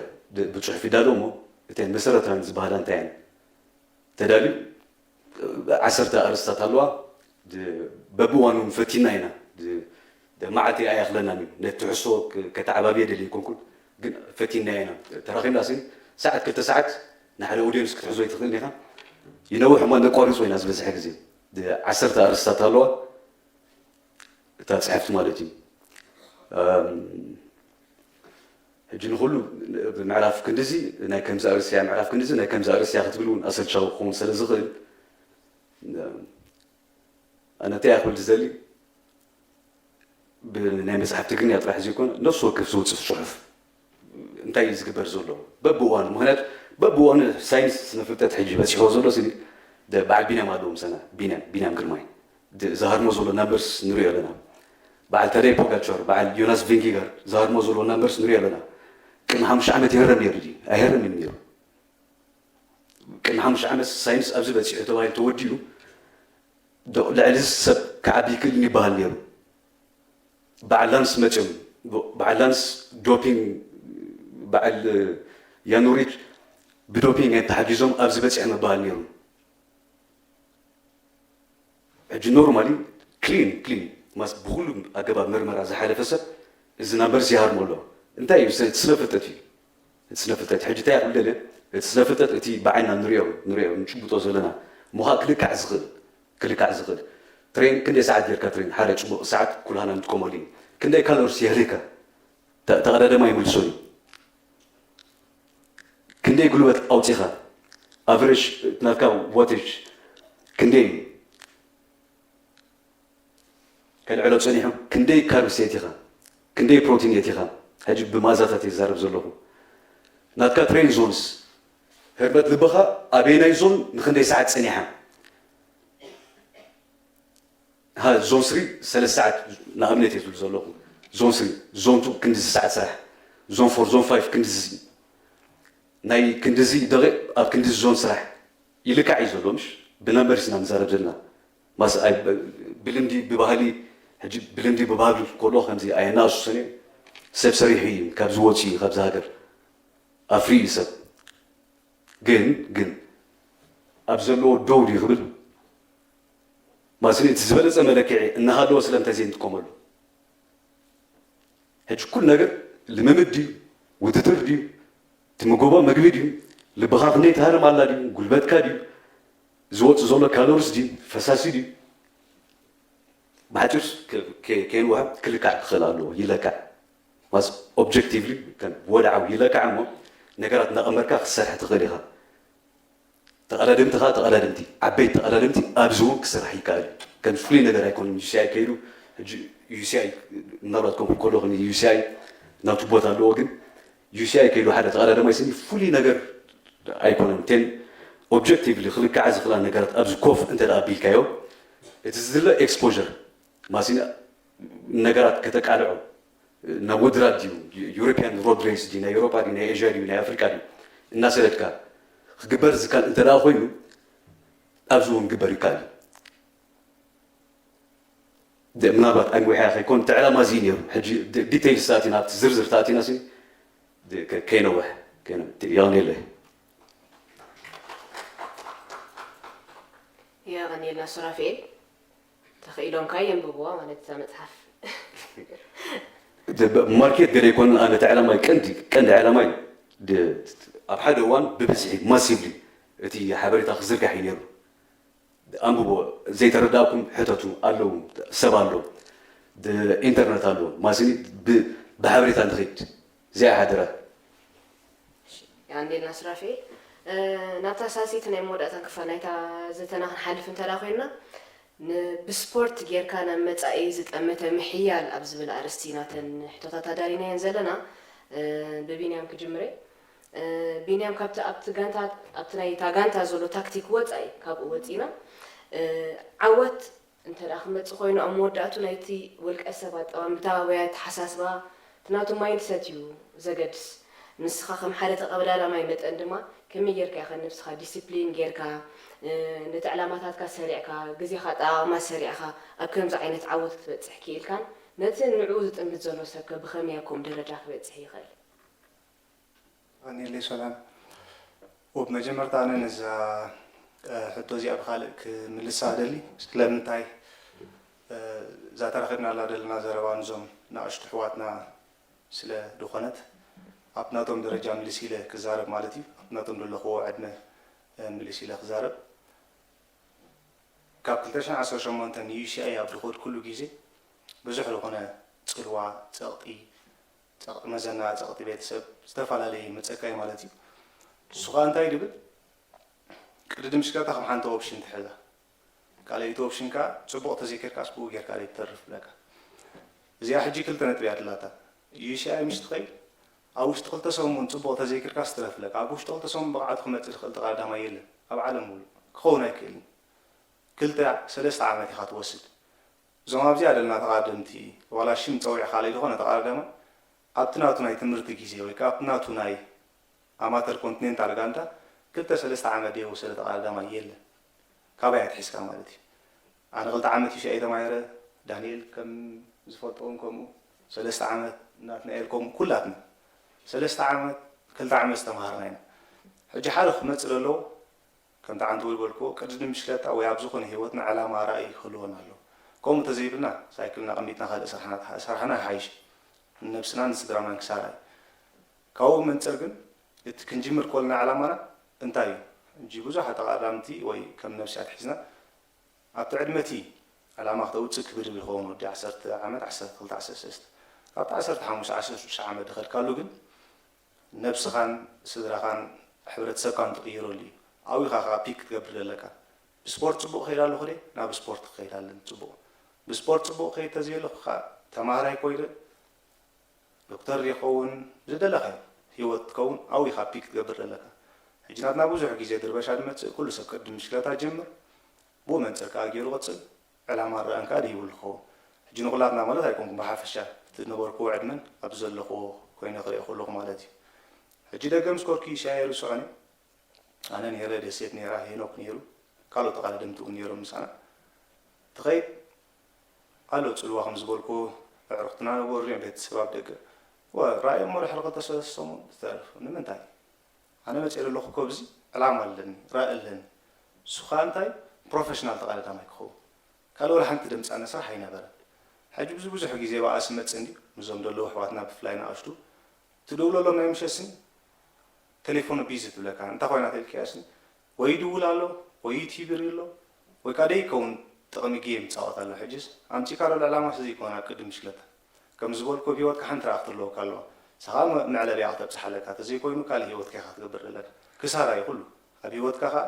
ብፅሑፍ ይዳሎ እሞ እተን መሰረታውያን ዝበሃላ እንታይ እየን ተዳልዩ ዓሰርተ ኣርእስታት ኣለዋ በብዋኑ ፈቲና ኢና መዓልቲ ኣያኽለናን እዩ ነቲ ትሕዝቶ ከተዓባብየ ደልየ ኣይኮንኩን ግን ፈቲና ኢና ተራኺብና ሲ ሰዓት ክልተ ሰዓት ንሓደ ኦዲየንስ ክትሕዞ ይትኽእል ኢኻ ይነውሕ እሞ ነቋርጾ ኢና ዝበዝሐ ግዜ ዓሰርተ ኣርእስታት ኣለዋ እታ ፅሕፍቲ ማለት እዩ ሕጂ ንኩሉ ምዕራፍ ክንድዚ ናይ ከምዚ ኣርእስያ ምዕራፍ ክንድዚ ናይ ከምዚ ኣርእስያ ክትብል እውን ኣሰልቻዊ ክኸውን ስለ ዝኽእል ኣነ እንታይ ክብል ዝደሊ ብናይ መፅሓፍ ትግርኛ ጥራሕ ዘይኮነ ነፍሲ ወከፍ ዝውፅእ ፅሑፍ እንታይ እዩ ዝግበር ዘሎ በብእዋኑ ምክንያቱ በብእዋኑ ሳይንስ ስነ ፍልጠት ሕጂ በፂሕዎ ዘሎ ስኒ በዓል ቢንያም ኣለዎ ምሳና ቢንያም ቢንያም ግርማይ ዝሃርሞ ዘሎ ናምበርስ ንሪኦ ኣለና በዓል ተደይ ፖጋቸር በዓል ዮናስ ቪንጊጋር ዝሃርሞ ዘሎ ናምበርስ ንሪኦ ኣለና ቅድሚ ሓሙሽተ ዓመት ይህረም ነይሩ ድዩ ኣይህረምን ነይሩ ቅድሚ ሓሙሽተ ዓመት ሳይንስ ኣብዚ በፂሑ ተባሂሉ ተወዲኡ ልዕሊ ሰብ ክዓቢ ይክእል ይበሃል ነይሩ በዓል ላንስ መፅዮም በዓል ላንስ ዶፒንግ በዓል ያኑሪች ብዶፒንግ ተሓጊዞም ኣብዚ በፂሖም ይበሃል ነይሩ ሕጂ ኖርማሊ ክሊን ክሊን ማስ ብኩሉ ኣገባብ መርመራ ዝሓለፈ ሰብ እዚ ናምበር ይሃርሞ ኣሎ እንታይ እዩ እቲ ስነ ፍልጠት እዩ እቲ ስነ ፍልጠት ሕጂ እንታይ ክብል ደልየ እቲ ስነ ፍልጠት እቲ ብዓይና ንሪኦ ንሪኦ ንጭብጦ ዘለና ምዃ ክልካዕ ዝኽእል ክልካዕ ዝኽእል ትሬን ክንደይ ሰዓት ጌርካ ትሬን ሓደ ፅቡቅ ሰዓት ኩላህና ንጥቀመሉ እዩ ክንደይ ካሎርስ የህልካ ተቐዳደማ ይምልሶ እዩ ክንደይ ጉልበት ኣውፂኻ ኣቨሬጅ ናትካ ዋቴጅ ክንደይ ከልዕሎ ፀኒሑ ክንደይ ካርብስ የቲኻ ክንደይ ፕሮቲን የቲኻ ሕጂ ብማእዛታት ይዛረብ ዘለኹ ናትካ ትሬን ዞንስ ህርመት ልብኻ ኣበየናይ ዞን ንክንደይ ሰዓት ፀኒሓ ዞን ስሪ ሰለስተ ሰዓት ንኣብነት እየ ዝብል ዘለኹ ዞን ስሪ ዞን ቱ ክንዲ ሰዓት ስራሕ ዞን ፎር ዞን ፋይቭ ክንድዚ ናይ ክንድዚ ደቂቕ ኣብ ክንድዚ ዞን ስራሕ ይልካዕ እዩ ዘሎ። ምሽ ብነምበርስ ኢና ንዛረብ ዘለና። ማስ ኣይ ብልምዲ ብባህሊ ሕጂ ብልምዲ ብባህሊ ከሎ ከምዚ ኣየናእሱሰን እዩ። ሰብ ሰሪሑ እዩ ካብ ዝወፅ እዩ ካብዚ ሃገር ኣፍሪ እዩ ሰብ። ግን ግን ኣብ ዘለዎ ደው ድዩ ክብል ማስኒ እቲ ዝበለፀ መለክዒ እናሃለወ ስለምንታይ ዘይንጥቀመሉ? ሕጂ ኩሉ ነገር ልምምድ ድዩ? ውድድር ድዩ? ትምገቦ ምግቢ ድዩ? ልብኻ ክንደይ ትሃርም ኣላ ድዩ? ጉልበትካ ድዩ? ዝወፅ ዘሎ ካሎሪስ ድዩ? ፈሳሲ ድዩ? ብሓፂሩስ ከይንውሃብ ክልካዕ ክኽእል ኣለዎ። ይለካዕ ማስ ኦብጀክቲቭሊ ከም ወድዓዊ ይለካዕ እሞ ነገራት እናቐመርካ ክትሰርሕ ትኽእል ኢኻ። ተቐዳደምቲ ከዓ ተቐዳደምቲ ዓበይቲ ተቐዳደምቲ ኣብዚ እውን ክስራሕ ይከኣል እዩ። ከም ፍሉይ ነገር ኣይኮነን። ዩሲኣይ ከይዱ ሕጂ ዩሲኣይ ምናልባት ከም ከሎ ዩሲኣይ ናቱ ቦታ ኣለዎ። ግን ዩሲኣይ ከይዱ ሓደ ተቐዳደማይ ስኒ ፍሉይ ነገር ኣይኮነን። ቴን ኦብጀክቲቭሊ ክልካዓ ዝኽላ ነገራት ኣብዚ ኮፍ እንተ ኣቢልካዮ እቲ ዝድለ ኤክስፖር ማሲና ነገራት ከተቃልዖ ናብ ውድድራት ድዩ ዩሮፒያን ሮድ ሬስ ድዩ ናይ ኤሮፓ ድዩ ናይ ኤዥያ ድዩ ናይ ኣፍሪቃ ድዩ እናሰደድካ ክግበር ዝካል እንተ ደኣ ኮይኑ ኣብዚ እውን ግበር ይካል እዩ። ምናልባት ኣንዊሐ ከይኮን እቲ ዕላማ እዚ ነይሩ። ሕጂ ዲቴይልስ ተኣቲና ኣብቲ ዝርዝር ተኣቲና ሲ ከይነውሕ የቐኒለ። የቐኒልና ሱራፌል። ተኽኢሎም ከኣ የንብብዋ ማለት እዛ መጽሓፍ። ማርኬት ገለ ይኮን ኣነ እቲ ዕላማይ ቀንዲ ቀንዲ ዕላማይ ኣብ ሓደ እዋን ብብዝሒ ማሲቭሊ እቲ ሓበሬታ ክዝርጋሕ እዩ ነይሩ። ኣንብቦ ዘይተረዳእኩም ሕተቱ ኣለዉ ሰብ ኣሎ ኢንተርነት ኣሎ ማሲኒ ብሓበሬታ ንኽድ እዚኣ ሓደራ። ያንዴልና ስራፌል ናብታ ሳልሰይቲ ናይ መወዳእታን ክፋል ናይታ ዘተና ክንሓልፍ እንተዳ ኮይንና ብስፖርት ጌርካ ናብ መጻኢ ዝጠመተ ምሕያል ኣብ ዝብል ኣርእስቲ ናተን ሕቶታት ኣዳሊናየን ዘለና። ብቢንያም ክጅምረ። ቢንያም ካብቲ ኣብቲ ጋንታ ኣብቲ ናይ እታ ጋንታ ዘሎ ታክቲክ ወጻኢ ካብኡ ወጺና ዓወት እንተ ደኣ ክመጽእ ኮይኑ ኣብ መወዳእቱ ናይቲ ውልቀ ሰብ ኣጠማምታ ወይ ኣተሓሳስባ እቲ ናቱ ማይንድሰት እዩ ዘገድስ። ንስኻ ከም ሓደ ተቐዳዳማይ መጠን ድማ ከመይ ጌርካ ኢኻ ነብስኻ ዲስፕሊን ጌርካ ነቲ ዕላማታትካ ሰሪዕካ ግዜኻ ኣጠቓቕማ ሰሪዕኻ ኣብ ከምዚ ዓይነት ዓወት ክትበጽሕ ክኢልካን ነቲ ንዕኡ ዝጥምት ዘሎ ሰብከ ብኸመይ ኣብ ከምኡ ደረጃ ክበጽሕ ይኽእል? ቀኒለይ ሰላም። ኡብ መጀመርታ ኣነ ነዛ ሕቶ እዚኣ ብካልእ ክምልሳ እደሊ። ስለምንታይ እዛ ተራኺብናላ ዘለና ዘረባ ንዞም ንኣሽቱ ኣሕዋትና ስለ ዝኾነት ኣብቲ ናቶም ደረጃ ምልስ ኢለ ክዛረብ ማለት እዩ። ኣብቲ ናቶም ዘለኽዎ ዕድመ ምልስ ኢለ ክዛረብ። ካብ ክልተ ሽሕን ዓሰርተ ሸሞንተን ንዩሲኣይ ኣብ ዝኸድኩሉ ግዜ ብዙሕ ዝኾነ ፅልዋ፣ ፀቕጢ፣ ፀቕጢ መዘና፣ ፀቕጢ ቤተሰብ ዝተፈላለየ ይመፀካ እዩ ማለት እዩ። ንሱ ከዓ እንታይ ድብል ቅድድም ሽክለታ ከም ሓንቲ ኦፕሽን ትሕዛ። ካልኣይቲ ኦፕሽን ከዓ ፅቡቕ ተዘይኬድካስ ብኡ ጌርካ ደይ ትተርፍ ብለካ። እዚኣ ሕጂ ክልተ ነጥቢ እያ ድላታ። ዩሲኣይ ምሽ ትኸይድ ኣብ ውሽጢ ክልተ ሰሙን ፅቡቕ ተዘይኬድካስ ትረፍ ብለካ። ኣብ ውሽጢ ክልተ ሰሙን ብቕዓቱ ክመፅእ ዝኽእል ተቐዳዳማይ የለን ኣብ ዓለም ሙሉእ። ክኸውን ኣይክእልን። ክልተ ሰለስተ ዓመት ኢኻ ትወስድ። እዞም ኣብዚኣ ዘለና ተቓደምቲ ዋላ ሽም ፀዊዕካ ለይዝኾነ ተቓዳዳማይ ኣብቲ ናቱ ናይ ትምህርቲ ግዜ ወይ ከዓ ኣብቲ ናቱ ናይ ኣማተር ኮንቲኔንታል ጋንታ ክልተ ሰለስተ ዓመት ደይወሰደ ተቓዳዳማይ የለን። ካበይ ኣትሒዝካ ማለት እዩ። ኣነ ክልተ ዓመት ዩሲኣይ ተማሂረ፣ ዳንኤል ከም ዝፈልጦ እውን ከምኡ ሰለስተ ዓመት ናትናኤል ከምኡ ኩላትና ሰለስተ ዓመት ክልተ ዓመት ዝተምሃርና ኢና። ሕጂ ሓደ ክመፅእ ዘለዎ ከምቲ ዓንተቦይ ዝበልክዎ ቅድድም ብሽክለታ ወይ ኣብ ዝኾነ ህይወትና ዕላማ ራእይ ክህልወና ኣለዎ። ከምኡ ተዘይብልና ሳይክልና ኣቐሚጥና ካልእ ስራሕና ተሰራሕና ይሓይሽ። ንነብስናን ንስድራናን ክሳራ እዩ። ካብኡ መንፅር ግን እቲ ክንጅምር ከለና ዕላማና እንታይ እዩ? ሕጂ ብዙሓት ተቐዳምቲ ወይ ከም ነብሲ ኣትሒዝና ኣብቲ ዕድመ እቲ ዕላማ ክተውፅእ ክብድብል ይኸውን ወዲ ዓሰርተ ዓመት ዓሰርተ ክልተ ዓሰርተ ሰለስተ ካብቲ ዓሰርተ ሓሙሽተ ዓሰርተ ሽዱሽተ ዓመት ዝኸድካሉ ግን ነብስኻን ስድራኻን ሕብረተሰብካን ትቕይረሉ እዩ። ኣብኡ ኢኻ ከዓ ፒክ ክትገብር ዘለካ። ብስፖርት ፅቡቕ ከይድ ኣለኹ ድየ? ናብ ስፖርት ክኸይድ ኣለኒ ፅቡቕ። ብስፖርት ፅቡቕ ከይድ ተዘየለኹ ከዓ ተማሃራይ ኮይደ ዶክተር ይኸውን ዝደለኻዮ ህይወት ትከውን ኣብኡ ኢኻ ፒክ ክትገብር ዘለካ። ሕጂ ናትና ብዙሕ ግዜ ድርበሻ ድመፅእ ኩሉ ሰብ ቅድም ብሽክለታ ጀምር ብኡ መንፅር ከዓ ገይሩ ቅፅል ዕላማ ረኣን ከዓ ደይብሉ ክኸውን ሕጂ ንኩላትና ማለት ኣይኮንኩም ብሓፈሻ እቲ ዝነበርክዎ ዕድመን ኣብዚ ዘለኽዎ ኮይነ ክሪኦ ከለኹ ማለት እዩ። ሕጂ ደገ ምስ ኮርኩ ይሻየ ርስዖኒ። ኣነ ነይረ፣ ደሴት ነይራ፣ ሄኖክ ነይሩ፣ ካልኦት ተቓዳደምቲ እውን ነይሮም ምሳና። ትኸይድ ኣሎ ጽልዋ ከም ዝበልኩ፣ ኣዕሩኽትና ነበሩ እዮም፣ ቤተሰብ ኣብ ደገ። ወ-፣ ራእዮም እሞ ድሕሪ ክልተ ሰለስተ ሰሙን ዝተረፉ። ንምንታይ? ኣነ መጽእ ዘለኹ እኮ ብዚ ዕላማ ኣለኒ፣ ራእ ኣለኒ። እሱ ኸኣ እንታይ? ፕሮፌሽናል ተቓዳዳማይ ክኸውን። ካልእ ወላ ሓንቲ ድምጻ ስራሕ ኣይነበረን። ሕጂ ብዙ ብዙሕ ግዜ ብኣስ መጽእ እንዲ፣ ምስዞም ዘለዉ ኣሕዋትና ብፍላይ ንኣሽቱ ትድውለሎም ናይ ምሸት ስኒ ቴሌፎኑ ቢዚ ትብለካ። እንታይ ኮይና ተልክያ ስኒ ወይ ይድውል ኣሎ ወይ ዩቲዩብ ይርኢ ኣሎ ወይ ከዓ ደይከውን ጥቕሚ ጌም ይጻወት ኣሎ። ሕጅስ ኣምጺእካ ዶ ዕላማ ዘይኮነ ኣብ ቅድም ብሽክለታ ከም ዝበልኩ ኣብ ህይወትካ ሓንቲ ረኣኽቲ ኣለወካ ኣለዋ። ንስኻ መ-፣ መዕለቢያ ክተብጽሓ ኣለካ። ተዘይኮይኑ ካልእ ህይወትካ ኢኻ ትገብር ዘለካ። ክሳራ እዩ ኩሉ። ኣብ ህይወትካ ኸኣ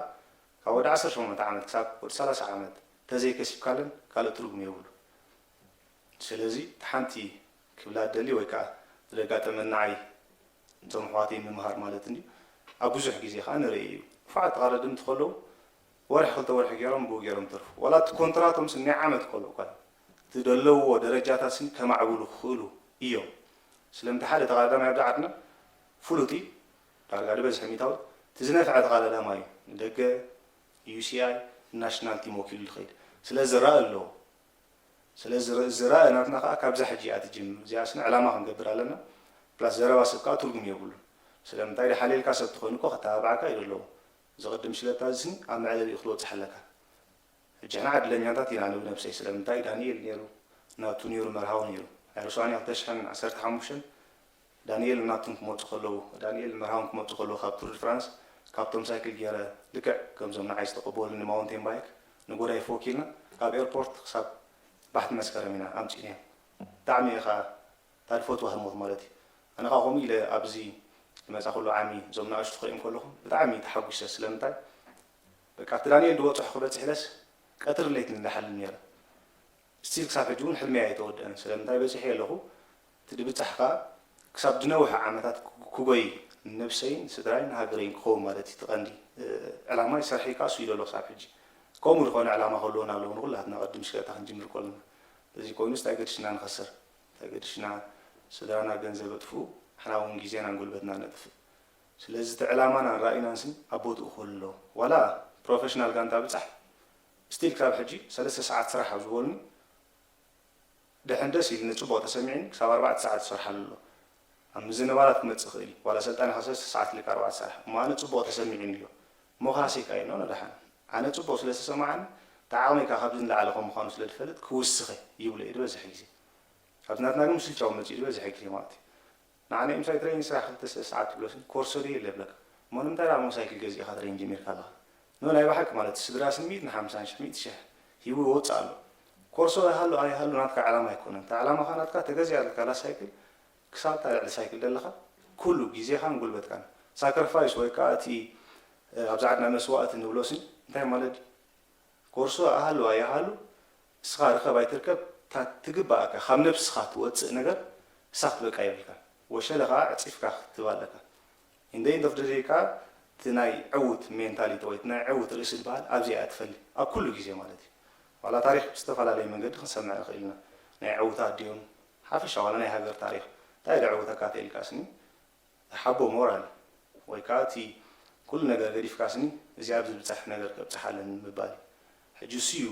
ካብ ወዲ ዓሰርተ ሸሞንተ ዓመት ክሳብ ወዲ ሰላሳ ዓመት ተዘይከሲብካለን ካልእ ትርጉም የብሉ። ስለዚ እቲ ሓንቲ ክብላ ደሊ ወይ ከዓ ዝደጋጠመኒ ንዓይ እቶም ኣሕዋተይ ምምሃር ማለት እንድዩ። ኣብ ብዙሕ ግዜ ከዓ ንርኢ እዩ። ንፉዓት ተቓዳደምቲ ከለዉ ወርሒ ክልተ ወርሒ ገይሮም ብኡ ገይሮም ተርፉ። ዋላ እቲ ኮንትራቶም ስኒ ዓመት ከሎ እኳ እቲ ዘለውዎ ደረጃታት ስኒ ከማዕብሉ ክኽእሉ እዮም። ስለምንታይ ሓደ ተቓዳዳማይ ኣብዚ ዓድና ፍሉጥ እዩ። ዳርጋ ዝበዝሕ ሚእታዊ እቲ ዝነፍዐ ተቓዳዳማይ እዩ። ንደገ ዩ ሲ ኣይ ናሽናል ቲም ወኪሉ ዝኸይድ። ስለዚ ዝረአ ኣለዎ። ስለዚ ዝረ-፣ ዝረአ ናትና ከዓ ካብዛ ሕጂ እያ ትጅምር። እዚኣ ስነ ዕላማ ክንገብር ኣለና። ፕላስ ዘረባ ሰብ ከዓ ትርጉም የብሉን። ስለምንታይ ድሓልየልካ ሰብ ትኾይኑ እኮ ክተባብዓካ እዩ ዘለዎ። እዚ ቅድም ሽለታ እዚ ስኒ ኣብ መዕለቢኡ ክትበጽሕ ኣለካ። ሕጂ ሕና ዕድለኛታት ኢና፣ ንብነብሰይ። ስለምንታይ ዳንኤል ነይሩ፣ ናቱ ነይሩ፣ መርሃዊ ነይሩ። ኣይርስዖን እየ፣ ክልተ ሽሕን ዓሰርተ ሓሙሽተን ዳንኤል ናቱን ክመጹ ከለዉ፣ ዳንኤል መርሃውን ክመጹ ከለዉ ካብ ቱር ድ ፍራንስ፣ ካብቶም ሳይክል ገይረ ልክዕ ከምዞም ንዓይ ዝተቐበሉኒ ማውንቴን ባይክ ንጎዳይፍ ወኪልና ካብ ኤርፖርት ክሳብ ባሕቲ መስከረም ኢና ኣምጺእናዮም። ብጣዕሚ ኢኻ እታ ዝፈትዋ ህሞት ማለት እዩ። ኣነ ኸዓ ከምኡ ኢለ ኣብዚ ዝመጻ ኩሉ ዓሚ እዞም ንኣሽቱ ክርእዮም ከለኹ ብጣዕሚ ተሓጒሰ። ስለምንታይ? በቃ ኣብቲ ዳንኤል ዝበጽሖ ክበጽሕ ኢለስ ቀትርን ለይትን ዝሓልም ነይረ። ስቲል ክሳብ ሕጂ እውን ሕልመይ ኣይተወደአን። ስለምንታይ በጺሐ ኣለኹ? እቲ ድብጻሕ ከኣ ክሳብ ዝነውሐ ዓመታት ክጎይ ንነብሰይን ስድራይን ሃገረይን ክኸውን ማለት እዩ። እቲ ቀንዲ፣ እ፣ ዕላማይ ስርሐይ ከኣ እሱ እዩ ዘሎ ክሳብ ሕጂ። ከምኡ ዝኾነ ዕላማ ክህልወና ኣለዎ ንኹላትና ቅድም ሽለታ ክንጅምር ከለና። እዚ ኮይኑስ እንታይ ገድሽና ንኸስር? እንታይ ገድሽና ስድራና ገንዘብ ኣጥፍኡ፣ ንሕና እውን ግዜናን ጉልበትናን ነጥፍእ። ስለዚ እቲ ዕላማናን ራእይናን ስኒ ኣብ ቦትኡ ክህሉ ኣለዎ። ዋላ ፕሮፌሽናል ጋንታ ብጻሕ ስቲል ክሳብ ሕጂ ሰለስተ ሰዓት ስራሕ ኣብ ዝበሉኒ፣ ደሐን ደስ ኢሉኒ፣ ጽቡቕ ተሰሚዑኒ፣ ክሳብ ኣርባዕተ ሰዓት ዝሰርሓሉ ኣሎ። ኣብ ምዝንባላት ክመጽእ ይኽእል እዩ። ዋላ ሰልጣኒ ካብ ሰለስተ ሰዓት ኢልካ ኣርባዕተ ሰዓት፣ እሞ ኣነ ጽቡቕ ተሰሚዑኒ ኣሎ። እሞ ካሴካ እዩ፣ ኖ፣ ኖ፣ ደሓን። ኣነ ጽቡቕ ስለ ዝተሰማዓኒ፣ እቲ ዓቕመይ ከኣ ካብዚ ንላዕሊ ከም ምዃኑ ስለ ዝፈልጥ፣ ክውስኸ ይብሎ እዩ ዝበዝሕ ግዜ። ኣብዚ ናትና ግን ምስልቻው መጺኡ ዝበዝሕ ግዜ ማለት እዩ። ንዓና ምሳይ ትሬኒንግ ስራሕ ክልተ ሰዓት ትብሎስን ኮርሶ ድየ ኢለ እብለካ። እሞ ንምንታይ ደኣ ሞሳይክል ገዚእኻ ትሬኒንግ ጀሚርካ ኣለኻ? ኖ ናይ ብሓቂ ማለት ስድራ ስን ሚእትን ሓምሳን ሽሕ፣ ሚእቲ ሽሕ ሂቡ ይወጽእ ኣሎ። ኮርሶ ይሃሉ ኣይሃሉ ናትካ ዕላማ ኣይኮነን። እታ ዕላማኻ ናትካ ተገዚኣ ዘለካ ላ ሳይክል ክሳብ እታ ልዕሊ ሳይክል ዘለኻ ኩሉ ግዜኻን ጉልበትካን ሳክሪፋይስ ወይ ከዓ እቲ፣ እ፣ ኣብዚ ዓድና መስዋእቲ ንብሎስን እንታይ ማለት እዩ? ኮርሶ ኣሃሉ ኣይሃሉ፣ እስኻ ርከብ ኣይትርከብ፣ እታ ትግባኣካ፣ ካብ ነብስኻ ትወጽእ ነገር፣ እሳ ክትበቃ የብልካን። ወሸለ ኸኣ ዕጺፍካ ክትህብ ኣለካ። In the end of the day ከኣ፣ እቲ ናይ ዕዉት ሜንታሊቲ ወይ እቲ ናይ ዕዉት ርእሲ ዝበሃል፣ ኣብዚ እያ ትፈሊ። ኣብ ኩሉ ግዜ ማለት እዩ። ዋላ ታሪኽ ብዝተፈላለየ መንገዲ ክንሰምዕ ንኽእል ኢና። ናይ ዕዉታት ድዮም፣ ሓፈሻ ዋላ ናይ ሃገር ታሪኽ። እንታይ ኢለ ዕዉተካ ተኢልካ ስኒ፣ ሓቦ ሞራል ወይ ከዓ እቲ ኩሉ ነገር ገዲፍካ ስኒ እዚ ኣብዚ ብጻሕ ነገር ከብጽሕ ኣለኒ ምባል እዩ። ሕጂ እሱ እዩ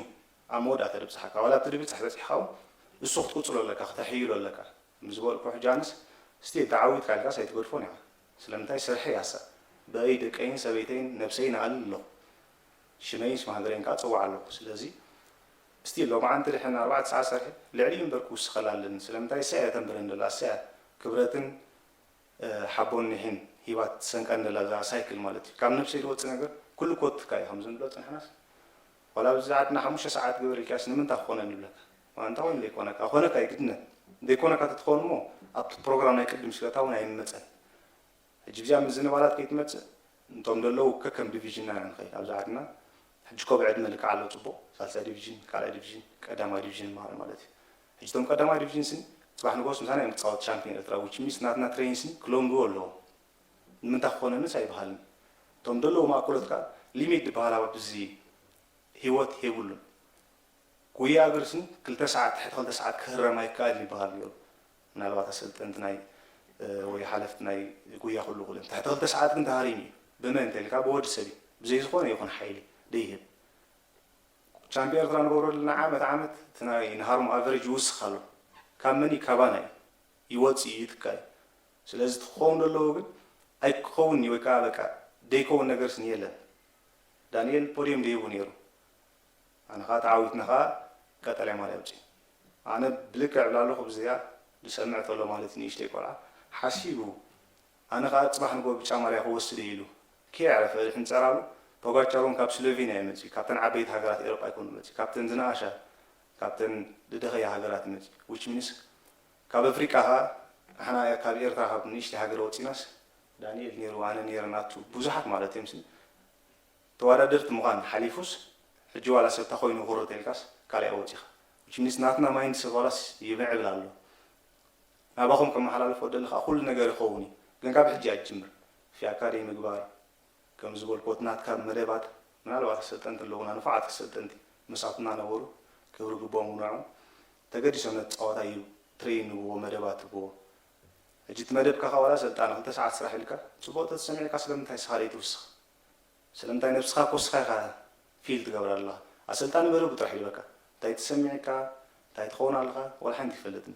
ኣብ መወዳእታ ድብጽሓካ። ዋላ ኣብቲ ድብጻሕ በጺሕካ እውን እሱ ክትቅጽሎ ኣለካ፣ ክተሕይሎ ኣለካ። ምስ ዝበልኩ ሕጂ ኣነስ ስቲል ተዓዊትካ ኢልካስ ኣይትገድፎን ኢኻ። ስለምንታይ ስርሐይ ኣሳ ብኣይ ደቀይን ሰበይተይን ነብሰይን ኣልል ኣለኹ። ሽመይን ሽም ሃገረይን ከዓ ጽዋዕ ኣለኹ። ስለዚ ስቲል ሎማዓንቲ ድሕን ኣርባዕተ ሰዓት ሰርሐ ልዕሊኡ እምበር ክውስኸላ ኣለኒ። ስለምንታይ እሳ እያ ተንብረን ደላ፣ እሳ እያ ክብረትን እ፣ ሓቦን ኒሕን ሂባ ትሰንቀኒ ዘላ እዛ ሳይክል ማለት እዩ። ካብ ነብሰይ ዝወጽእ ነገር ኩሉ ኮትካ እዩ ከም ዝንብሎ ጽንሕናስ። ዋላ ኣብዚ ዓድና ሓሙሽተ ሰዓት ግበር ኢልካስ ንምንታይ ክኾነኒ ይብለካ። ዋላ እንታይ ኮይኑ ዘይኮነካ፣ ኮነካ እዩ ግድነት። ዘይኮነካ ተትኸውን እሞ ኣብቲ ፕሮግራም ናይ ቅድም ሽለታ እውን ኣይምመጸን። ሕጂ ብዚኣ ምዝንባላት ከይትመጽእ፣ እንቶም ደለዉ ከከም ዲቪዥንና ኢና ንኸይድ። ኣብዚ ዓድና ሕጂ እኮ ብዕድመ ልክዕ ኣሎ ጽቡቕ፣ ሳልሳይ ዲቪዥን፣ ካልኣይ ዲቪዥን፣ ቀዳማይ ዲቪዥን ይበሃል ማለት እዩ። ሕጂ እቶም ቀዳማይ ዲቪዥን ስኒ ጽባሕ ንግሆስ ምሳና እዮም ክጻወቱ ሻምፒዮን ኤርትራ፣ which means ናትና ትሬኒንግ ስኒ ክለምድዎ ኣለዎም። ንምንታይ ክኾነንስ ኣይበሃልን። እቶም ደለዉ ማእከሎት ከኣ ሊሚት ዝበሃል ኣብዚ ህይወት የብሉን። ጉያ እግሪ ስኒ ክልተ ሰዓት፣ ትሕቲ ክልተ ሰዓት ክህረም ኣይከኣልን ይበሃል ነይሩ። ምናልባት ኣሰልጠንቲ ናይ፣ ወይ ሓለፍቲ ናይ ጉያ ኩሉ ክብሎም። ትሕቲ ክልተ ሰዓት ግን ተሃሪሙ እዩ። ብመን እንተልካ ብወዲ ሰብ እዩ። ብዘይ ዝኾነ ይኹን ሓይሊ ደይህብ። ቻምፒዮን ኤርትራ ንገብሮ ዘለና ዓመት ዓመት እቲ ናይ ንሃርሞ ኣቨሬጅ ይውስኽ ኣሎ። ካብ መን እዩ? ካባና እዩ። ይወፅእ እዩ፣ ይትካ እዩ። ስለዚ እቲ ክኸውን ዘለዎ ግን ኣይክኸውን እዩ ወይ ከዓ በቃ ደይከውን ነገርስ የለን። ዳንኤል ፖድየም ደይቡ ነይሩ። ኣነ ከዓ ተዓዊትና ከዓ ቀጠልያ ማልያ ኣውፅእ። ኣነ ብልክዕ እብላ ኣለኹ ብዚኣ ዝሰምዕ ተሎ ማለት እዩ ንእሽተይ ቆልዓ ሓሲቡ ኣነ ከዓ ፅባሕ ንጎ ብጫ ማልያ ክወስድ ኢሉ ከየዕረፈ ድሕን ፀራሉ ፖጋቻር እውን ካብ ስሎቬንያ እዩ መፅኡ። ካብተን ዓበይቲ ሃገራት ኤሮጳ ኣይኮኑ መፅኡ፣ ካብተን ዝነኣሻ ካብተን ዝደኸያ ሃገራት እዩ መፅኡ። Which means ካብ ኣፍሪቃ ከዓ ንሕና ካብ ኤርትራ ካብ ንእሽተይ ሃገር ወፂናስ ዳንኤል ነይሩ ኣነ ነይረ ናቱ ብዙሓት ማለት እዮም። ተወዳደርቲ ምዃን ሓሊፉስ ሕጂ ዋላ ሰብ ተኾይኑ ቁርጥ ኢልካስ ካልእ ወፂኻ። Which means ናትና ማይንድ ሰብ ዋላስ ይምዕብል ኣሎ። ናባኹም ከመሓላልፎ ደሊ ከዓ ኩሉ ነገር ይኸውን እዩ። ግን ካብ ሕጂ ኣጅምር ፊ ኣካደሚ ምግባር ከም ዝበልኩ እቲ ናትካ መደባት ምናልባት ኣሰልጠንቲ ኣለዉና ንፉዓት ኣሰልጠንቲ መሳትና ነበሩ ክብሪ ግቦም ንዖም ተገዲሶም ነቲ ፀዋታ እዩ ትሬን ንብዎ መደባት ህብዎ። ሕጂ እቲ መደብካ ከዓ ዋላ ኣሰልጣኒ ክልተ ሰዓት ስራሕ ኢልካ ፅቡቕ ተተሰሚዕካ ስለምንታይ ስኻ ዘይትውስኽ? ስለምንታይ ነብስኻ ኮስኻ ኢኻ ፊል ትገብር ኣለኻ? ኣሰልጣኒ መደቡ ጥራሕ ይበካ እንታይ ትሰሚዕካ እንታይ ትኸውን ኣለኻ ወላ ሓንቲ ይፈልጥን።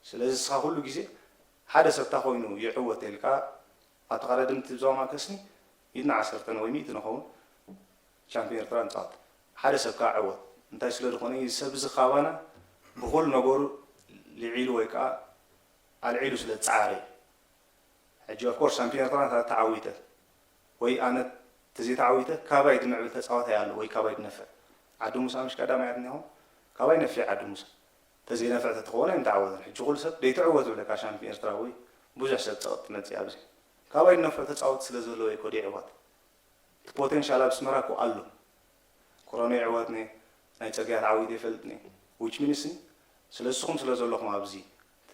ስለዚ እስኻ ኩሉ ግዜ ሓደ ሰብ እንታይ ኮይኑ ይዕወት ኢልካ ኣብቲ ቀዳድምቲ ዞባ ማእከል ስኒ ሚእትን ዓሰርተን ወይ ሚእቲ ንኸውን ቻምፒዮን ኤርትራ ንፃወት ሓደ ሰብ ከዓ ዕወት እንታይ ስለ ዝኾነ እዩ ሰብ እዚ ካባና ብኩሉ ነገሩ ልዒሉ ወይ ከዓ ኣልዒሉ ስለ ዝፀዓረ እዩ። ሕጂ ኦፍኮርስ ሻምፒዮን ኤርትራ እንተ ተዓዊተ ወይ ኣነ ተዘይተዓዊተ ካባይ ድምዕብል ተፃዋታይ ኣሎ ወይ ካባይ ድነፍዕ ዓዲ ሙሳ ምሽ ቀዳማያት እኒኹም ካባይ ነፊዕ ዓዲ ሙሳ ተዘይነፍዕ ተትኸውን ኣይምተዓወተን ሕጂ ኩሉ ሰብ ደይትዕወት ብለካ ሻምፒዮን ኤርትራ ወይ ብዙሕ ሰብ ፀቕጥ መፅእ ኣብዚ ካባይ ድነፍዕ ተፃወት ስለ ዘለዎ እኮ ደይዕወት እቲ ፖቴንሻል ኣብ ኣስመራ እኮ ኣሎ። ኮሮና ይዕወትኒ ናይ ጽርግያ ተዓዊተ ይፈልጥኒ which means ስለ ንስኹም ስለ ዘለኹም ኣብዚ እቲ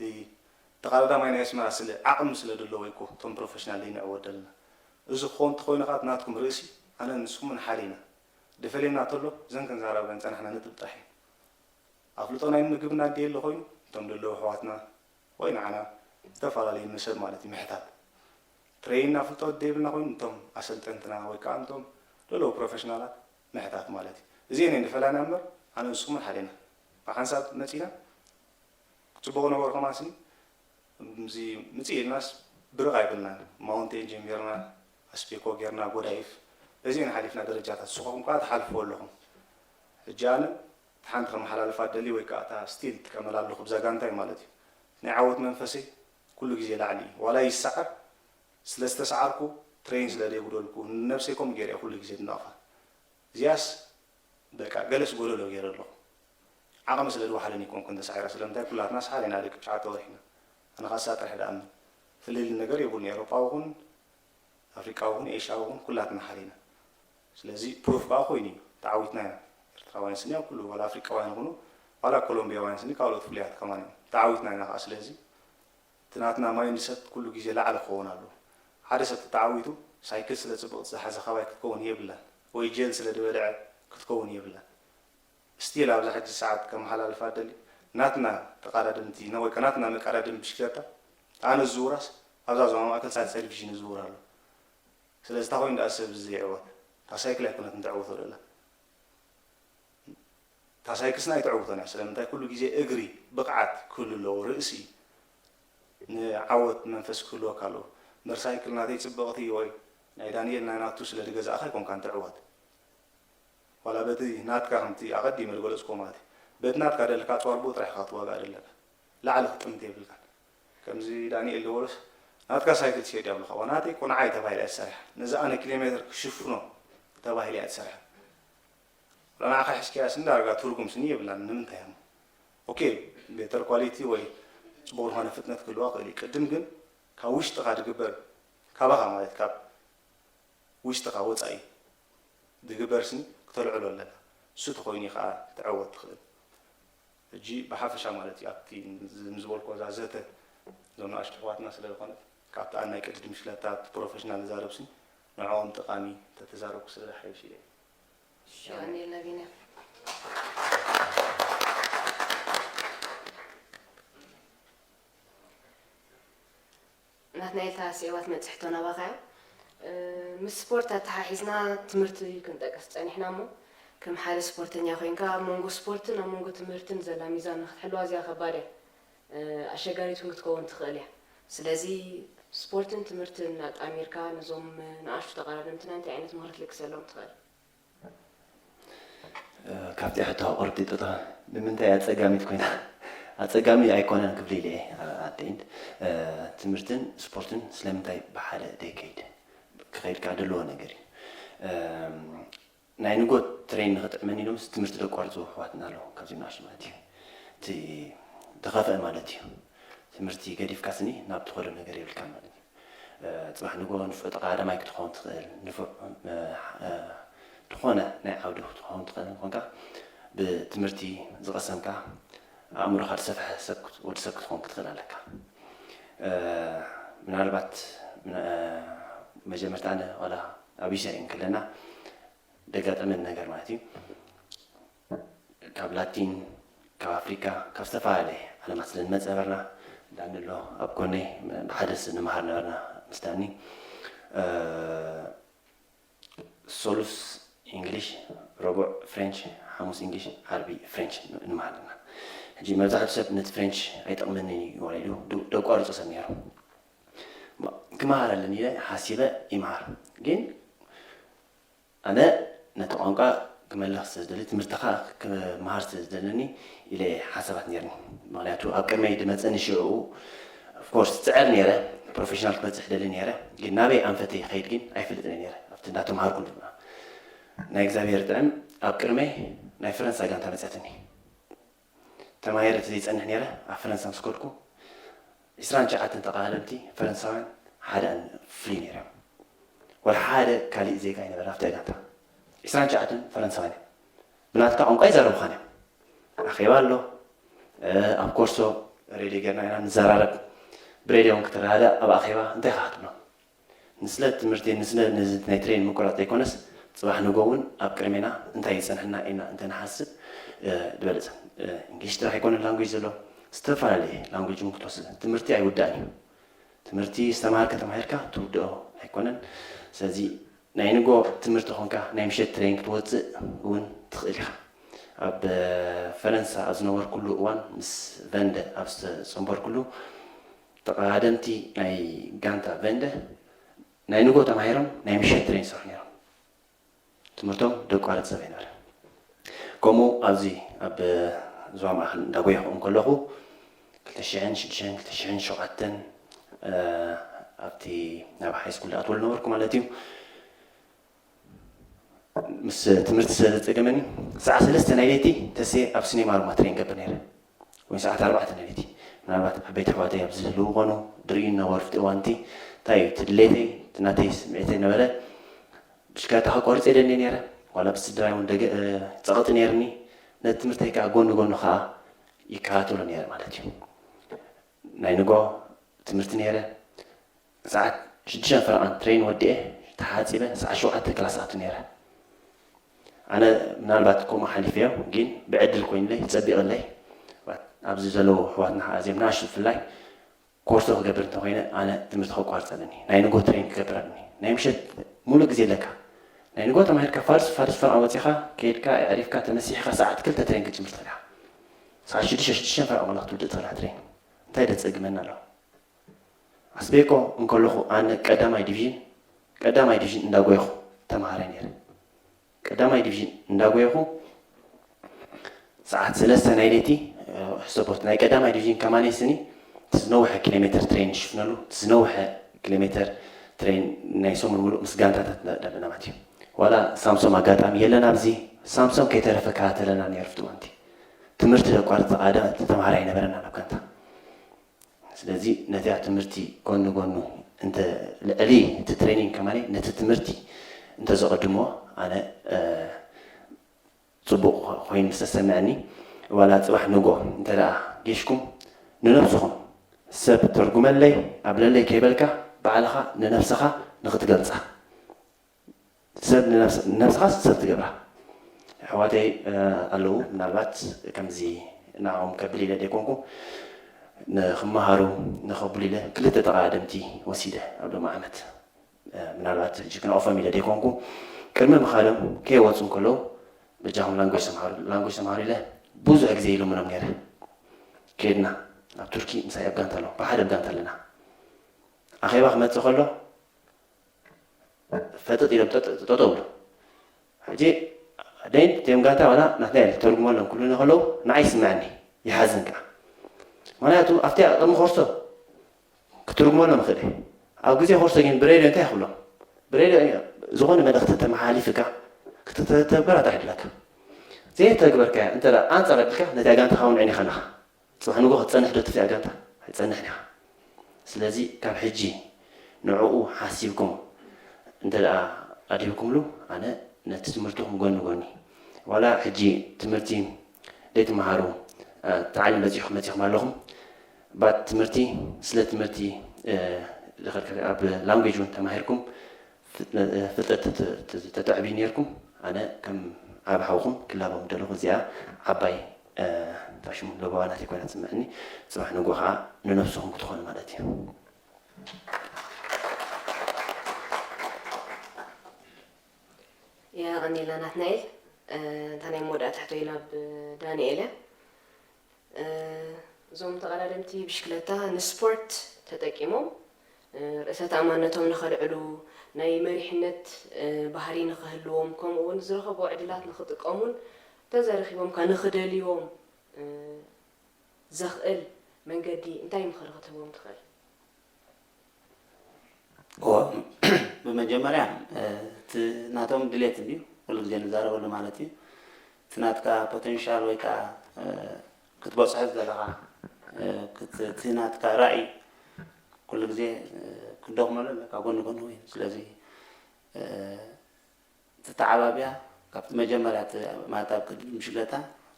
ተቐዳዳማይ ናይ ኣስመራ ስለ ዓቕሚ ስለ ደለዎ እኮ እቶም ፕሮፌሽናል ዘይንዕወት ደለና። እዚ ክኸውን እንተኾይኑ ከዓ እቲ ናትኩም ርእሲ ኣነ ንስኹምን ሓደ ኢና። ድፈልየና ተሎ እዘን ክንዛረበን ጸናሕና ነጥቢ ጥራሕ እዩ። ኣፍልጦ ናይ ምግብና ድየለ ኮይኑ እቶም ደለዉ ኣሕዋትና ወይ ንዓና ዝተፈላለዩ መሰብ ማለት እዩ ምሕታት ትረይንና ፍልጠት ዘይብልና ኮይኑ እቶም ኣሰልጠንትና ወይ ከዓ እቶም ደለዉ ፕሮፌሽናላት ምሕታት ማለት እዩ እዚአን እየን ዝፈላና እምበር ኣነ ንስኹምን ሓደ ኢና ብሓንሳብ መፂና ፅቡቕ ነበሩ ከማን ስኒ እዚ ምፅእ ኢልናስ ብርቕ ኣይብልናን ማውንቴን ጀሚርና ኣስፔኮ ጌርና ጎዳይፍ በዚአን ሓሊፍና ደረጃታት ንስኹም ከዓ ትሓልፍዎ ኣለኹም ሕጂ ኣነ ሓንቲ ከመሓላልፋ ደሊ ወይ ከዓ እታ ስቲል ትጥቀመላ ኣለኹ ብዛ ጋንታይ ማለት እዩ ናይ ዓወት መንፈሰይ ኩሉ ግዜ ላዕሊ እዩ ዋላ ይሰዓር ስለ ዝተሰዓርኩ ትሬን ስለ ዘይጉደልኩ ንነብሰይ ከምኡ ገይረ ኩሉ ግዜ ድነቕፋ እዚኣስ በቃ ገለስ ጎደሎ ገይረ ኣለኹ ዓቕሚ ስለ ዝወሓደኒ ይኮንኩን ተሳዒረ ስለምንታይ ኩላትና ሰሓር ኢና ደቂ ትሽዓተ ወርሒ ኢና ኣነ ካሳ ጥራሕ ደኣ ፍልል ነገር የብሉን ኤውሮጳዊ ኹን ኣፍሪቃዊ ኹን ኤሽያዊ ኹን ኩላትና ሓደ ኢና ስለዚ ፕሩፍ ከዓ ኮይኑ እዩ ተዓዊትና ኢና ኤርትራውያን ስኒ ኣብ ኩሉ ዋላ ኣፍሪቃውያን ይኹኑ ዋላ ኮሎምቢያውያን ስኒ ካልኦት ፍሉያት ከማን እዮም ተዓዊትና ኢና ከዓ ስለዚ እቲ ናትና ማይንድ ሰት ኩሉ ግዜ ላዕሊ ክኸውን ኣለዎ ሓደ ሰብ ተተዓዊቱ ሳይክል ስለ ፅብቕቲ ዝሓዘ ካባይ ክትከውን የብላን ወይ ጀል ስለ ዝበልዐ ክትከውን የብላን ስቲል ኣብዛ ሕጂ ሰዓት ከመሓላልፋ ደሊ ናትና ተቃዳድምቲ ወይ ከ ናትና መቃዳድም ብሽክለታ ኣነ ዝዝውራስ ኣብዛ ዞባ ማእከል ሳልሳይ ዲቪዥን ይዝውር ኣሎ ስለዚ እንታይ ኮይኑ ደኣ ሰብ እዚ ዘይዕወት እታ ሳይክል ኣይኮነትን ተዕውቶ ደላ እታ ሳይክል ስና ኣይተዕውቶን እያ ስለምንታይ ኩሉ ግዜ እግሪ ብቕዓት ክህሉ ኣለዎ ርእሲ ንዓወት መንፈስ ክህልወካ ኣለዎ እምበር ሳይክል ናተይ ፅብቕቲ ወይ ናይ ዳንኤል ናይ ናቱ ስለ ዝገዛእኻ ኣይኮንካን ትዕወት ዋላ በቲ ናትካ ከምቲ ኣቐዲመ ዝገለፅኩዎ ማለት እዩ በቲ ናትካ ደለካ ኣፅዋር ብኡ ጥራሕ ኢኻ ክትዋጋእ ደለካ ላዕሊ ክጥምት የብልካን ከምዚ ዳንኤል ዝበሎስ ናትካ ሳይክል ትሸይጥ ያብልካ ዋ ናተይ እኮ ንዓይ ተባሂላ እያ ተሰሪሓ ነዚ ኣነ ኪሎ ሜትር ክሽፍኖ ተባሂላ እያ ተሰሪሓ ንዓኻ ሕዝቅያስ እንዳ ዳርጋ ትርጉም ስኒ የብላን ንምንታይ እሞ ኦኬ ቤተር ኳሊቲ ወይ ፅቡቅ ዝኾነ ፍጥነት ክህልዋ ክእል እዩ ቅድም ግን ካብ ውሽጥኻ ድግበር ካባኻ ማለት ካብ ውሽጥኻ ወፃኢ ድግበር ስኒ ክተልዕሎ ኣለካ እሱ ተኮይኑ ከዓ ትዕወት ትኽእል ሕጂ ብሓፈሻ ማለት እዩ ኣብቲ ዝም ዝበልኮ እዛ ዘተ እዞም ንኣሽቱ ኣሕዋትና ስለ ዝኾነት ካብቲ ኣናይ ቅድድ ምሽለታ ኣብቲ ፕሮፌሽናል ዝዛረብ ስኒ ንዕኦም ጠቃሚ ተተዛረብኩ ስለ ዝሓይሽ እየ ዳንኤል ነቢና ናትናኤል ተሃስየ እዋ ትመጽእ ሕቶ ናባኻ እያ። እ፣ ምስ ስፖርት ኣተሓሒዝና ትምህርቲ ክንጠቅስ ጸኒሕና እሞ፣ ከም ሓደ ስፖርተኛ ኮይንካ ኣብ መንጎ ስፖርትን ኣብ መንጎ ትምህርትን ዘላ ሚዛን ንክትሕልዋ ኣዝያ ከባድ እያ። እ፣ ኣሸጋሪት እውን ክትከውን ትኽእል እያ። ስለዚ ስፖርትን ትምህርትን ኣጣሚርካ ነዞም ንኣሽቱ ተቐዳደምትና እንታይ ዓይነት ምኽሪ ክትልግሰሎም ትኽእል? ካብቲ ሕቶ ቁርብቲ ጥጦ ንምንታይ ኣጸጋሚት ኮይና? ኣጸጋሚ ኣይኮነን ክብል ኢለ እየ። ኣደይንድ ትምህርትን ስፖርትን ስለምንታይ ብሓደ ደይከይድ? ክኸይድ ከዓ ዘለዎ ነገር እዩ። ናይ ንጎ ትሬን ንኽጥዕመኒ ኢሎምስ ትምህርቲ ደቋርጹ ኣሕዋትና ኣለዉ ካብዚ ንኣሽቱ ማለት እዩ። እቲ ዝኸፍአ ማለት እዩ። ትምህርቲ ገዲፍካ ስኒ ናብ ትኸዶ ነገር የብልካ ማለት እዩ። ጽባሕ ንጎ ንፉዕ ተቐዳዳማይ ክትኸውን ትኽእል፣ ንፉዕ ዝኾነ ናይ ዓውዲ ክትኸውን ትኽእል እንኮንካ ብትምህርቲ ዝቐሰምካ ኣእምሮኻ ዝሰፍሐ ሰብ ወዲ ሰብ ክትኸውን ክትኽእል ኣለካ። ምናልባት መጀመርታ ኣነ ዋላ ኣብ ኢስያ እዩ ከለና ደጋጠመን ነገር ማለት እዩ። ካብ ላቲን ካብ ኣፍሪካ ካብ ዝተፈላለየ ዓለማት ስለ ንመፀ ነበርና። ዳኒ ኣሎ ኣብ ጎነይ ብሓደ ንመሃር ነበርና ምስ ዳኒ። ሶሉስ እንግሊሽ፣ ረቡዕ ፍሬንች፣ ሓሙስ እንግሊሽ፣ ዓርቢ ፍሬንች ንመሃር ነበርና። ሕጂ መብዛሕትኡ ሰብ ነቲ ፍሬንች ኣይጠቕመንን እዩ ኢሉ ደቋርጾ ሰብ ነይሩ። ክመሃር ኣለኒ ኢለ ሓሲበ ይመሃር ግን ኣነ ነቲ ቋንቋ ክመልኽ ስለ ዝደሊ ትምህርቲ ከዓ ክመሃር ስለ ዝደለኒ ኢለ ሓሳባት ነይርኒ። ምክንያቱ ኣብ ቅድመይ ድመፀኒ ሽዕኡ ኦፍኮርስ ፅዕር ነይረ፣ ፕሮፌሽናል ክበፅሕ ደሊ ነይረ። ግን ናበይ ኣንፈተ ይኸይድ ግን ኣይፈልጥን ነይረ ኣብቲ እንዳተምሃርኩ ድማ። ናይ እግዚኣብሔር ጥዕም ኣብ ቅድመይ ናይ ፈረንሳ ጋንታ መፅያትኒ። ተማሂረ ዘይፀንሕ ነይረ ኣብ ፈረንሳ ምስ ከድኩ ዒስራን ትሽዓተን ተቐዳደምቲ ፈረንሳውያን ሓደ ፍሉይ ነይሮም። ወላ ሓደ ካሊእ ዜጋ ኣይነበረ ኣብቲ ጋንታ። ዒስራን ትሽዓተን ፈረንሳውያን እዮም። ብናትካ ቋንቋ ይዛረቡኻን እዮም። ኣኼባ ኣሎ፣ ኣብ ኮርሶ ሬድዮ ጌርና ኢና ንዘራረብ። ብሬድዮ እውን ክትረዳዳእ ኣብ ኣኼባ እንታይ ኢኻ ክትብሎም? ንስለ ትምህርቲ ንስለ ነዚ ናይ ትሬን ምቁራፅ ዘይኮነስ ፅባሕ ንጎ እውን ኣብ ቅድሜና እንታይ ይፀንሐና ኢልና እንተንሓስብ ዝበለፀ። እንግሊሽ ጥራሕ ኣይኮነን ላንጉጅ ዘሎ፣ ዝተፈላለየ ላንጉጅ እውን ክትወስድ። ትምህርቲ ኣይውዳእን እዩ። ትምህርቲ ዝተምሃርካ ተማሂርካ ትውድኦ ኣይኮነን። ስለዚ ናይ ንጎ ትምህርቲ ኾንካ ናይ ምሸት ትሬን ክትወፅእ እውን ትኽእል ኢኻ። ኣብ ፈረንሳ ኣብ ዝነበርኩሉ እዋን ምስ ቨንደ ኣብ ዝተፀንበርኩሉ ተቐዳደምቲ ናይ ጋንታ ቨንደ ናይ ንጎ ተማሂሮም ናይ ምሸት ትሬን ይሰርሑ ነይሮም። ትምህርቶም ደቋርፅ ሰብ ኣይነበረ። ከምኡ ኣብዚ ኣብ ዞባ ማእኸል እንዳጎየኹ እንከለኹ ክልተ ሽሕን ሽዱሽተን ክልተ ሽሕን ሸውዓተን ኣብቲ ናብ ሃይ ስኩል ዝኣትወሉ ነበርኩ ማለት እዩ። ምስ ትምህርቲ ስለ ዘፀገመኒ ሰዓት ሰለስተ ናይ ለይቲ ተስየ ኣብ ሲኔማ ሮማ ትሬን ገብር ነይረ። ወይ ሰዓት ኣርባዕተ ናይ ለይቲ ምናልባት ዓበይቲ ኣሕዋተይ ኣብ ዝህልዉ ኮኑ ድርእዩ ነበሩ ፍቲ እዋንቲ እንታይ እዩ እቲ ድሌተይ እቲ ናተይ ስምዒተይ ነበረ። ብሽክለታ ከቋርፅ የደኒ ነይረ ዋላ ብስድራይ እውን ደገ ፀቕጢ ነይርኒ። ነቲ ትምህርተይ ከዓ ጎኒ ጎኒ ከዓ ይከታተሎ ነይረ ማለት እዩ። ናይ ንጎ ትምህርቲ ነይረ። ሰዓት ሽዱሽተ ፈረቓን ትሬን ወዲኤ ተሓፂበ ሰዓት ሸውዓተ ክላስ ኣቱ ነይረ። ኣነ ምናልባት ከምኡ ሓሊፈዮ ግን ብዕድል ኮይኑለይ ፀቢቕለይ ኣብዚ ዘለዉ ኣሕዋትና ኣዝዮም ንኣሽቱ ብፍላይ ኮርሶ ክገብር እንተኮይነ ኣነ ትምህርቲ ከቋርፅ ኣለኒ ናይ ንጎ ትሬን ክገብር ኣለኒ ናይ ምሸት ሙሉእ ግዜ ኣለካ ናይ ንጎ ተማሂርካ ፋርስ ፋርስ ፈረቓ ወፂኻ ከይድካ ኣዕሪፍካ ተመሲሕካ ሰዓት ክልተ ትሬን ክትጅምር ትኽእል ኢኻ ሰዓት ሽዱሽተ ሽዱሽተ ፈረቓ ከላ ክትውድእ ትኽእል ኢኻ ትሬን እንታይ ደፀግመና ኣሎ ኣስቤኮ እንከለኹ ኣነ ቀዳማይ ዲቪዥን ቀዳማይ ዲቪዥን እንዳጎየኹ ተምሃራይ ነይረ። ቀዳማይ ዲቪዥን እንዳጎየኹ ሰዓት ሰለስተ ናይ ለይቲ ሕሰቦት ናይ ቀዳማይ ዲቪዥን ከማነይ ስኒ እቲ ዝነውሐ ኪሎ ሜትር ትሬን ንሽፍነሉ እቲ ዝነውሐ ኪሎ ሜትር ትሬን ናይ ሰሙን ሙሉእ ምስ ጋንታታት እንዳበልና ማለት እዩ። ዋላ ሳምሶም ኣጋጣሚ የለን ኣብዚ ሳምሶም ከይተረፈ ከታተለና ነይሩ ፍትዋንቲ ትምህርቲ ዘቋርፅ ተቃዳሚ ተምሃራይ ኣይነበረናን ኣብ ጋንታ። ስለዚ ነቲኣ ትምህርቲ ጎኒ ጎኑ እንተ ልዕሊ እቲ ትሬኒንግ ከማኒ ነቲ ትምህርቲ እንተዘቐድምዎ ኣነ ፅቡቕ ኮይኑ ዝተሰምዐኒ ዋላ ፅባሕ ንጎ እንተ ደኣ ጌሽኩም ንነብስኹም ሰብ ተርጉመለይ ኣብለለይ ከይበልካ ባዕልኻ ንነብስኻ ንኽትገልፃ ሰብ ንነብስኻስ ሰብ ትገብራ። ኣሕዋተይ ኣለዉ ምናልባት ከምዚ ንዕኦም ከብል ኢለ ዘይኮንኩ ንክመሃሩ ንኸብሉ ኢለ ክልተ ተቐዳደምቲ ወሲደ ኣብ ሎሚ ዓመት። ምናልባት ሕጂ ክነቕፎም ኢለ ደይኮንኩ፣ ቅድሚ ምኻዶም ከይወፁ እንከለዉ በጃኹም ላንጎጅ ተምሃሩ፣ ላንጎጅ ተምሃሩ ኢለ ብዙሕ ግዜ ኢሎምኖም ነይረ። ከድና ኣብ ቱርኪ ምሳይ ኣብ ጋንታ ኣለዉ፣ ብሓደ ኣብ ጋንታ ኣለና። ኣኼባ ክመፅእ ከሎ ፈጥጥ ኢሎም ጠጠው ብሎ። ሕጂ ደይን ቴም ጋንታ ዋላ ናትና ኢለ ተርጉመሎም ክብሉኒ ከለዉ ንዓይ ይስምዐኒ፣ ይሓዝን ከዓ። ምክንያቱ ኣብቲ ቅድሚ ኮርሶ ክትርጉመሎም ይኽእል እየ። ኣብ ግዜ ኮርሶ ግን ብሬድዮ እንታይ ክብሎም? ብሬድዮ ዝኾነ መልእኽቲ ተመሓላሊፍካ ክትተተግበር ኣታ ዕድለካ። ዘይተግበርካዮ እንተ ኣንጻር ዕድልካ ነታ ጋንታኻ እውን ዕኒኻ ኣለኻ። ጽባሕ ንግሆ ክትጸንሕ ዶ ትፍያ ጋንታ? ኣይትጸንሕን ኢኻ። ስለዚ ካብ ሕጂ ንዕኡ ሓሲብኩም እንተ ደኣ ኣድሂብኩምሉ ኣነ ነቲ ትምህርትኹም ጎኒ ጎኒ ዋላ ሕጂ ትምህርቲ ዘይትመሃሩ ታዕሊም በጺሕኩም መጺኹም ኣለኹም። ባት ትምህርቲ ስለ ትምህርቲ ኣብ ላንጉጅ እውን ተማሂርኩም ፍልጠት ተተዕብዩ ነርኩም። ኣነ ከም ዓብ ሓውኹም ክላቦም ደለኹ እዚኣ ዓባይ ፋሽሙ ለበዋ ናተይ ኮይና ትስምዕኒ። ጽባሕ ንግሆ ከዓ ንነብስኹም ክትኾኑ ማለት እዩ። የቐኒልና ናትናኤል። እታ ናይ መወዳእታ ሕቶይ ናብ ዳንኤል እያ። እዞም ተቐዳደምቲ ብሽክለታ ንስፖርት ተጠቂሞም ርእሰ ተኣማንነቶም ንኸልዕሉ፣ ናይ መሪሕነት ባህሪ ንኽህልዎም፣ ከምኡ እውን ዝረኸብዎ ዕድላት ንኽጥቀሙን ተዘረኺቦም ከኣ ንኽደልይዎም ዘኽእል መንገዲ እንታይ ምኽሪ ክትህቦም ትኽእል? እዎ፣ ብመጀመርያ እቲ ናቶም ድሌት እንድዩ ኩሉ ግዜ ንዛረበሉ ማለት እዩ። እቲ ናትካ ፖቴንሻል ወይ ከዓ ክትበፅሖ ዝደለኻ እቲ ናትካ ራእይ ኩሉ ግዜ ክደኽመሉ ኣለካ ጎኒ ጎኒ ወይ ስለዚ ተተዓባብያ ካብቲ መጀመርያ ማለት ኣብ ቅድሚ ምሽለታ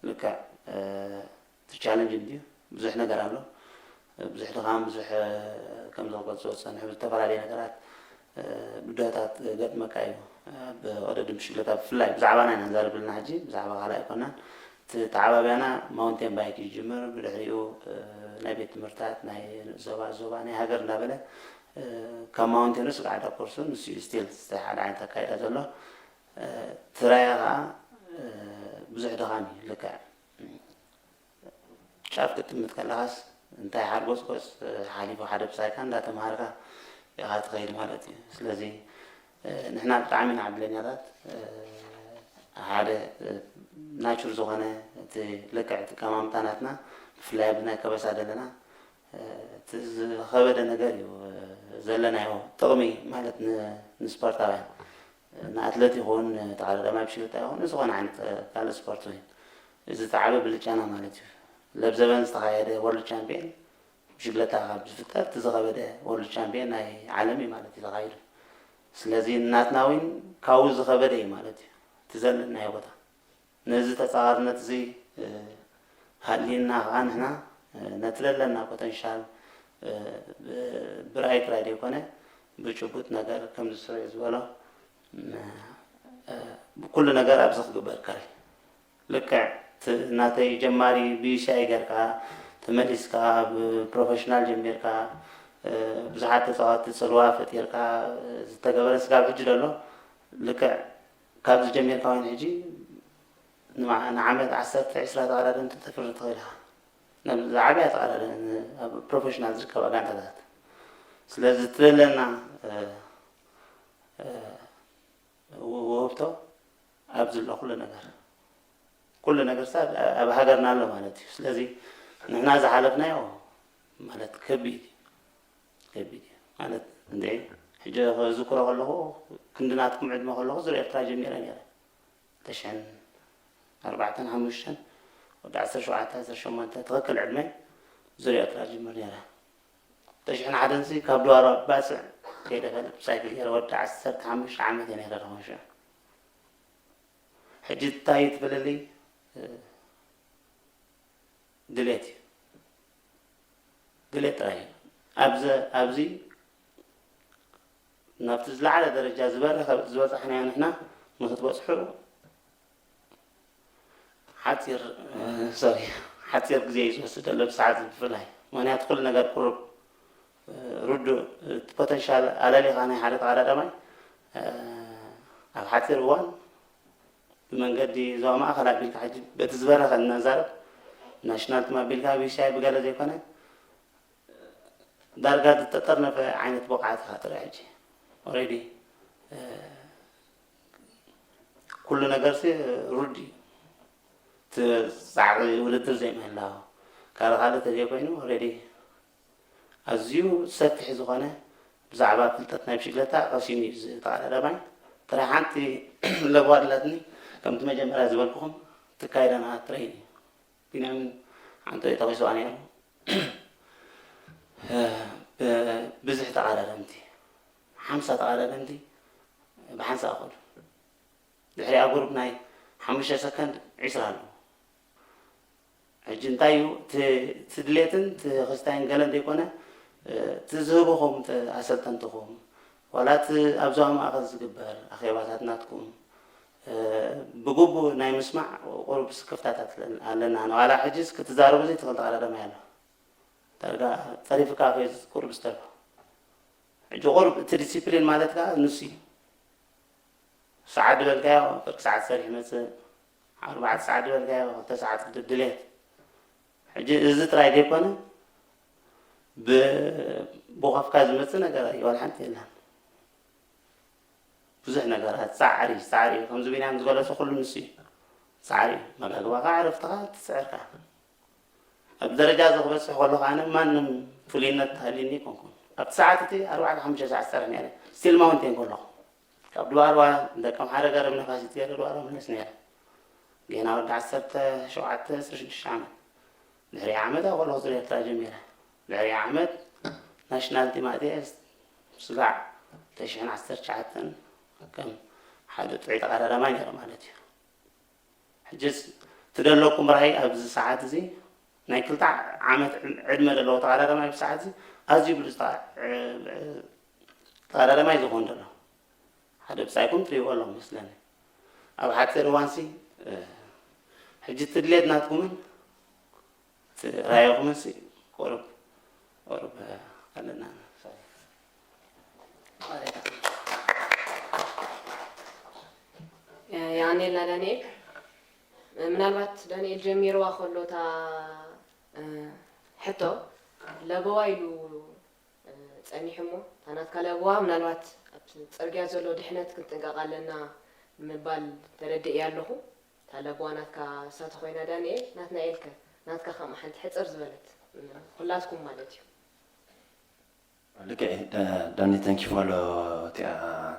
ልክዕ እቲ ቻለንጅ እንድዩ ብዙሕ ነገር ኣሎ ብዙሕ ድኻም ብዙሕ ከም ዘቆፅኦ ዝፀንሑ ዝተፈላለየ ነገራት ብድሆታት ገጥመካ እዩ ኣብ ቅድድም ብሽክለታ ብፍላይ ብዛዕባና ኢና ንዛረብ ዘለና ሕጂ ብዛዕባ ካልእ ኣይኮናን እቲ ተዓባብያና ማውንቴን ባይክ ይጅምር ብድሕሪኡ ናይ ቤት ትምህርታት ናይ ንኡስ ዞባ ዞባ ናይ ሃገር እንዳበለ ካብ ማውንቴን ርእሲ ክዓዳ ኮርሱ ንሱ እዩ ስቲል ሓደ ዓይነት ኣካይዳ ዘሎ ትራያ ከዓ ብዙሕ ድኻም እዩ ልክዕ ጫፍ ክትጥምት ከለኻስ እንታይ ሓርጎፅጎፅ ሓሊፉ ሓደ ብሳይካ እንዳተምሃርካ ኢኻ ትኸይድ ማለት እዩ ስለዚ ንሕና ብጣዕሚ ኢና ዕድለኛታት ሓደ ናቹር ዝኾነ እቲ ልክዕ እቲ ቀማምጣ ናትና ብፍላይ ኣብዚ ናይ ከበሳ ዘለና እቲ ዝኸበደ ነገር እዩ ዘለናዮ ጥቕሚ ማለት ንስፖርታውያን ንኣትለት ይኹን ተቐዳዳማይ ብሽክለታ ይኹን ንዝኾነ ዓይነት ካልእ ስፖርት ወይ እዚ ዝዓበ ብልጫና ማለት እዩ ለብ ዘበን ዝተኻየደ ወርልድ ቻምፒየን ብሽክለታ ካብ ዝፍጠር እቲ ዝኸበደ ወርልድ ቻምፒየን ናይ ዓለም እዩ ማለት እዩ ተኻይዱ ስለዚ ናትና እውን ካብኡ ዝኸበደ እዩ ማለት እዩ እቲ ዘለናዮ ቦታ ነዚ ተፃዋርነት እዚ ሃልይና ከዓ ንሕና ነቲ ለለና ፖተንሻል ብራእይ ጥራይ ዘይኮነ ብጭቡጥ ነገር ከምዚ ስሩዕ ዝበሎ ኩሉ ነገር ኣብዚ ክግበር ካል ልክዕ ናተይ ጀማሪ ብሻይ ገርካ ተመሊስካ ብፕሮፌሽናል ጀሚርካ ብዙሓት ተፃዋቲ ፅልዋ ፈጢርካ ዝተገበረ ስጋብ ሕጂ ዘሎ ልክዕ ካብዚ ጀሚርካ ወይን ሕጂ ንዓመት ዓሰርተ ዕስራ ተቐዳደምቲ ተፍሪ ትኽእል ኢኻ። ነብዚ ዓብያ ተቐዳደም ኣብ ፕሮፌሽናል ዝርከባ ጋንታታት። ስለዚ እቲ ዘለና ውህብቶ ኣብዚ ኣሎ ኩሉ ነገር ኩሉ ነገር ሳ ኣብ ሃገርና ኣሎ ማለት እዩ። ስለዚ ንሕና ዝሓለፍናዮ ማለት ከቢድ እዩ ከቢድ እዩ ማለት እንደ ሕጂ ክዝክሮ ከለኹ ክንዲ ናትኩም ዕድመ ከለኹ ዙር ኤርትራ ጀሚረ ነይረ። ተሽሕን ኣርባዕተን ሓሙሽተን ወዲ ዓሰርተ ሸውዓተ ዓሰርተ ሸሞንተ ትኽክል ዕድመይ ዙር ኤርትራ ጅምር ነይረ። ተሽሕን ሓደን ሲ ካብ ድዋሮ ባፅዕ ከይደ ፈልጥ ብሳይክል ገይረ ወዲ ዓሰርተ ሓሙሽተ ዓመት እየ ነይረ ኣለኹ ሽዑ። ሕጂ እንታይ እዩ ትብልልይ? ድሌት እዩ። ድሌት ጥራይ እዩ። ኣብዚ ኣብዚ ናብቲ ዝለዓለ ደረጃ ዝበረኸ ዝበፃሕናዮ ንሕና ንክትበፅሑ ሓፂር ሶሪ ሓፂር ግዜ እዩ ዝወስድ ዘሎ ብሰዓት ብፍላይ ምኽንያቱ ኩሉ ነገር ቁሩብ ርዱእ፣ እቲ ፖተንሻል ኣለሊኻ ናይ ሓደ ተቐዳዳማይ ኣብ ሓፂር እዋን ብመንገዲ ዞባ ማእኸል ኣቢልካ፣ ሕጂ በቲ ዝበረኸ እናዛረብ፣ ናሽናል ቲም ኣቢልካ ብሻይ ብገለ ዘይኮነ ዳርጋ ዝተጠርነፈ ዓይነት ብቕዓት ኢኻ ትርኢ። ሕጂ ኦልሬዲ ኩሉ ነገርሲ ሩድ እዩ። እቲ ፃዕቒ ውድድር ዘይምህላው፣ ካልእ ካልእ ተዘይኮይኑ ኦልሬዲ ኣዝዩ ሰፊሕ ዝኾነ ብዛዕባ ፍልጠት ናይ ብሽክለታ ቀሲኑ እዩ እዚ ተቐዳዳማይ። ጥራይ ሓንቲ ለበዋ ድላትኒ፣ ከምቲ መጀመርያ ዝበልኩኹም ትካይደና ትረይን እዩ። ቢንያምን ሓንቲ ጠቒስዋ ነይሩ። ብዝሒ ተቐዳደምቲ፣ ሓምሳ ተቐዳደምቲ ብሓንሳእ ከዱ። ድሕሪኣ ጉሩፕ ናይ ሓሙሽተ ሰከንድ ዒስራ ኣለዉ። ሕጂ እንታይ እዩ እቲ ድሌትን እቲ ክስታይን ገለን ዘይኮነ፣ እቲ ዝህብኹም ኣሰልጠንትኹም ዋላ እቲ ኣብ ዞባ ማእኸል ዝግበር ኣኼባታት ናትኩም ብግቡእ ናይ ምስማዕ ቁሩብ ስክፍታታት ኣለና። ዋላ ሕጂስ ክትዛረቡ ዘይትኽእል ተቐዳዳማይ ኣሎ። ዳርጋ ጸሪፍካ ከይዝ ቁሩብ ዝተርፎ። ሕጂ ቁሩብ እቲ ዲሲፕሊን ማለትካ ንሱ እዩ። ሰዓት ዝበልካዮ ፍርቂ ሰዓት ሰሪሕ መጽእ፣ ኣርባዕተ ሰዓት ዝበልካዮ ክልተ ሰዓት ድሌት። ሕጂ እዚ ጥራይ ዘይኮነ ብቦኸፍካ ዝመጽእ ነገር እዩ፣ ዋላ ሓንቲ የለን። ብዙሕ ነገራት ጻዕሪ ጻዕሪ እዩ። ከምዚ ቢንያም ዝገለጾ ኩሉ ንሱ እዩ። ጻዕሪ እዩ። መጋግባኻ፣ ዕረፍትኻ፣ ትጽዕርካ። ኣብ ደረጃ እዚ ክበጽሕ ከለኹ ኣነ ማንም ፍሉይነት ተሃልዩኒ ኣይኮንኩን። ኣብቲ ሰዓት እቲ ኣርባዕተ ሓሙሽተ ሰዓት ዝሰርሕ ነይረ። ስቲል ማውንቴን ከለኹ ካብ ድባርዋ ደቀም ሓደ ገረብ ነፋሲት ገይረ ድባርዋ ምለስ ነይረ። ጌና ወዲ ዓሰርተ ሸውዓተ ዓሰርተ ሽዱሽተ ዓመት። ድሕሪ ዓመት ኣብ ከለኹ ዙር ኤርትራ ጀሚረ። ድሕሪ ዓመት ናሽናል ቲም ኣትየ ስጋዕ ክልተ ሽሕን ዓሰርተ ትሽዓተን ከም ሓደ ጥዑይ ተቐዳዳማይ ነይረ ማለት እዩ። ሕጅስ እቲ ደለኩም ራእይ ኣብዚ ሰዓት እዚ ናይ ክልተ ዓመት ዕድመ ዘለዎ ተቐዳዳማይ ኣብዚ ሰዓት እዚ ኣዝዩ ብሉጽ ተቐ-፣ ተቐዳዳማይ ዝኸውን ዘሎ ሓደ ብጻይኩም ትሪእዎ ኣለኹም መስለኒ። ኣብ ሓጺር እዋንሲ፣ እ፣ ሕጂ እቲ ድሌት ናትኩምን እቲ ራእይኹምንሲ ቁሩብ፣ ቁሩብ ኣለና። ሶሪ። የቐንየልና ዳንኤል። ምናልባት ዳንኤል ጀሚርዋ ከሎ እታ፣ እ፣ ሕቶ ለበዋ ኢሉ፣ እ፣ ጸኒሑ እሞ፣ እታ ናትካ ለበዋ ምናልባት ኣብቲ ጽርግያ ዘሎ ድሕነት ክንጥንቀቕ ኣለና ንምባል ተረዲእያ ኣለኹ። እታ ለበዋ ናትካ እሳ ተኾይና ዳንኤል፣ ናትናኤል ከ? ናትካ ከማን ሓንቲ ሕጽር ዝበለት፣ እ፣ ኩላትኩም ማለት እዩ። ልክዕ እዩ። ዳ-፣ ዳኒ፣ thank you for እቲኣ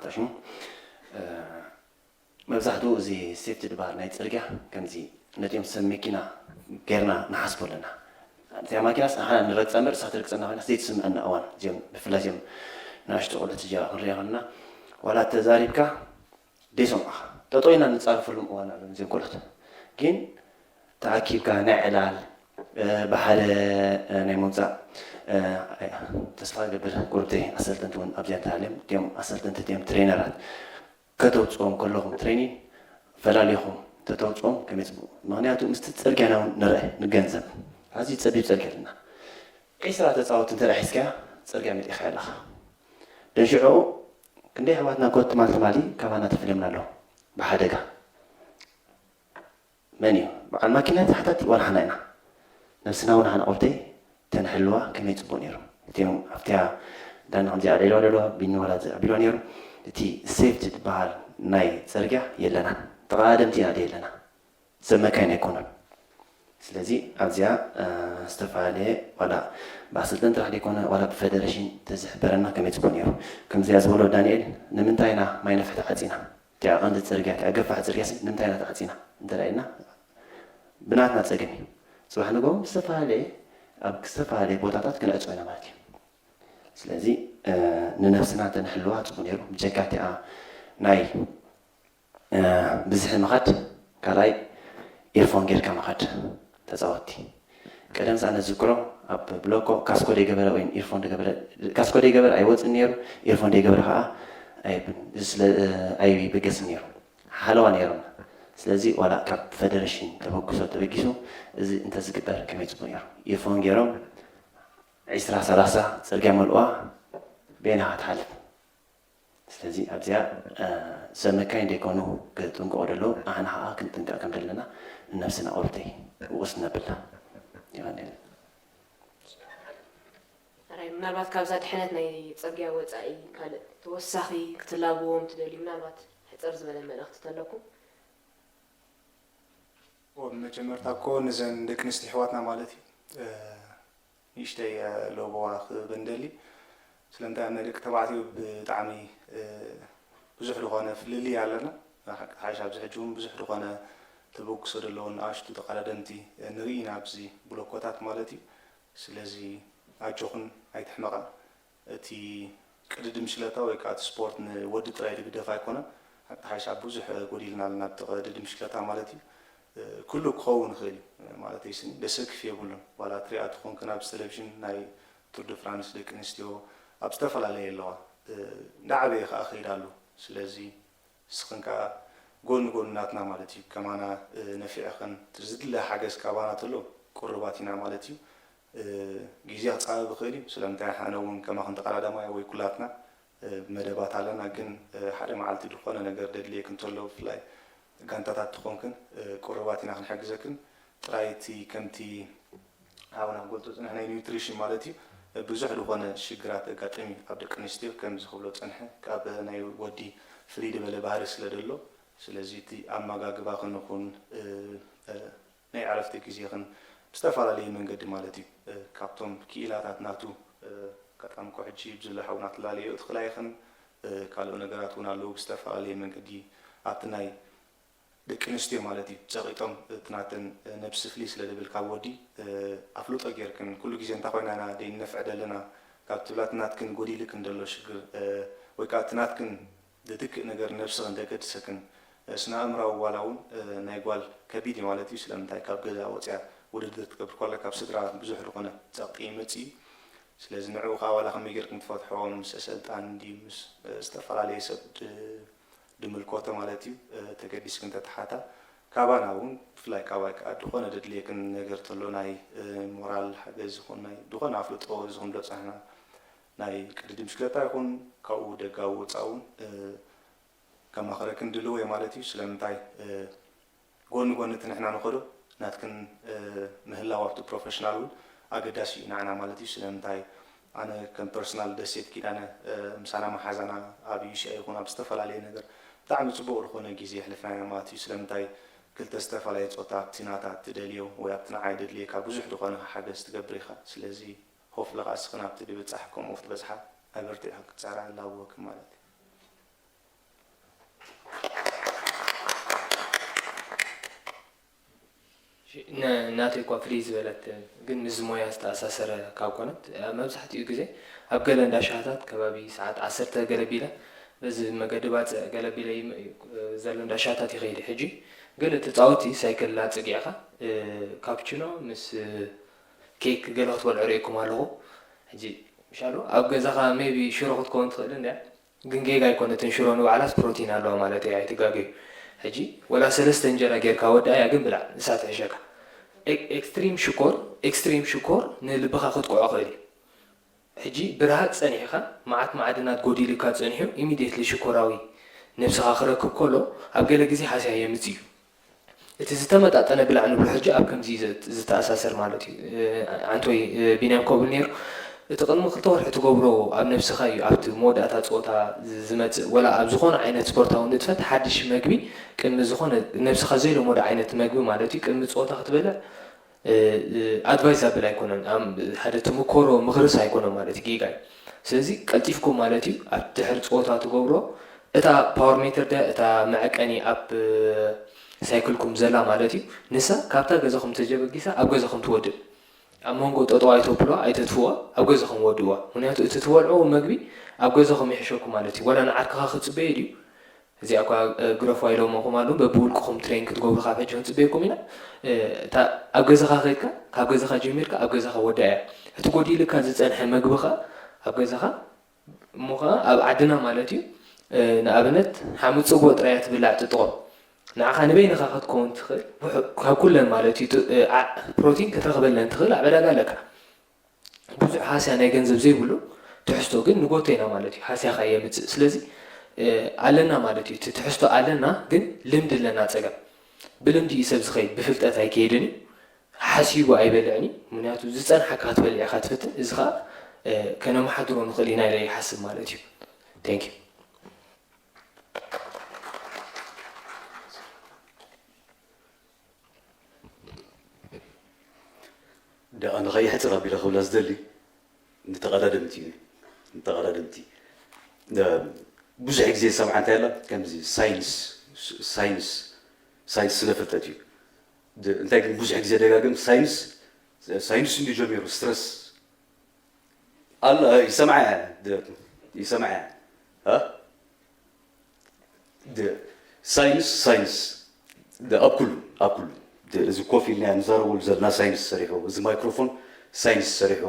ተሽሙ። እ፣ መብዛሕትኡ እዚ ሴፍቲ ዝበሃል ናይ ጽርግያ ከምዚ ነቲኦም ሰብ መኪና ጌርና ንሓስቦ ኣለና። እቲኣ ማኪናስ ንሓና ንረግጻ እምበር እሳ ትረግጸና ኮይና ዘይትስምዐና እዋን፣ እዚኦም ብፍላይ እዚኦም ንኣሽቱ ቆልዑት እዚኣ ክንሪኣ ከለና ዋላ ተዛሪብካ ዘይሰምዑኻ። ጠጠው ኢልና ንጻረፈሎም እዋን ኣሎ እዚኦም ቆልዑት። ግን ተኣኪብካ ናይ ዕላል፣ እ፣ ብሓደ፣ እ፣ ናይ ምውጻእ፣ እ፣ ተስፋ እገብር ቁሩብተይ ኣሰልጠንቲ እውን ኣብዚኣ እንተሃልዮም፣ እቲኦም ኣሰልጠንቲ፣ እቲኦም ትሬነራት ከተውጽኦም ከለኹም ትሬኒን ፈላሊኹም ተተውጽኦም ከመይ ጽቡቕ። ምኽንያቱ ምስቲ ጽርግያና እውን ንርአ፣ ንገንዘብ። ኣዝዩ ጸቢብ ጽርግያ ኣለና። ዒስራ ተጻወትቲ እንተ ደኣ ሒዝካያ ጽርግያ መጢኻ ኣለኻ። ደንሽዑ ክንደይ ኣሕዋትና ኮ ትማል ትማሊ ካባና ተፈልዮምና ኣለዉ ብሓደጋ። መን እዩ? በዓል ማኪና ተሓታቲ ዋላ ሓና ኢና። ነብስና እውን ሓና ቆልተይ ተንሕልዋ ከመይ ጽቡቕ ነይሩ። እቲኦም ኣብቲያ ዳና ከምዚኣ ኣልዒልዋ ኣለዋ፣ ቢኒ ዋላ ኣቢልዋ ነይሩ። እቲ ሴፍቲ ዝበሃል ናይ ጽርግያ የለናን። ተቐዳደምቲ ኢና ደይ ኣለና። ሰብ መካይን ኣይኮኑን። ስለዚ ኣብዚኣ፣ እ፣ ዝተፈላለየ ዋላ ብኣሰልጠንቲ ጥራሕ ዘይኮነ ዋላ ብፌደሬሽን ተዝሕበረና ከመይ ጽቡቕ ነይሩ። ከምዚኣ ዝበሎ ዳንኤል፣ ንምንታይ ኢና ማይ ነፍሒ ተዓጺና? እቲኣ ቀንዲ ጽርግያ፣ እቲኣ ገፋሕ ጽርግያሲ ንምንታይ ኢና ተዓጺና? እንተ ደኣ ኢልና ብናትና ጸገም እዩ። ጽባሕ ንግሆ ዝተፈላለየ፣ ኣብ ዝተፈላለየ ቦታታት ክንዕጾ ኢና ማለት እዩ። ስለዚ፣ እ፣ ንነብስና እንተንሕልዋ ጽቡቕ ነይሩ። ብጀካ እቲኣ ናይ እ፣ ብዝሒ ምኻድ፣ ካልኣይ ኢርፎን ጌርካ ምኻድ ተጻወትቲ። ቀደም ሰኣነ ዝዝክሮ ኣብ ብሎኮ ካስኮ ደይገበረ ወይም ኢርፎን ደይገበረ፣ ካስኮ ደይገበረ ኣይወጽን ነይሩ፣ ኢርፎን ደይገበረ ከዓ ኣይብን፣ እዚ ስለ፣ እ፣ ኣይብገስን ነይሩ። ሓለዋ ነይሮም። ስለዚ ዋላ ካብ ፈደረሽን ተበግሶ ተበጊሱ እዚ እንተዝግበር ከመይ ጽቡቕ ነይሩ። ኢርፎን ገይሮም ዒስራ ሰላሳ ጽርግያ መልእዋ በይና ክትሓልፍ። ስለዚ ኣብዚኣ ሰብ መካይን ደይኮኑ ክጥንቀቑ ደለዉ፣ ኣሕና ከዓ ክንጥንቀቕ ከም ዘለና ንነብስና ቁርተይ ውቕስ ነብላ። ራይ ምናልባት ካብዛ ድሕነት ናይ ጽርግያ ወጻኢ ካልእ ተወሳኺ ክትላብዎም ትደልዩ ምናልባት ሕጽር ዝበለ መልእኽቲ ተለኩም? ብመጀመርታ እኮ ንዘን ደቂ ኣንስትዮ ኣሕዋትና ማለት እዩ ንእሽተይ ሎቦዋ ክበንደሊ። ስለምንታይ ኣብ ናይ ደቂ ተባዕትዮ ብጣዕሚ ብዙሕ ዝኾነ ፍልልይ ኣለና። ሓቂ ሓይሽ ኣብዚ ሕጂ እውን ብዙሕ ዝኾነ ተበግሶ ዘለዎን ንኣሽቱ ተቐዳደምቲ ንርኢ ኢና ኣብዚ ብሎኮታት ማለት እዩ። ስለዚ ኣጆኹን ኣይትሕመቓ። እቲ ቅድድም ሽለታ ወይ ከዓ እቲ ስፖርት ንወዲ ጥራይ ዝግደፍ ኣይኮነን። ሓቂ ሓይሽ ኣብ ብዙሕ ጎዲልና ኣለና ኣብቲ ቅድድም ሽለታ ማለት እዩ። ኩሉ ክኸውን ይኽእል እዩ ማለተይ ስኒ ደሰክፍ የብሉን። ዋላ ትሪኣ ትኾንክን ኣብዚ ቴሌቪዥን ናይ ቱር ደ ፍራንስ ደቂ ኣንስትዮ ኣብ ዝተፈላለየ ኣለዋ። እንዳዓበየ ከዓ ኸይድ ኣሎ። ስለዚ ንስኽን ከዓ ጎኒ ጎኒ ናትና ማለት እዩ ከማና ነፊዕኽን ዝድለ ሓገዝ ካባና ተሎ ቁርባት ኢና ማለት እዩ። ግዜ ክፃበብ ይኽእል እዩ። ስለምንታይ ኣነ እውን ከማኽን ተቐዳዳማይ ወይ ኩላትና መደባት ኣለና፣ ግን ሓደ መዓልቲ ዝኾነ ነገር ደድልየክ እንተሎ ብፍላይ ጋንታታት ትኾንክን ቁርባት ኢና ክንሕግዘክን። ጥራይ እቲ ከምቲ ሓውና ክገልጾ ዝጸንሐ ናይ ኒውትሪሽን ማለት እዩ ብዙሕ ዝኾነ ሽግራት ዘጋጥም እዩ ኣብ ደቂ ኣንስትዮ ከምዚ ክብሎ ጸንሐ ካብ ናይ ወዲ ፍልይ ዝበለ ባህሪ ስለ ደሎ ስለዚ እቲ ኣመጋግባኽን ይኹን ናይ ዕረፍቲ ግዜኽን ብዝተፈላለየ መንገዲ ማለት እዩ ካብቶም ክኢላታት ናቱ ኣጋጣሚ እኮ ሕጂ ብዝሎ ሓውና ትላለዮ እቲ ክላይኽን ካልኦ ነገራት እውን ኣለዉ ብዝተፈላለየ መንገዲ ኣብቲ ናይ ደቂ ኣንስትዮ ማለት እዩ ጸቂጦም እቲ ናተን ነብሲ ፍልይ ስለ ዝብል ካብ ወዲ ኣፍልጦ ጌርክን ኩሉ ግዜ እንታይ ኮይና ኢና ደይንነፍዕ ዘለና ካብ ትብላ እቲ ናትክን ጎዲልክን ዘሎ ሽግር ወይ ከዓ እቲ ናትክን ዝትክእ ነገር ነብስኽን ደገድሰክን ስነ ኣእምራዊ ዋላ እውን ናይ ጓል ከቢድ እዩ ማለት እዩ ስለምንታይ ካብ ገዛ ወፅያ ውድድር ትገብር ከላ ካብ ስድራ ብዙሕ ዝኾነ ፀቕጢ ይመፅእ እዩ ስለዚ ንዕኡ ከዓ ዋላ ከመይ ጌርክን ትፈትሖ ምስ ኣሰልጣን ድዩ ምስ ዝተፈላለየ ሰብ ድምልኮቶ ማለት እዩ ተገዲስክን ተተሓታ ካባና እውን ብፍላይ ካባይ ከዓ ዝኾነ ደድልየክን ነገር ተሎ ናይ ሞራል ሓገዝ ይኹን ናይ ዝኾነ ኣፍልጦ ዝኹን ዶ ፃሕና ናይ ቅድድም ሽክለታ ይኹን ካብኡ ደጋዊ ወፃ እውን ከማኽረክን ድልው እየ ማለት እዩ ስለምንታይ ጎኒ ጎኒ እቲ ንሕና ንኸዶ ናትክን ምህላው ኣብቲ ፕሮፌሽናል እውን ኣገዳሲ እዩ ንዓና ማለት እዩ ስለምንታይ ኣነ ከም ፐርሶናል ደሴት ኪዳነ ምሳና መሓዛና ኣብ ዩሲኣ ይኹን ኣብ ዝተፈላለየ ነገር ብጣዕሚ ፅቡቅ ዝኾነ ግዜ የሕልፍና ኢና ማለት እዩ ስለምንታይ ክልተ ዝተፈላለየ ፆታ ኣብቲ ናታ ትደልዮ ወይ ኣብቲ ንዓይ ደድልየካ ብዙሕ ዝኾነ ሓገዝ ትገብር ኢኻ ስለዚ ሆፍሊ ከዓ እስኽን ኣብቲ ድብፃሕ ከምኡ ክትበፅሓ ኣበርቲዕኽን ክትፅዕራ ኣለውወክን ማለት እዩ ናተይ እኳ ፍልይ ዝበለት ግን ምስ ሞያ ዝተኣሳሰረ ካብ ኮነት መብዛሕትኡ ግዜ ኣብ ገለ እንዳ ሻህታት ከባቢ ሰዓት ዓሰርተ ገለ ቢለ በዚ መገዲ ባፅዕ ገለ ቢለ ዘሎ እንዳ ሻህታት ይኸይድ ሕጂ ገለ ተፃወቲ ሳይክል ኣፅጊዕኻ ካፕችኖ ምስ ኬክ ገለ ክትበልዑ ርእኩም ኣለኹ ሕጂ ምሻሉ ኣብ ገዛኻ ሜቢ ሽሮ ክትከውን ትኽእል እንድያ ግን ጌጋ ኣይኮነትን ሽሮ ንባዕላስ ፕሮቲን ኣለዋ ማለት እያ ኣይትጋገዩ ሕጂ ወላ ሰለስተ እንጀራ ጌርካ ወድኣያ ግን ብላዕ ንሳ ትሕሸካ ኤክስትሪም ሽኮር ኤክስትሪም ሽኮር ንልብኻ ክትቆዖ ክእል እዩ ሕጂ ብርሃፅ ፀኒሕኻ መዓት ማዕድናት ጎዲልካ ፀኒሑ ኢሚድየትሊ ሽኮራዊ ነብስኻ ክረክብ ከሎ ኣብ ገለ ግዜ ሃስያ የምፅ እዩ እቲ ዝተመጣጠነ ብላዕ ንብሎ ሕጂ ኣብ ከምዚ እዩ ዝተኣሳሰር ማለት እዩ። ዓንቶይ ቢንያም ከምኡ ነይሩ። እቲ ቅድሚ ክልተ ወርሒ ትገብሮ ኣብ ነብስኻ እዩ ኣብቲ መወዳእታ ፀወታ ዝመፅእ ወላ ኣብ ዝኾነ ዓይነት ስፖርታዊ ንጥፈት ሓድሽ መግቢ ቅድሚ ዝኾነ ነብስኻ ዘይለመዶ ዓይነት መግቢ ማለት እዩ ቅድሚ ፀወታ ክትበልዕ ኣድቫይዛብል ኣይኮነን ሓደ ትምኮሮ ምኽርስ ኣይኮነን ማለት እዩ ጌጋ እዩ። ስለዚ ቀልጢፍኩም ማለት እዩ ኣብ ድሕሪ ፀወታ ትገብሮ እታ ፓወር ሜተር ድያ እታ መዐቀኒ ኣብ ሳይክልኩም ዘላ ማለት እዩ ንሳ ካብታ ገዛኹም ተጀበጊሳ ኣብ ገዛኹም ትወድእ ኣብ መንጎ ጠጠው ኣይተብልዋ ኣይተትፍዋ ኣብ ገዛኹም ወድዋ ምክንያቱ እቲ ትበልዕዎ መግቢ ኣብ ገዛኹም ይሕሸኩም ማለት እዩ ወላ ንዓርክኻ ክፅበየ ድዩ እዚኣ እኳ ግረፉ ኣይለመኹም ኣለኹ በብውልቅኹም ትሬን ክትገብሩ ካብ ሕጂ ክንፅበየኩም ኢና ኣብ ገዛኻ ከይድካ ካብ ገዛኻ ጀሚርካ ኣብ ገዛኻ ወዳ እያ እቲ ጎዲልካ ዝፀንሐ መግብኻ ኣብ ገዛኻ እሞ ከዓ ኣብ ዓድና ማለት እዩ ንኣብነት ሓሙድ ፅግቦ ጥራያ ትብላዕ ጥጥቆ ንዓኻ ንበይንኻ ክትከውን ትኽእል ካብ ኩለን ማለት እዩ ፕሮቲን ክትረኽበለን ትኽእል ኣብ ዕዳጋ ኣለካ ብዙሕ ሃስያ ናይ ገንዘብ ዘይብሉ ትሕዝቶ ግን ንጎቶ ኢና ማለት እዩ። ሃስያ ከኣ የምጽእ። ስለዚ፣ እ፣ ኣለና ማለት እዩ። እቲ ትሕዝቶ ኣለና፣ ግን ልምዲ ኣለና ጸገም። ብልምዲ እዩ ሰብ ዝኸይድ፣ ብፍልጠት ኣይከይድን እዩ። ሓሲቡ ኣይበልዕን እዩ። ምኽንያቱ ዝጸንሓካ ክትበልዕ ኢኻ ትፍትን። እዚ ከኣ፣ እ፣ ከነመሓድሮ ንኽእል ኢና ኢለ ይሓስብ ማለት እዩ። Thank you። ደኣ ንኸይሕጽር ኣቢለ ክብላ ዝደሊ ንተቐዳደምቲ እዩ። ንተቐዳደምቲ እ፣ ብዙሕ ግዜ ዝሰምዓ እንታይ ኣላ ከምዚ ሳይንስ ሳይንስ ሳይንስ ስነ ፍልጠት እዩ። ድ- እንታይ ግን ብዙሕ ግዜ ደጋግም ሳይንስ ሳይንስ እንዲ ጀሚሩ ስትረስ ኣላ ይሰምዓ እያ ድ- ይሰምዓ እያ እ? ድ- ሳይንስ ሳይንስ ድ- ኣብ ኩሉ ኣብ ኩሉ ድ- እዚ ኮፍ ኢልና ንዛረበሉ ዘለና ሳይንስ ሰሪሑ እዚ ማይክሮፎን ሳይንስ ሰሪሑ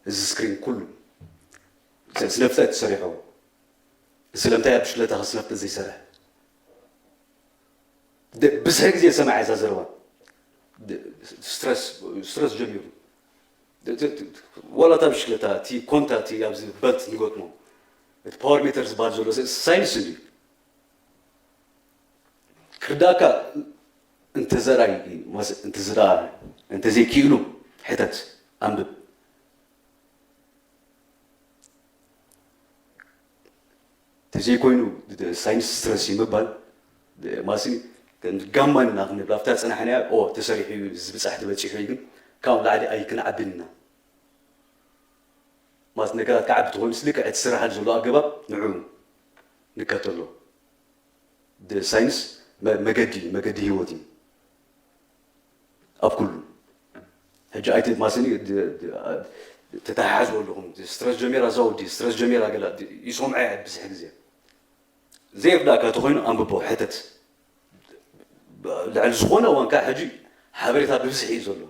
እዚ ስክሪን ኩሉ ስ- ስነፍጠት ሰሪሑ ስለምንታይ ኣብ ብሽክለታ ከስነፍጥ ዘይሰርሕ ድ- ብዝሒ ግዜ ሰማዕ እዛ ዘረባ ድ- ስትረስ ስትረስ ጀሚሩ ድ- ድ- ድ- ዋላ እታ ብሽክለታ እቲ ኮንታ እቲ ኣብዚ በልት ንገጥሞ እቲ ፓወር ሜተር ዝበሃል ዘሎ ስ- ሳይንስ እንድዩ ክርዳእካ እንተዘርኣይ እንተዝረኣ እንተዘይክኢሉ ሕተት ኣንብብ ተዘይኮይኑ ሳይንስ ስትረስ እዩ ምባል ማሲ ከም ጋማ ኢና ክንብል ኣብታ ዝፀናሕናያ ኦ ተሰሪሑ እዩ ዝብፃሕ ተበፂሑ እዩ ግን ካብኡ ላዕሊ ኣይክንዓብን ኢና ማለት ነገራት ክዓቢ ተኮይኑ ስልክዕ እቲ ስራሓል ዘሎ ኣገባብ ንዑ ንከተሎ ሳይንስ መገዲ መገዲ ህይወት እዩ ኣብ ኩሉ ሕጂ ኣይተ ማስኒ ተተሓሓዝዎ ኣለኹም ስትረስ ጀሚራ እዛ ወዲ ስትረስ ጀሚራ ገላ ይሰምዐ ብዙሕ ግዜ ዘይርዳእካ ተኮይኑ ኣንብቦ ሕተት ልዕሊ ዝኾነ እዋን ከዓ ሕጂ ሓበሬታ ብብዝሒ እዩ ዘሎ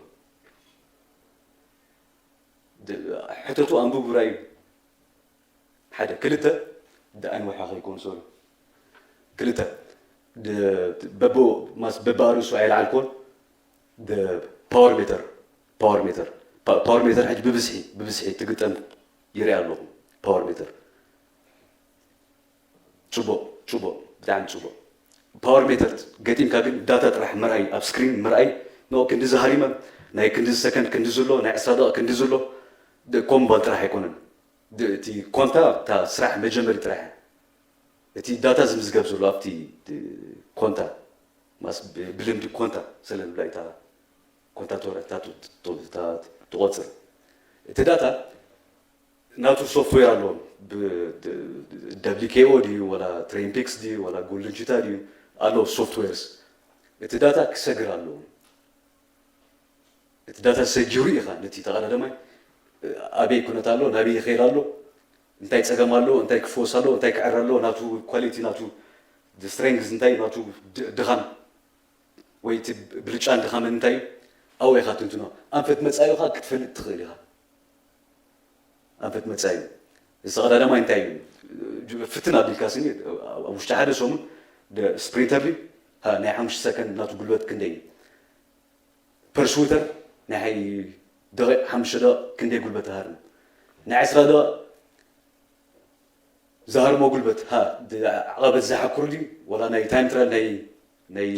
ሕተቱ ኣንብቡ ራዩ ሓደ ክልተ ደኣን ወሓ ከይኮን ሶሪ ክልተ በቦ ማስ በባርእሱ ኣይልዓልኮን ፓወር ሜተር ፓወር ሜተር ፓወር ሜተር ሕጂ ብብዝሒ ብብዝሒ ትግጠም ይርኢ ኣለኹ ፓወር ሜተር ጽቡቕ ጽቡቕ ብጣዕሚ ጽቡቕ ፓወር ሜተር ገጢምካ ግን ዳታ ጥራሕ ምርኣይ ኣብ ስክሪን ምርኣይ ኖ ክንዲ ዝሃሪመ ናይ ክንዲ ሰከንድ ክንዲ ዝሎ ናይ ዕስራ ደቂ ክንዲ ዝሎ ኮምባል ጥራሕ ኣይኮነን እቲ ኮንታ እታ ስራሕ መጀመሪ ጥራሕ እቲ ዳታ ዝምዝገብ ዘሎ ኣብቲ ኮንታ ማስ ብልምዲ ኮንታ ስለ ንብላ እታ ኮንታ ትወረ እታ ትቆፅር እቲ ዳታ ናቱ ሶፍትዌር ኣለዎም ደብሊኬኦ ድዩ ወላ ትሬምፒክስ ድዩ ወላ ጎልድን ቺታ ድዩ ኣለዎ ሶፍትዌርስ እቲ ዳታ ክሰግር ኣለዎም እቲ ዳታ ሰጊሩ ኢኻ ነቲ ተቐዳደማይ ኣበይ ኩነት ኣሎ ናበይ ይኸይድ ኣሎ እንታይ ፀገም ኣሎ እንታይ ክፈወስ ኣሎ እንታይ ክዕረ ኣሎ ናቱ ኳሊቲ ናቱ ስትሬንግዝ እንታይ ናቱ ድኻም ወይ እቲ ብልጫን ድኻምን እንታይ እዩ ኣብኡ ኢኻ ትንትኖ ኣንፈት መፃኢኻ ክትፈልጥ ትኽእል ኢኻ ኣንፈት መፃኢ እዚ ተቐዳዳማይ እንታይ እዩ ፍትን ኣቢልካ ስኒ ኣብ ውሽጢ ሓደ ሰሙን ስፕሪንተር ናይ ሓሙሽተ ሰከንድ ናቱ ጉልበት ክንደይ እዩ ፐርስዊተር ናይ ሓይ ደቂቕ ሓሙሽተ ደቂቕ ክንደይ ጉልበት ሃርም ናይ ዕስራ ደቂቕ ዝሃርሞ ጉልበት ሃ ዓቐበት ዝሓኩር ድዩ ወላ ናይ ታይም ትራያል ናይ ናይ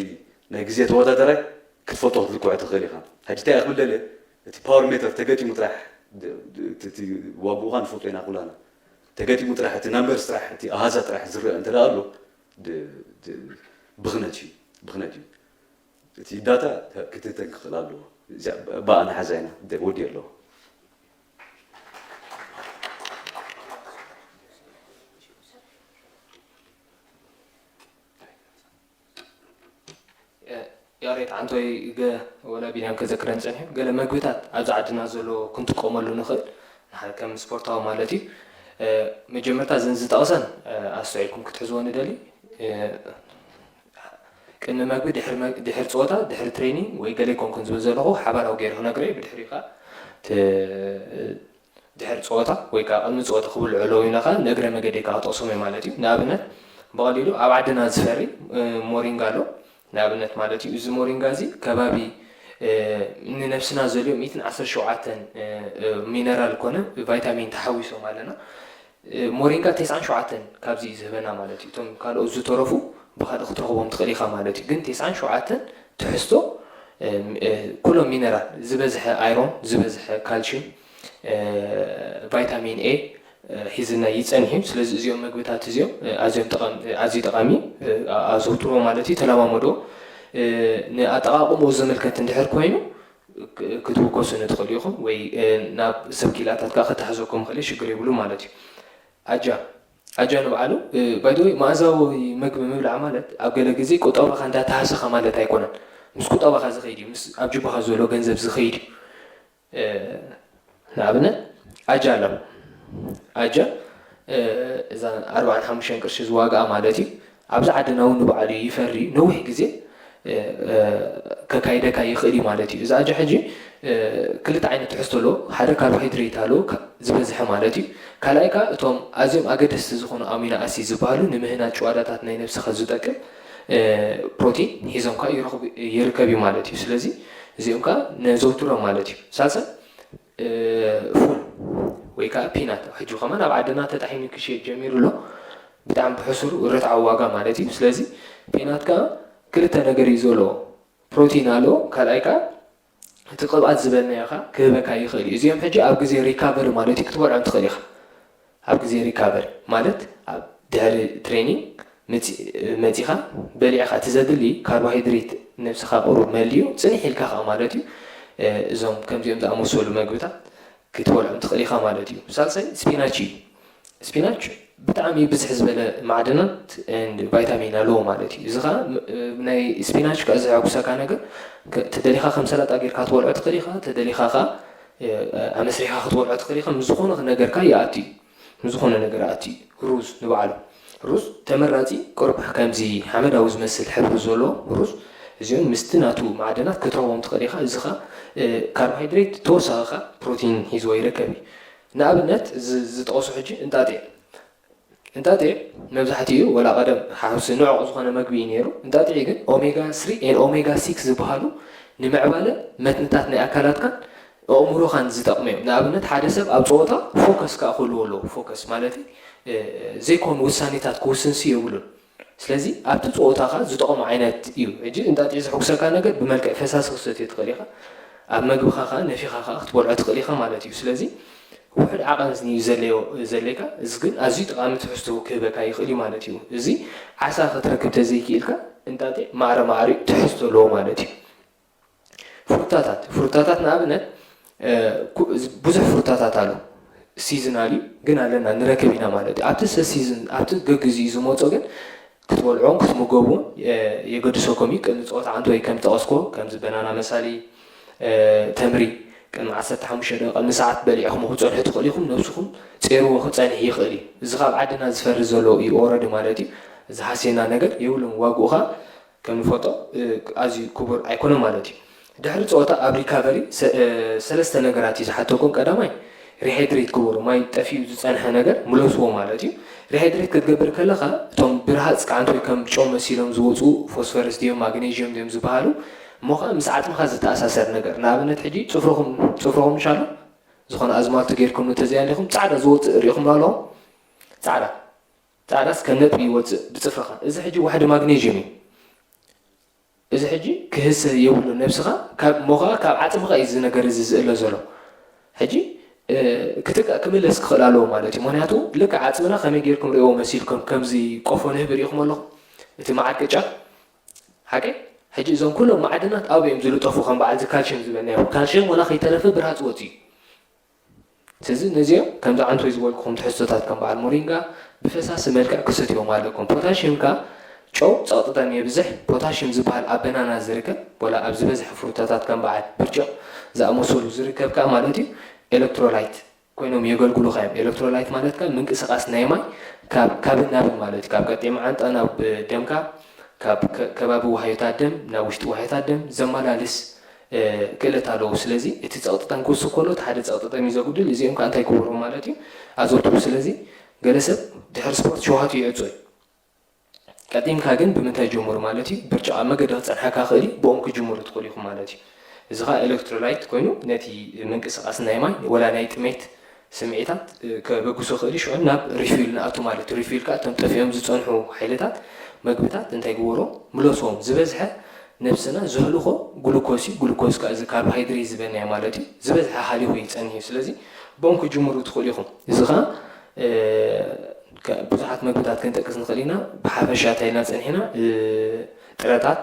ናይ ግዜ ተወዳደራይ ክትፈልጦ ክትልክዖ ትኽእል ኢኻ። ሕጂ እንታይ ክብል ደልየ እቲ ፓወር ሜተር ተገጢሙ ጥራሕ እቲ ዋግኡኻ ንፈልጦ ኢና ኩላና ተገጢሙ ጥራሕ እቲ ናምበርስ ጥራሕ እቲ ኣሃዛት ጥራሕ ዝረአ እንተ ኣሎ ብኽነት እዩ ብኽነት እዩ። እቲ ዳታ ክትንተን ክኽእል ኣለዎ። እዚኣ ብኣ ንሓዛ ኢና ወዲ ኣለዎ። ያሬድ ዓንቶይ ገ ወላ ቢንያም ከዘክረን ጸኒሑ ገለ መግብታት ኣብዚ ዓድና ዘሎ ክንጥቀመሉ ንኽእል ንሓደ ከም ስፖርታዊ ማለት እዩ። መጀመርታ እዘን ዝጠቕሰን ኣስተውዒልኩም ክትሕዝዎ ንደሊ። ቅድሚ መግቢ፣ ድሕሪ መግ-፣ ድሕሪ ጸወታ፣ ድሕሪ ትሬኒንግ ወይ ገለ ኣይኮንኩን ዝብል ዘለኹ ሓባራዊ ገይረ ክነግሮ እየ። ብድሕሪኡ ከኣ ት-፣ ድሕሪ ጸወታ ወይ ከኣ ቅድሚ ጸወታ ክብልዑ ኣለዉ ኢልና ከኣ ንእግረ መገደይ ከኣ ክጠቕሶም እየ ማለት እዩ። ንኣብነት ብቐሊሉ ኣብ ዓድና ዝፈሪ፣ እ፣ ሞሪንጋ ኣሎ። ንኣብነት ማለት እዩ። እዚ ሞሪንጋ እዚ ከባቢ፣ ንነብስና ዘልዮ ሚእትን ዓሰርተ ሸውዓተን ሚነራል ኮነ ቫይታሚን ተሓዊሶም ኣለና። ሞሪንጋ ተስዓን ሸውዓተን ካብዚ እዩ ዝህበና ማለት እዩ። እቶም ካልኦት ዝተረፉ ብካልእ ክትረኽቦም ትኽእል ኢኻ ማለት እዩ። ግን ተስዓን ሸውዓተን ትሕዝቶ ኩሎም ሚነራል ዝበዝሐ፣ ኣይሮን ዝበዝሐ፣ ካልሽዩም፣ ቫይታሚን ኤ ሒዝና ይጸንሕ እዩ። ስለዚ እዚኦም መግብታት እዚኦም ኣዝዮም ኣዝዩ ጠቓሚ፣ ኣዘውትሮ ማለት እዩ፣ ተለማመዶ። ንኣጠቓቕምኡ ዝምልከት እንድሕር ኮይኑ ክትውከሱ ንትኽእሉ ኢኹም፣ ወይ ናብ ሰብ ኪላታት ከዓ ክተሕዘኩም ክእል፣ ሽግር የብሉ ማለት እዩ። ኣጃ ኣጃ ንባዕሉ ባይደወይ መኣዛዊ መግቢ ምብላዕ ማለት ኣብ ገለ ግዜ ቁጠባኻ እንዳተሃሰኻ ማለት ኣይኮነን። ምስ ቁጠባኻ ዝኸይድ እዩ፣ ምስ ኣብ ጅባኻ ዘሎ ገንዘብ ዝኸይድ እዩ። ንኣብነት ኣጃ ኣሎ። ኣጃ እዛ ኣርባዓን ሓሙሽተን ቅርሺ ዝዋግኣ ማለት እዩ። ኣብዚ ዓድና እውን ንባዕሉ ይፈሪ፣ ነዊሕ ግዜ ከካይደካ ይኽእል እዩ ማለት እዩ። እዚ ኣጃ ሕጂ ክልተ ዓይነት ትሕዝቶ ኣለዎ። ሓደ ካርቦሃይድሬት ኣለዎ ዝበዝሐ ማለት እዩ። ካልኣይ ከዓ እቶም ኣዝዮም ኣገደስቲ ዝኾኑ ኣሚኖ ኣሲድ ዝበሃሉ ንምህናፅ ጭዋዳታት ናይ ነብስኻ ዝጠቅም ፕሮቲን ሒዞም ከዓ ይረኽቡ ይርከብ እዩ ማለት እዩ። ስለዚ እዚኦም ከዓ ነዘውትሮም ማለት እዩ። ሳልሳይ ፉል ወይ ከዓ ፒናት ሕጂ ከማን ኣብ ዓድና ተጣሒኑ ክሽየጥ ጀሚሩ ኣሎ። ብጣዕሚ ብሕሱር ርትዓዊ ዋጋ ማለት እዩ። ስለዚ ፒናት ከዓ ክልተ ነገር እዩ ዘለዎ፣ ፕሮቲን ኣለዎ፣ ካልኣይ ከዓ እቲ ቅብኣት ዝበልናዮ ከዓ ክህበካ ይኽእል እዩ። እዚኦም ሕጂ ኣብ ግዜ ሪካቨሪ ማለት እዩ ክትበልዖም ትኽእል ኢኻ። ኣብ ግዜ ሪካቨሪ ማለት ኣብ ድሕሪ ትሬኒንግ መፂኻ በሊዕኻ እቲ ዘድሊ ካርቦሃይድሬት ነብስኻ ቁሩብ መሊኡ ፅንሕ ኢልካ ከዓ ማለት እዩ እዞም ከምዚኦም ዝኣመሰሉ መግብታት ክትበልዖም ትኽእል ኢኻ ማለት እዩ። ሳልሳይ ስፒናች እዩ። ስፒናች ብጣዕሚ ብዝሕ ዝበለ ማዕድናት ቫይታሚን ኣለዎ ማለት እዩ። እዚ ከዓ ናይ ስፒናች ከዓ ዘሐጉሰካ ነገር ተደሊኻ ከም ሰላጣ ጌርካ ትበልዖ ትኽእል ኢኻ፣ ተደሊኻ ከዓ ኣመስሪኻ ክትበልዖ ትኽእል ኢኻ። ምስ ዝኾነ ነገርካ ይኣቱ እዩ። ንዝኾነ ነገር ኣቲ ሩዝ ንባዕሉ ሩዝ ተመራፂ ቁሩብ ከምዚ ሓመዳዊ ዝመስል ሕብሪ ዘሎ ሩዝ እዚኦም ምስቲ ናቱ ማዕደናት ክትረኽቦም ትኽእል ኢኻ። እዚ ኸ ካርቦሃይድሬት ተወሳኺ ኸ ፕሮቲን ሒዝዎ ይርከብ እዩ። ንኣብነት እዚ ዝጠቐሱ ሕጂ እንጣጢዕ እንጣጢዕ መብዛሕትኡ ወላ ቀደም ሓውሲ ንዕቕ ዝኾነ መግቢ እዩ ነይሩ። እንጣጢዕ ግን ኦሜጋ ስሪ ኤን ኦሜጋ ሲክስ ዝበሃሉ ንምዕባለ መትንታት ናይ ኣካላትካን ኣእምሮኻን ዝጠቕሙ እዮም። ንኣብነት ሓደ ሰብ ኣብ ፀወታ ፎከስ ከዓ ክህልዎ ኣለዎ። ፎከስ ማለት ዘይኮኑ ውሳኔታት ክውስንሲ የብሉን። ስለዚ ኣብቲ ፀወታኻ ዝጠቕሙ ዓይነት እዩ። ሕጂ እንጣጢዕ ዝሕጉሰካ ነገር ብመልክዕ ፈሳሲ ክሰትዮ ትኽእል ኢኻ። ኣብ መግብኻ ከዓ ነፊኻ ከዓ ክትበልዖ ትኽእል ኢኻ ማለት እዩ። ስለዚ ውሑድ ዓቐን እዩ ዘለዮ ዘለካ። እዚ ግን ኣዝዩ ጠቓሚ ትሕዝቶ ክህበካ ይኽእል እዩ ማለት እዩ። እዚ ዓሳ ክትረክብ ተዘይክኢልካ እንጣጢዕ ማዕረ ማዕሪኡ ትሕዝቶ ኣለዎ ማለት እዩ። ፍሩታታት ፍሩታታት ንኣብነት ብዙሕ ፍሩታታት ኣሎ። ሲዝናል እዩ ግን ኣለና ንረክብ ኢና ማለት እዩ። ኣብቲ ሰሲዝን ኣብቲ ገግዚኡ ዝመፆ ግን ክትበልዖን ክትምገቡን የገድሰኩም እዩ። ቅድሚ ፀወታ ዓንቶ ወይ ከም ዝጠቐስኩ ከምዚ በናና መሳሊ ተምሪ ቅድሚ ዓሰርተ ሓሙሽተ ደቂቃ ንሰዓት በሊዕኹም ክትፀንሑ ትኽእሉ ኢኹም። ነብስኹም ጼርዎ ክፀንሕ ይኽእል እዩ። እዚ ካብ ዓድና ዝፈሪ ዘሎ እዩ ኦረዲ ማለት እዩ። ዝሃስየና ነገር የብሉን። ዋግኡ ኸዓ ከም ንፈልጦ ኣዝዩ ክቡር ኣይኮነን ማለት እዩ። ድሕሪ ፀወታ ኣብ ሪካቨሪ ሰለስተ ነገራት እዩ ዝሓተኩም። ቀዳማይ ሪሃይድሬት ግበሩ። ማይ ጠፊኡ ዝፀንሐ ነገር ምለስዎ ማለት እዩ። ሪሃይድሬት ክትገብር ከለኻ እቶም ብርሃፅ ከዓንቶ ከም ጨው መሲሎም ዝወፁ ፎስፈረስ ድዮም ማግኔዥየም ድዮም ዝበሃሉ እሞ ከዓ ምስ ዓፅምኻ ዝተኣሳሰር ነገር ንኣብነት ሕጂ ፅፍርኹም ፅፍርኹም ምሻሎ ዝኾነ ኣዝማልቶ ጌርኩም እንተዘይኣሊኹም ፃዕዳ ዝወፅእ ሪኢኹም ኣለኹም። ፃዕዳ ፃዕዳስ ከም ነጥቢ ይወፅእ ብፅፍርኻ። እዚ ሕጂ ዋሕዲ ማግኔዥየም እዩ። እዚ ሕጂ ክህሰ የብሉ ነብስኻ ካብ ሞኻ ካብ ዓፅምኻ እዩ እዚ ነገር እዚ ዝእለ ዘሎ። ሕጂ ክትካእ ክምለስ ክኽእል ኣለዎ ማለት እዩ። ምክንያቱ ልክዕ ዓፅምና ከመይ ጌርኩም ርእዎ መሲልኩም ከምዚ ቆፎ ንህቢ ርኢኹም ኣለኹም እቲ መዓር ቅጫ ሓቂ። ሕጂ እዞም ኩሎም ማዕድናት ኣብ እዮም ዝልጠፉ ከም በዓል እዚ ካልሽም ዝበልናዮ ካልሽም ወላ ከይተረፈ ብርሃፅ ወፂ እዩ። ስለዚ ነዚኦም ከምዚ ዓንቶይ ዝበልኩኹም ትሕዝቶታት ከም በዓል ሞሪንጋ ብፈሳሲ መልክዕ ክሰትዮም ኣለኩም። ፖታሽየም ከኣ ጨው ጸቕጥጠም የብዝሕ። ፖታሽየም ዝበሃል ኣብ በናና ዝርከብ ወላ ኣብ ዝበዝሐ ፍሩታታት ከም በዓል ብርጭቕ ዝኣመሰሉ ዝርከብ ከኣ ማለት እዩ ኤሌክትሮላይት ኮይኖም የገልግሉኻ እዮም። ኤሌክትሮላይት ማለት ከኣ ምንቅስቓስ ናይ ማይ ካብ ካብን ናብን ማለት እዩ። ካብ ቀጢን መዓንጣ ናብ ደምካ፣ ካብ ከባቢ ዋህዮታት ደም ናብ ውሽጢ ዋህዮታት ደም ዘመላልስ ክእለት ኣለዎ። ስለዚ እቲ ጸቕጢ ጠንኪ ክውስኽ ከሎ እቲ ሓደ ጸቕጢ ጠም እዩ ዘጉድል። እዚኦም ከኣ እንታይ ክገብሩ ማለት እዩ? ኣዘውትሩ። ስለዚ ገለ ሰብ ድሕሪ ስፖርት ሸውሃቱ ይዕጾ እዩ። ቀጢንካ ግን ብምንታይ ጀምሩ ማለት እዩ? ብርጭቕ ኣብ መገዲ ክጸንሓካ ክእል እዩ። ብኦም ክጅምሩ ትኽእሉ ኢኹም ማለት እዩ። እዚ ኸዓ ኤሌክትሮላይት ኮይኑ ነቲ ምንቅስቃስ ናይ ማይ ወላ ናይ ጥሜት ስምዒታት ከበግሶ ክእል እዩ። ሽዑ ናብ ሪፊል ንኣቱ ማለት እዩ። ሪፊል ከዓ እቶም ጠፊኦም ዝፀንሑ ሓይልታት መግብታት እንታይ ግበሮ ምለስዎም። ዝበዝሐ ነብስና ዝህልኾ ግሉኮስ እዩ። ግሉኮስ ከዓ እዚ ካርቦሃይድሬት ዝበልናዮ ማለት እዩ። ዝበዝሐ ሃሊኹ ይፀንሕ እዩ። ስለዚ ብኦም ክጅምሩ ትኽእሉ ኢኹም። እዚ ከዓ ብዙሓት መግብታት ክንጠቅስ ንኽእል ኢና። ብሓፈሻ እንታይ ኢልና ፀኒሕና? ጥረታት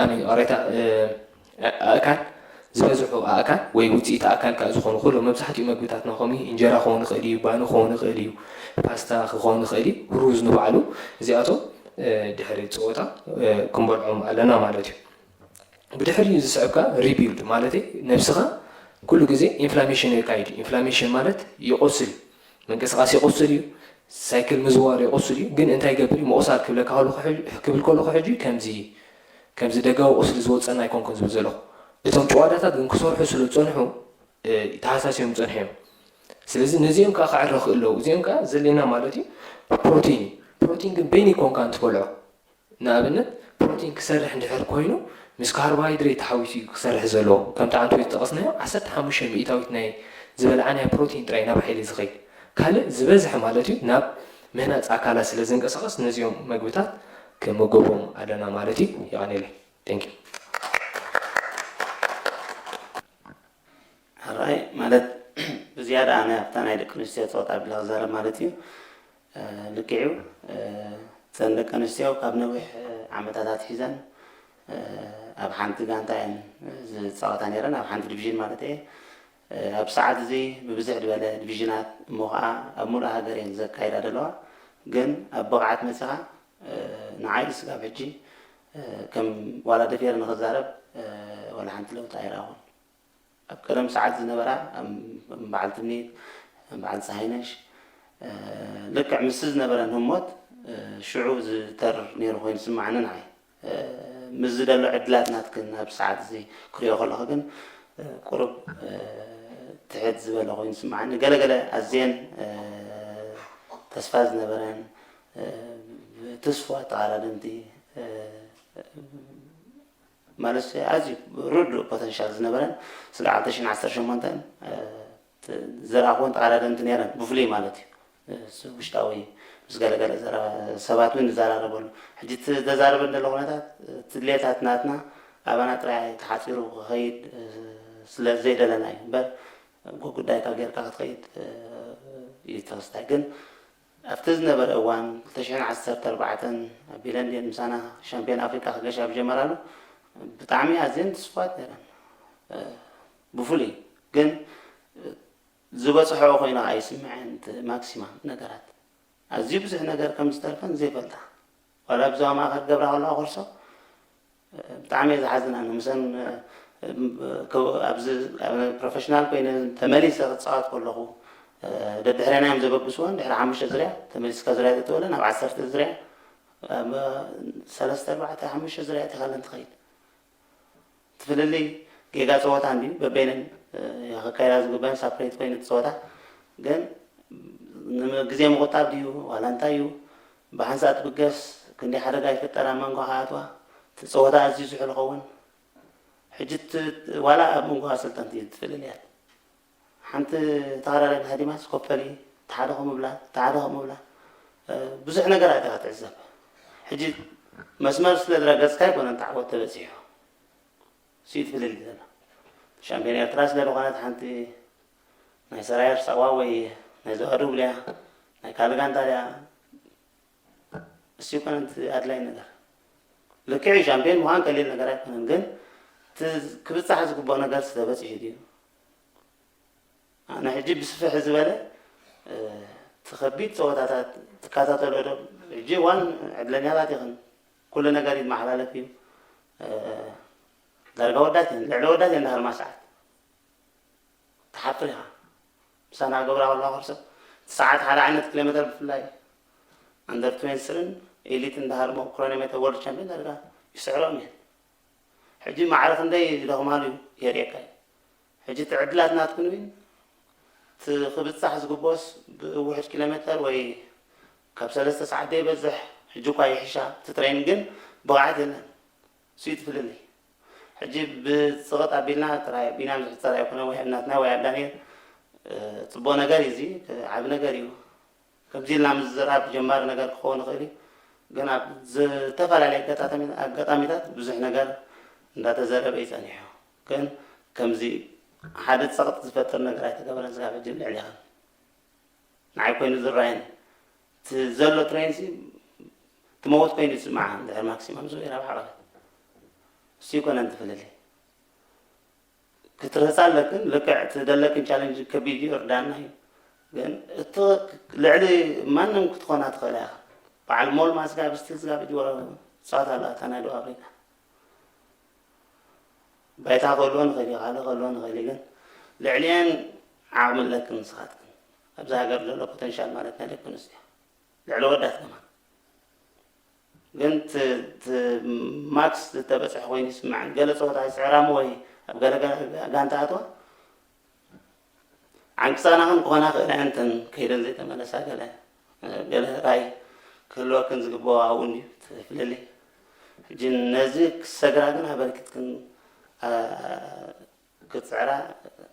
ኣሚን ሬታ ኣእካል ዝበዝሑ ኣእካል ወይ ውፅኢት ኣእካል ከዓ ዝኾኑ ኩሉ መብዛሕትኡ መግብታትና ከምኡ እንጀራ ክኸውን ይኽእል እዩ፣ ባኒ ክኸውን ይኽእል እዩ፣ ፓስታ ክኸውን ይኽእል እዩ፣ ሩዝ ንባዕሉ። እዚኣቶም ድሕሪ ፀወታ ክንበልዖም ኣለና ማለት እዩ። ብድሕሪኡ ዝስዕብ ከዓ ሪቢልድ ማለት ነብስኻ ኩሉ ግዜ ኢንፍላሜሽን የካይድ እዩ። ኢንፍላሜሽን ማለት ይቆስል እዩ። ምንቅስቃስ ይቆስል እዩ። ሳይክል ምዝዋር ይቆስል እዩ። ግን እንታይ ይገብር እዩ? ምቑሳል ክብለካ ከለኹ ሕጂ- ክብል ከለኹ ሕጂ ከምዚ ከምዚ ደጋዊ ቁስሊ ዝወፀና ኣይኮንኩን ዝብል ዘለኹ። እቶም ጭዋዳታት ግን ክሰርሑ ስለ ዝፀንሑ ተሃሳሲዮም ዝፀንሑ እዮም። ስለዚ ነዚኦም ከዓ ክዕረ ክእለዉ እዚኦም ከዓ ዘሌና ማለት እዩ። ፕሮቲን እዩ። ፕሮቲን ግን በይኑ ይኮንካ እንትበልዖ ንኣብነት ፕሮቲን ክሰርሕ እንድሕር ኮይኑ ምስ ካርቦሃይድሬት ተሓዊሱ እዩ ክሰርሕ ዘለዎ። ከምቲ ዓንተወይ ዝጠቐስናዮ ዓሰርተ ሓሙሽተ ሚእታዊት ናይ ዝበልዓናዮ ፕሮቲን ጥራይ ናብ ሓይሊ ዝኸይድ። ካልእ ዝበዝሐ ማለት እዩ ናብ ምህናፅ ኣካላት ስለ ዝንቀሳቐስ ነዚኦም መግብታት ክምገቦም ኣለና ማለት እዩ። የቐኔለይ። Thank you። ሕራይ ማለት ብዝያዳ ኣነ ኣብታ ናይ ደቂ ኣንስትዮ ፀወታ ኣቢለ ክዛረብ ማለት እዩ። ልክዕ እዩ። እተን ደቂ ኣንስትዮ ካብ ነዊሕ ዓመታት ኣትሒዘን ኣብ ሓንቲ ጋንታ እየን ዝፃወታ ነይረን፣ ኣብ ሓንቲ ዲቪዥን ማለት እየ። ኣብ ሰዓት እዚ ብብዝሕ ዝበለ ዲቪዥናት እሞ ከዓ ኣብ ሙሉእ ሃገር እየን ዘካይዳ ዘለዋ። ግን ኣብ ብቕዓት መፂኻ ንዓይ ስጋብ ሕጂ ከም ዋላ ደፊረ ንክዛረብ ዋላ ሓንቲ ለውጢ ኣይረኣኹን። ኣብ ቀደም ሰዓት ዝነበራ ከም በዓል ትምኒት፣ ከም በዓል ፀሃይነሽ ልክዕ ምስዚ ዝነበረን ህሞት ሽዑ ዝተር ነይሩ ኮይኑ ዝስማዓኒ ንዓይ። ምስ ዝደሎ ዕድላት ናትክን ኣብ ሰዓት እዚ ክሪኦ ከለኹ ግን ቁሩብ ትሕት ዝበለ ኮይኑ ዝስማዓኒ። ገለገለ ኣዝየን ተስፋ ዝነበረን ብትስፉዋት ተቓዳደምቲ ማለት ኣዝዩ ርዱእ ፖተንሻል ዝነበረን ስጋዕ ክልተ ሽሕን ዓሰርተ ሸሞንተን ዝረኣኽወን ተቓዳደምቲ ነይረን ብፍሉይ ማለት እዩ። ውሽጣዊ ምስ ገለገለ ሰባት እውን ንዘራረበሉ ሕጂ እቲ ተዛርበ እንደሎ ኩነታት እቲ ድሌታት ናትና ኣባና ጥራይ ተሓፂሩ ክኸይድ ስለ ዘይደለና እዩ እምበር ጉዳይካ ጌርካ ክትኸይድ እዩ ተኸስታይ ግን ኣብቲ ዝነበረ እዋን ክልተ ሽሕን ዓሰርተ ኣርባዕተን ኣቢለን ድየን ምሳና ሻምፒዮን ኣፍሪቃ ክገሻ ብጀመራሉ ብጣዕሚ ኣዝየን ትስፋት ነይረን ብፍሉይ ግን ዝበፅሖ ኮይና ኣይስምዐን እቲ ማክሲማም ነገራት ኣዝዩ ብዙሕ ነገር ከም ዝተርፈን ዘይፈልጣ ዋላ ብዛዋ ማእኸል ገብራ ከለዋ ኮርሶ ብጣዕሚ እየ ዝሓዝን ኣነ ምሰን ኣብዚ ፕሮፌሽናል ኮይነ ተመሊሰ ክፃወት ከለኹ ደድሕረና እዮም ዘበግስዎን ድሕሪ ሓሙሽተ ዝርያ ተመሊስካ ዝርያ ተተወለ ናብ ዓሰርተ ዝርያ ሰለስተ ኣርባዕተ ሓሙሽተ ዝርያ ተኻለን ትኸይድ ትፍልልይ ጌጋ ፀወታ እንድዩ በበይነን ከካይዳ ዝግበን ሳፕሬት ኮይኑ ፀወታ ግን ግዜ ምቁጣብ ድዩ ዋላ እንታይ እዩ ብሓንሳእ ትብገስ ክንደይ ሓደጋ ይፍጠር ኣብ መንጎ ከኣትዋ እቲ ፀወታ ኣዝዩ ዝሑል ኸውን ሕጂ ዋላ ኣብ መንጎ ኣሰልጠንቲ እዩ ትፍልልያት ሓንቲ ተቐዳዳሚ ሃዲማስ ኮፈሊ ተሓደ ከምብላ ተሓደ ከምብላ ብዙሕ ነገራት ኢኻ ትዕዘብ ሕጂ መስመር ስለ ዝረገፅካ ኣይኮነን ተዓወት ተበፂሑ ስዩ ትፍልል ዘላ ሻምፒዮን ኤርትራ ስለ ዝኾነት ሓንቲ ናይ ሰራየር ሳዋ ወይ ናይ ዘዋዱ ብልያ ናይ ካልእ ጋንታ ድያ እሱ ይኮነ እቲ ኣድላይ ነገር ልክዕ ሻምፒዮን ምዃን ቀሊል ነገር ኣይኮነን ግን ክብፃሕ ዝግብኦ ነገር ዝተበፂሑ ድዩ ኣነ ሕጂ ብስፍሕ ዝበለ ትኸቢድ ፀወታታት ትከታተሎ ዶ ሕጂ ዋን ዕድለኛታት ይኽን ኩሉ ነገር ይመሓላለፍ እዩ ዳርጋ ወዳት እየን ልዕሊ ወዳት እየን ዳሃርማ ሰዓት ትሓፍር ኢኻ ምሳና ገብራ ከለዋ ኮርሰ እቲ ሰዓት ሓደ ዓይነት ኪሎ ሜትር ብፍላይ ኣንደር ትዌንቲ ስርን ኤሊት እንዳሃርሞ ክሮኖሜተር ወርልድ ቻምፒዮን ዳርጋ ይስዕሮም እየን ሕጂ ማዕረ ክንደይ ይደኽማሉ እዩ የርእየካ እዩ ሕጂ እቲ ዕድላት ናትክን እውን እቲ ክብፃሕ ዝግቦስ ብውሕድ ኪሎ ሜተር ወይ ካብ ሰለስተ ሰዓት ዘይበዝሕ ሕጂ እኳ ይሕሻ እቲ ትሬኒንግ ግን ብቕዓት የለን እሱ እዩ ትፍልልይ ሕጂ ብፅቕጥ ኣቢልና ጥራይ ቢና ምዝሕፃር ኣይኮነ ወይ ኣብ ናትና ወይ ኣብ ዳንኤል፣ እ፣ ፅቡቕ ነገር እዩ። እዚ ዓቢ ነገር እዩ። ከምዚ ኢልና ምዝራብ ጀማሪ ነገር ክኸውን ይኽእል እዩ። ግን ኣብ ዝተፈላለየ ኣጋጣሚ-፣ ኣጋጣሚታት ብዙሕ ነገር እንዳተዘረበ እዩ ጸኒሑ። ግን ከምዚ ሓደ ጸቕጢ ዝፈጥር ነገር ኣይተገበረን። ስጋብ ሕጂ ልዕሊኻ ንዓይ ኮይኑ ዝረኣየኒ እቲ ዘሎ ትሬንሲ ትመውት ኮይኑ ይስምዓ። እንድሕር ማክሲማም ዙይ ራብዓ ቀረት እሱ ይኮነን ትፍልልይ። ክትርህጻ ኣለክን። ልክዕ እቲ ዘለክን ቻለንጅ ከቢድ እዩ፣ እርዳና እዩ። ግን እቲ ልዕሊ ማንም ክትኾና ትኽእላ ኢኻ። በዓል ሞል ማስጋ ብስቲል ስጋ ብጅ ወረ ጻት ኣላ እታ ናይ ደቡብ ኣፍሪቃ። ባይታ ክህልዎ ንኽእል እዩ፣ ካልእ ክህልዎ ንኽእል እዩ፣ ግን ልዕሊኤን ዓቕሚ ኣለክን ንስኻትክን። ኣብዚ ሃገር ዘሎ ፖተንሻል ማለት ናይ ደቂ ኣንስትዮ። ልዕሊ ወዳት ከማን። ግን ት-፣ ት-፣ ማክስ ዝተበጽሐ ኮይኑ ይስምዓኒ። ገለ ጸወታ ይስዕራሙ ወይ ኣብ ገለ ገ-፣ ጋንታ ኣትዋ። ዓንቂ ጻናኽን ክኾና ክእላ እንተን ከይደን ዘይተመለሳ ገለ፣ ገለ ራይ ክህልወክን ዝግብኦ ኣብኡ እንድዩ እቲ ፍልልይ። ሕጂ ነዚ ክሰግራ ግን ኣበርኪትክን፣ ኣ-፣ ክትጽዕራ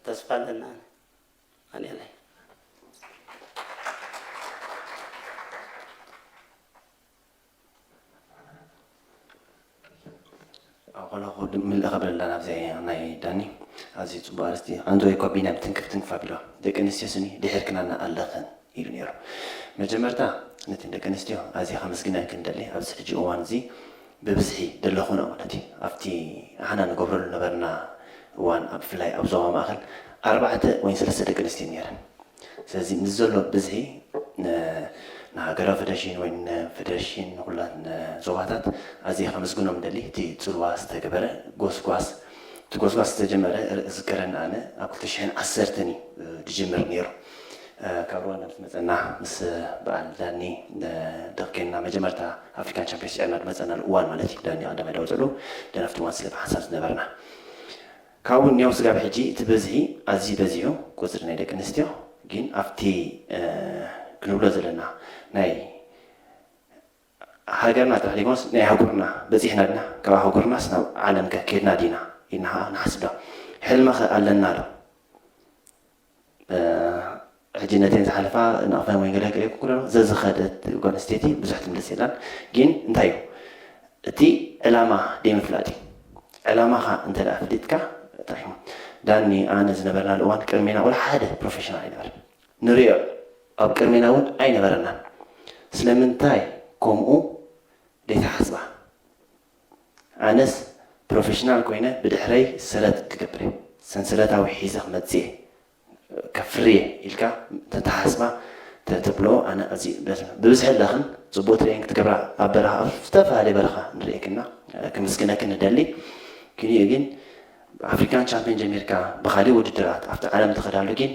ተስፋ ኣለና። ኣንየለይ። ኣኾላ ክወድ ምልእ ክብለላ ናብዚ ናይ ዳኒ ኣዝዩ ጽቡቕ ኣርእስቲ። ኣንጆ እኮ ቢና ብትንክፍ ትንክፍ ኣቢልዋ። ደቂ ኣንስትዮ ስኒ ድሒርክናና ኣለኽን ኢሉ ነይሩ። መጀመርታ ነተን ደቂ ኣንስትዮ ኣዝየ ከመስግነክን ደሊ። ኣብዚ ሕጂ እዋን እዚ ብብዝሒ ደለኹንኦ ማለት እዩ። ኣብቲ ኣሕና ንገብረሉ ነበርና እዋን ኣብ ብፍላይ ኣብ ዞባ ማእኸል ኣርባዕተ ወይ ሰለስተ ደቂ ኣንስትዮ ነይረን። ስለዚ ምስ ዘሎ ብዝሒ ንሃገራዊ ፌደሬሽን ወይ ንፌደሬሽን ንኩላት ዞባታት ኣዝየ ከመስግኖም ደሊ። እቲ ፅልዋ ዝተገበረ ጎስጓስ እቲ ጎስጓስ ዝተጀመረ ዝገረኒ ኣነ ኣብ ክልተ ሽሕን ዓሰርተን እዩ ዝጅምር ነይሩ። ካብ ሩዋንዳ ምስ መፀና ምስ በዓል ዳኒ ደቂና መጀመርታ ኣፍሪካን ቻምፒዮንስ ጨርና ዝመፀናሉ እዋን ማለት እዩ። ዳኒ ቀዳማይ ዳውፅሉ ደነፍቲ እዋን ስለ ብሓንሳብ ዝነበርና ካብኡ እኒኦ ስጋብ ሕጂ እቲ በዝሒ ኣዝዩ በዚሑ ቁፅሪ ናይ ደቂ ኣንስትዮ ግን ኣብቲ ክንብሎ ዘለና ናይ ሃገርና ጥራሕ ዘይኮነስ ናይ ኣህጉርና በፂሕና ዲና ካብ ኣህጉርናስ ናብ ዓለም ከ ከድና ዲና ኢልና ከዓ ንሓስብ ዶ ሕልሚ ከ ኣለና ዶ ሕጂ ነተን ዝሓለፋ ንቕፈን ወይ ገለ ክሪኦ ክሎ ዘዝኸደት ጓል ኣንስተይቲ ብዙሕ ትምልስ የላን ግን እንታይ እዩ እቲ ዕላማ ደይ ምፍላጥ እዩ ዕላማኻ እንተ ደኣ ፍሊጥካ ጥራሕ እዩ ዳኒ ኣነ ዝነበርናሉ እዋን ቅድሜና ወላ ሓደ ፕሮፌሽናል ኣይነበረን ንሪኦ ኣብ ቅድሜና እውን ኣይነበረናን ስለምንታይ ከምኡ ደይተሓስባ ኣነስ ፕሮፌሽናል ኮይነ ብድሕረይ ሰረት ክገብር እየ ሰንሰለታዊ ሒዘ ክመፅእ እየ ከፍርየ ኢልካ ተተሓስባ ተትብሎ ኣነ ኣዚ ብብዝሒ ኣለኽን ፅቡቅ ትሬኒንግ ትገብራ ኣብ በረኻ ኣብ ዝተፈላለየ በረኻ ንርእየክና ክምስግነክን ንደሊ ክንኡ ግን ኣፍሪካን ቻምፒዮን ጀሚርካ ብካሊእ ውድድራት ኣብቲ ዓለም ትኸዳሉ ግን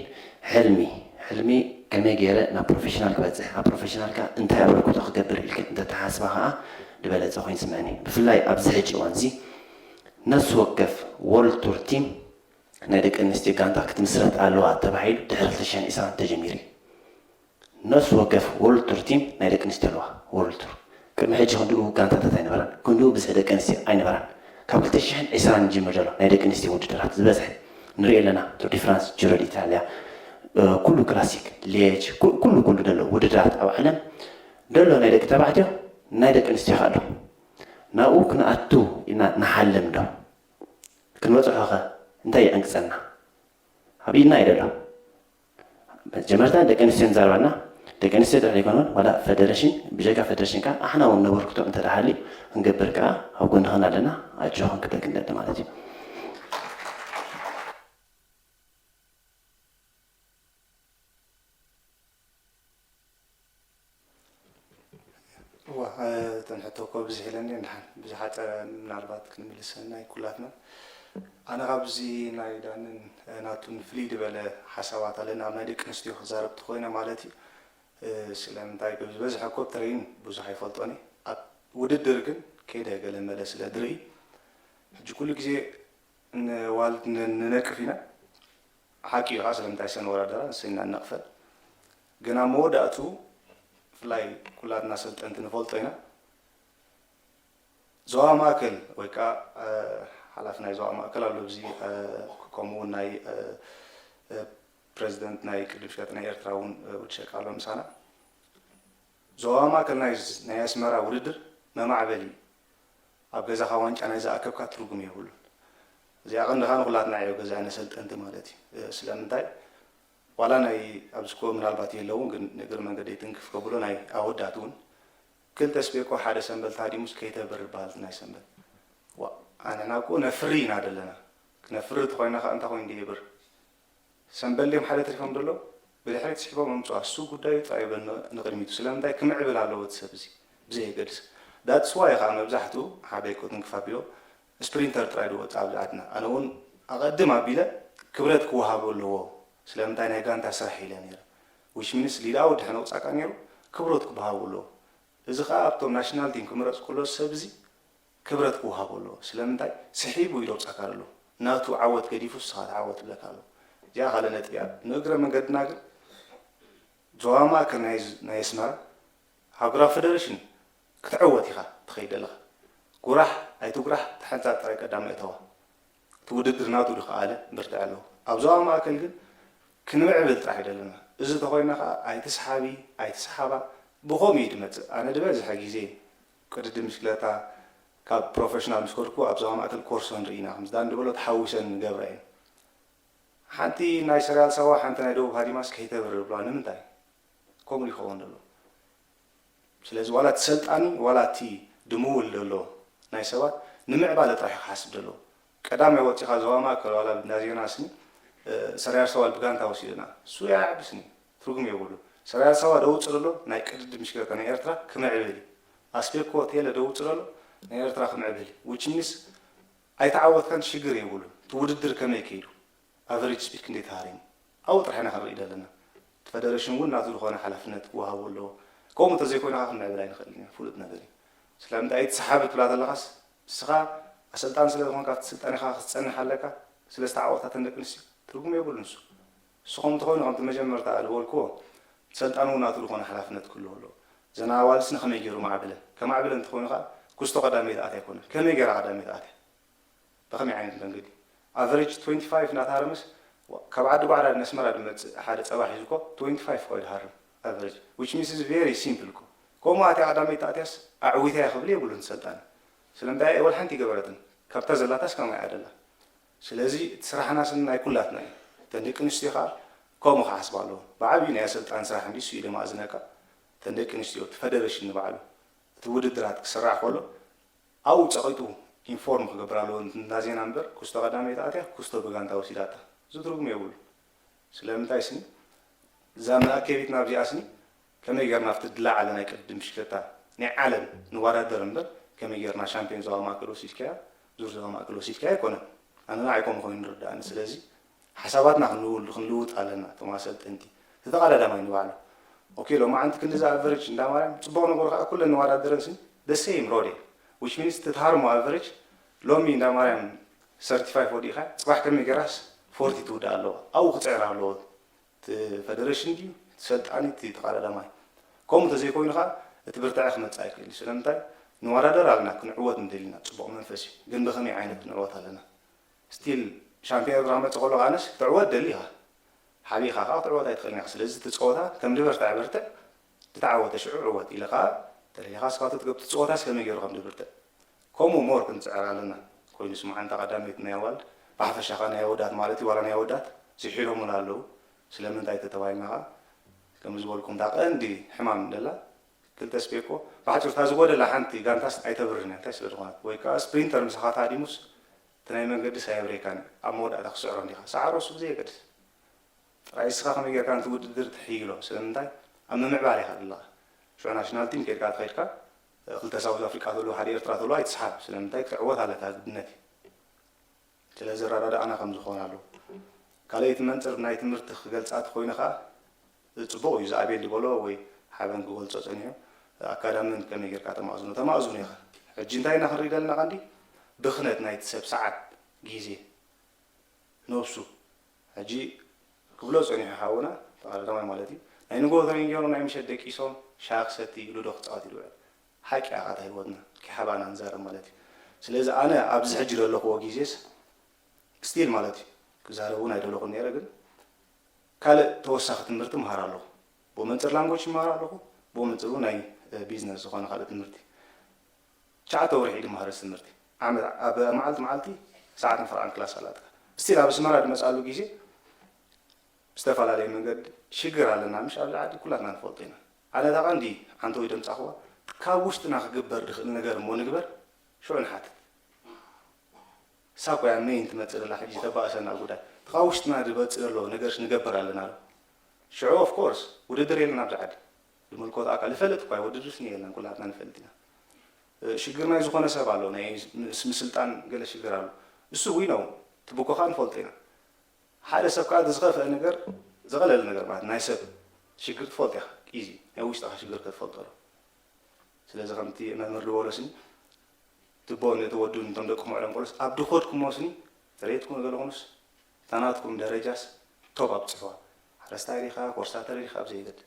ሕልሚ ሕልሚ ከመይ ገይረ ናብ ፕሮፌሽናል ክበፅሕ ኣብ ፕሮፌሽናልካ እንታይ ኣበርክቶ ክገብር ኢልክን እንተተሓስባ ከዓ ዝበለፀ ኮይኑ ስምዕኒ ብፍላይ ኣብዚ ሕጂ እዋን እዚ ነፍሲ ወከፍ ወርልድ ቱር ቲም ናይ ደቂ ኣንስትዮ ጋንታ ክትምስረት ኣለዋ ተባሂሉ ድሕሪ ክልተ ሽሕን ዕስራን ተጀሚሩ እዩ። ነፍሲ ወከፍ ወርልድ ቱር ቲም ናይ ደቂ ኣንስትዮ ኣለዋ። ወርልድ ቱር ቅድሚ ሕጂ ክንድኡ ጋንታታት ኣይነበራን፣ ክንድኡ ብዝሒ ደቂ ኣንስትዮ ኣይነበራን። ካብ ክልተ ሽሕን ዕስራን ይጅምር ዘሎ ናይ ደቂ ኣንስትዮ ውድድራት ዝበዝሐ ንሪኦ ኣለና። ቱር ዲ ፍራንስ፣ ጂሮ ዲ ኢታልያ፣ ኩሉ ክላሲክ፣ ሌጅ፣ ኩሉ ኩሉ ዘሎ ውድድራት ኣብ ዓለም ዘሎ ናይ ደቂ ተባዕትዮ ናይ ደቂ ኣንስትዮ ኣሎ። ናብኡ ክንኣቱ ኢና ንሓልም ዶ? ክንበፅሖ ኸ እንታይ ይዕንቅፀና? ኣብ ኢድና እዩ ዘሎ። መጀመርታ ደቂ ኣንስትዮ ንዛረባና ደቂ ኣንስትዮ ጥራሕ ዘይኮነን ዋላ ፈደረሽን ብጀካ ፈደረሽን ከዓ ኣሕና እውን ነበርክቶ እንተደሃሊ ክንገብር ከዓ ኣብ ጎንኽን ኣለና ኣጆኽን ክብለክ እንደሊ ማለት እዩ። እዋ እተን ሕቶ እኮ ብዝሕ ኢለን እየን ድሓን ብዝሓፀረ ምናልባት ክንምልሰን ናይ ኩላትና ኣነ ካብዚ ናይ ዳንን ናቱን ፍልይ ዝበለ ሓሳባት ኣለና ኣብ ናይ ደቂ ኣንስትዮ ክዛረብ ተኮይነ ማለት እዩ ስለምንታይ ብዝበዝሐ እኮ ትሬን ብዙሕ ኣይፈልጦን ኣብ ውድድር ግን ከይደ ገለ መለ ስለ ድርኢ ሕጂ ኩሉ ግዜ ንዋልድ ንነቅፍ ኢና ሓቂ እዩ ከዓ ስለምንታይ ሰን ወራደራ ንሰን ኢና ነቅፈን ግን ኣብ መወዳእቱ ብፍላይ ኩላትና ሰልጠንቲ ንፈልጦ ኢና ዞባ ማእከል ወይ ከዓ ሓላፊ ናይ ዞባ ማእከል ኣሎ ኣብዚ፣ እ፣ ከምኡ እውን ናይ፣ እ፣ እ፣ ፕረዚደንት ናይ ቅድም ሽገጥ ናይ ኤርትራ እውን፣ እ፣ ወዲ ሸቃ ኣሎ ምሳና። ዞባ ማእከል ናይ፣ ናይ ኣስመራ ውድድር መማዕበሊ እዩ። ኣብ ገዛኻ ዋንጫ ናይ ዝኣከብካ ትርጉም የብሉን። እዚኣ ቀንዲ ኸኣ ንኹላትና እዮ ገዛ ነሰልጠንቲ ማለት እዩ። እ፣ ስለምንታይ? ዋላ ናይ ኣብዚ ኮ ምናልባት የለውን፣ ግን ንእግሪ መንገደይ ትንክፍ ከብሎ ናይ ኣወዳት እውን ክልተ ስፔኮ ሓደ ሰንበል ታዲሙስ ከይተብር በሃልቲ ናይ ሰንበል። ዋ፣ ኣንሕና እኮ ነፍሪ ኢና ዘለና። ክነፍሪ እንተኾይና ኸኣ እንታይ ኮይኑ ድየ ይብር? ሰንበል ድዮም ሓደ ተሪፎም ደሎ? ብድሕሪት ስሒቦም ኣምጽዋ። እሱ ጉዳዩ ጥራይ ይበል ን-፣ ንቕድሚቱ። ስለምንታይ ክምዕብል ኣለዎ እቲ ሰብ እዚ? ብዘየገድስ። That's why ኸኣ መብዛሕትኡ ሓበይ ኮ ትንክፍ ኣቢሎ ስፕሪንተር ጥራይ ዝወጽእ ኣብዚ ዓድና። ኣነ እውን ኣቐድም ኣቢለ ክብረት ክወሃቦ ኣለዎ። ስለምንታይ ናይ ጋንታ ስራሕ ኢለ ነይረ። Which means ሊድኣ ወዲ ሕነ ውጻእካ ነይሩ፣ ክብረት ክበሃቦ ኣለዎ። እዚ ኸኣ ኣብቶም ናሽናል ቲም ክምረጽ ከሎ ሰብ እዚ ክብረት ክወሃቦ ኣለዎ። ስለምንታይ? ስሒቡ እዩ ዘውጻእካ ዘሎ። ናቱ ዓወት ገዲፉ ንስኻ ተዓወት ይብለካ ኣሎ። እዚኣ ካልእ ነጥቢ እያ። ንእግረ መንገድና ግን ዞባ ማእከል ናይ፣ ናይ ኣስመራ ሃገራዊ ፌደሬሽን ክትዕወት ኢኻ ትኸይድ ዘለኻ። ጉራሕ ኣይትጉራሕ፣ ተሓንጻብ ጥራይ ቀዳማይ እተዋ። እቲ ውድድር ናቱ ድኸኣለ ብርትዕ ኣለዎ። ኣብ ዞባ ማእከል ግን ክንምዕብል ጥራሕ እዩ ዘለና። እዚ ተኾይና ኸኣ ኣይትስሓቢ፣ ኣይትስሓባ፣ ብኸምኡ እዩ ድመጽእ። ኣነ ዝበዝሐ ግዜ ቅድድም ብሽክለታ ካብ ፕሮፌሽናል ምስ ከድኩ ኣብ ዞባ ማእከል ኮርሶ ንርኢ ኢና። ከምዚ ዳን ድበሎ ተሓዊሰን ንገብራ እየን። ሓንቲ ናይ ሰሪያል ሳዋ፣ ሓንቲ ናይ ደቡብ ሃዲማስ ከይተብር ብለዋ። ንምንታይ? ከምኡ ይኸውን ዘሎ። ስለዚ ዋላ እቲ ሰልጣኒ፣ ዋላ እቲ ድምውል ዘሎ ናይ ሰባት ንምዕባለ ጥራሕ እዩ ክሓስብ ዘለዎ። ቀዳማይ ወጺኻ ዞባ ማእከል ዋላ እንዳ ዜና ስኒ፣ እ፣ ሰሪያል ሳዋ ብጋንታ ወሲድና። እሱ ይዓቢ ስኒ፣ ትርጉም የብሉ። ሰሪያል ሳዋ ደውጽእ ዘሎ ናይ ቅድድም ብሽክለታ ናይ ኤርትራ ክምዕብል እዩ። ኣስፔኮ ቴለ ደውጽእ ዘሎ ናይ ኤርትራ ክምዕብል እዩ። Which means ኣይተዓወትካን ሽግር የብሉን። እቲ ውድድር ከመይ ከይዱ? ኣቨሬጅ ስፒድ ክንደይ ተሃሪሙ? ኣብኡ ጥራሕ ኢና ክንርኢ ዘለና። እቲ ፈደረሽን እውን ናቱ ዝኾነ ሓላፍነት ክወሃቦ ኣለዎ። ከምኡ እንተዘይኮይኑ ከዓ ክንምዕብል ኣይንኽእልን ኢና። ፍሉጥ ነገር እዩ። ስለምንታይ ኣይትሰሓቢ ትብላ ተለኻስ፣ ንስኻ ኣሰልጣኒ ስለ ዝኾንካ ኣብቲ ስልጣኔኻ ክትጸንሕ ኣለካ። ስለ ዝተዓወታ እተን ደቂ ኣንስትዮ ትርጉም የብሉን እሱ። እሱ ከምኡ እንተኾይኑ ከምቲ መጀመርታ ዝበልክዎ፣ ሰልጣን እውን ናቱ ዝኾነ ሓላፍነት ክህልዎ ኣለዎ። እዘን ኣዋልድስ ንኸመይ ገይሩ ማዕብለን? ከማዕብለን እንተኾይኑ ከዓ ኩስቶ ቀዳመይቲ ኣትያ ኣይኮነን። ከመይ ገይራ ቀዳመይቲ ኣትያ? ብኸመይ ዓይነት መንገዲ? ኣቨሬጅ ትዌንቲ ፋይቭ እናተሃረመስ፣ ዋ-፣ ካብ ዓዲ ጓዕዳ ንኣስመራ ዝመጽእ ሓደ ጸባ ሒዙ እኮ ትዌንቲ ፋይቭ እኮ እዩ ዝሃርም ኣቨሬጅ። Which means is very simple እኮ። ከምኡ ኣትያ ቀዳመይቲ ኣትያስ ኣዕዊታ እያ ክብል የብሉን ሰልጣኒ። ስለምንታይ ወላ ሓንቲ ኣይገበረትን። ካብታ ዘላታስ ከማይ ኣደላ። ስለዚ እቲ ስራሕና ስኒ ናይ ኩላትና እዩ። እተን ደቂ ኣንስትዮ ከዓ ከምኡ ክሓስባ ኣለዎ። ብዓብዩ ናይ ኣሰልጣኒ ስራሕ እንዲ እሱ እዩ ደማእዝነካ። እተን ደቂ ኣንስትዮ፣ እቲ ፈደረሽን ንባዕሉ፣ እቲ ውድድራት ክስራሕ ከሎ ኣብኡ ጸቒጡ ኢንፎርም ክገብር ኣለዎ። እንዳ ዜና እምበር፣ ኩስቶ ቀዳመይቲ ኣትያ፣ ኩስቶ ብጋንታ ወሲዳታ። እዚ ትርጉም የብሉ። ስለምንታይ ስኒ? እዛ መኣከቢትና ኣብዚኣ ስኒ፣ ከመይ ጌርና ኣብቲ ዝለዓለ ናይ ቅድድም ብሽክለታ ናይ ዓለም ንወዳደር እምበር፣ ከመይ ጌርና ሻምፒዮን ዞባ ማእከል ወሲድካያ፣ ዙር ዞባ ማእከል ወሲድካያ ኣይኮነን። ኣነ ንዓይ ከምኡ ኮይኑ ይርድኣኒ። ስለዚ ሓሳባትና ክንልውል-፣ ክንልውጥ ኣለና፣ እቶም ኣሰልጠንቲ። እቲ ተቐዳዳማይ ንባዕሉ። ኦኬ፣ ሎማዓንቲ ክንዲ ዝኣቨሬጅ እንዳ ማርያም፣ ጽቡቕ ነገሩ ከዓ ኩለን ንወዳደረን ስኒ፣ the same road እየን። Which means እቲ ትሃርሞ ኣቨሬጅ፣ ሎሚ እንዳ ማርያም ሰርቲፋይቭ ወዲእኻ፣ ጽባሕ ከመይ ጌራስ ፎርቲ ትውዳእ ኣለዋ። ኣብኡ ክጽዕር ኣለዎ። እቲ ፈደረሽን ድዩ፣ እቲ ሰልጣኒ፣ እቲ ተቐዳዳማይ። ከምኡ እንተዘይኮይኑ ኸኣ፣ እቲ ብርትዐ ክመጽእ ኣይክእል እዩ። ስለምንታይ? ንወዳደር ኣለና፣ ክንዕወት ንደሊ ኢና፣ ጽቡቕ መንፈስ እዩ። ግን ብኸመይ ዓይነት ንዕወት ኣለና? ስቲል ሻምፒዮን ኤርትራ ክመጽእ ከሎ፣ ኣነስ ክትዕወት ደሊ ኢኻ። ሓቢኻ ኸኣ ክትዕወት ኣይትኽእልን ኢኻ። ስለዚ እቲ ጸወታ ከም ዝበርትዐ በርትዕ፣ ዝተዓወተ ሽዑ ዕወት ኢለ ኸኣ፣ ተለሊኻ ስኻ ትገብ-፣ እቲ ጸወታስ ከመይ ገይሩ ከም ዝብርትዕ። ከምኡ ሞር ክንጽዕር ኣለና። ኮይኑስ መዓንታ ቀዳመይቲ ናይ ኣዋልድ፣ ብሓፈሻ ኸኣ ናይ ኣወዳት ማለት እዩ፣ ዋላ ናይ ኣወዳት ዝሒሎሙላ ኣለዉ። ስለምንታይ ተተባሂልና ኸኣ፣ ከም ዝበልኩም እታ ቀንዲ ሕማም እንደላ፣ ክልተ ስፔኮ፣ ብሓጺሩ እታ ዝጎደላ ሓንቲ ጋንታስ ኣይተብርን እያ፣ እንታይ ስለ ዝኾነት፣ ወይ ከኣ ስፕሪንተር ምሳኻ ተሃዲሙስ፣ እቲ ናይ መንገዲ ሳየብሬካን ኣብ መወዳእታ ክስዕሮ እንዲኻ። ሰዓሮ እሱ ብዘየገድስ። ጥራይ እስኻ ከመይ ጌርካ ነቲ ውድድር ትሕይሎ? ስለምንታይ? ኣብ ምምዕባል ኢኻ ዘለኻ። ሽዑ ናሽናል ቲም ኬድካ ተኸይድካ፣ ክልተ ሳውዝ ኣፍሪቃ ተሎ፣ ሓደ ኤርትራ ተሎ ኣይትስሓብ። ስለምንታይ? ክትዕወት ኣለካ፣ ግድነት እዩ። ስለ ዘረዳድኣና ከም ዝኾን ኣለዎ። ካልኣይቲ መንጽር ናይ ትምህርቲ ክገልጻ ተኾይነ ኸኣ፣ ጽቡቕ እዩ፣ እዚ ኣቤል ዝበሎ ወይ ሓበን ክገልጾ ጸኒሑ፣ ኣካዳምን ከመይ ጌርካ ተማእዝኖ? ተማእዝኖ ኢኻ። ሕጂ እንታይ ኢና ክንርኢ ዘለና ቀንዲ? ብኽነት ናይቲ ሰብ ሰዓት፣ ግዜ፣ ነብሱ። ሕጂ ክብሎ ጸኒሑ ሓውና፣ ተቐዳዳማይ ማለት እዩ። ናይ ንግሆ ትሬኒንግ ገይሮም ናይ ምሸት ደቂሶም፣ ሻሂ ክሰቲ፣ ሉዶ ክጻወት ይውዕል። ሓቂ ኢኻ፣ እታ ህይወትና ከይሓባእና ንዛረብ ማለት እዩ። ስለዚ ኣነ ኣብዚ ሕጂ ዘለኹዎ ግዜስ ስቲል ማለት እዩ ክዛረብ እውን ኣይደለኹን ነይረ፣ ግን ካልእ ተወሳኺ ትምህርቲ ይመሃር ኣለኹ። ብኡ መንፅር ላንጎጅ ይመሃር ኣለኹ፣ ብኡ መንፅር እውን ናይ ቢዝነስ ዝኾነ ካልእ ትምህርቲ። ትሽዓተ ወርሒ ድመሃረስ ትምህርቲ ዓመት ኣብ መዓልቲ መዓልቲ ሰዓትን ፈረቓን ክላስ ኣላትካ። ስቲል ኣብ ኣስመራ ድመፅኣሉ ግዜ ዝተፈላለየ መንገዲ ሽግር ኣለና፣ ምሽ ኣብዚ ዓዲ ኩላትና ንፈልጦ ኢና። ኣነ እታ ቀንዲ ሓንቲ ወይ ደምፃኽዋ ካብ ውሽጥና ክግበር ድኽእል ነገር እሞ ንግበር፣ ሽዑ ንሓትት። እሳ እኮ እያ ሜይን ትመፅእ ዘላ ሕጂ ተባእሰና ጉዳይ። እቲ ካብ ውሽጥና ድመፅእ ዘሎ ነገርስ ንገብር ኣለና ዶ? ሽዑ ኦፍ ኮርስ ውድድር የለን ኣብዚ ዓዲ። ድምልኮት ኣካል ይፈልጥ እኳ ውድድር ስኒ የለን፣ ኩላትና ንፈልጥ ኢና። ሽግር ናይ ዝኾነ ሰብ ኣሎ፣ ናይ ምስ ምስልጣን ገለ ሽግር ኣሎ። እሱ ዊ ነው ትብኮኻ ንፈልጦ ኢና። ሓደ ሰብ ከዓ ዝኸፍአ ነገር ዝቐለለ ነገር ማለት ናይ ሰብ ሽግር ትፈልጥ ኢኻ። ኢዚ ናይ ውሽጥኻ ሽግር ክትፈልጦ ዶ? ስለዚ ከምቲ መምህር ዝበሎ ስኒ ትቦ ነቲ ወዱን እቶም ደቅኹም ዕሎም ቆሎስ ኣብ ድኾድኩሞ ስኒ ተረየትኩም ገለኹምስ እታ ናትኩም ደረጃስ ቶብ ኣብፅሕዋ። ሓረስታይ ዲኻ ኮርሳተር ዲኻ ኣብ ዘይገድ።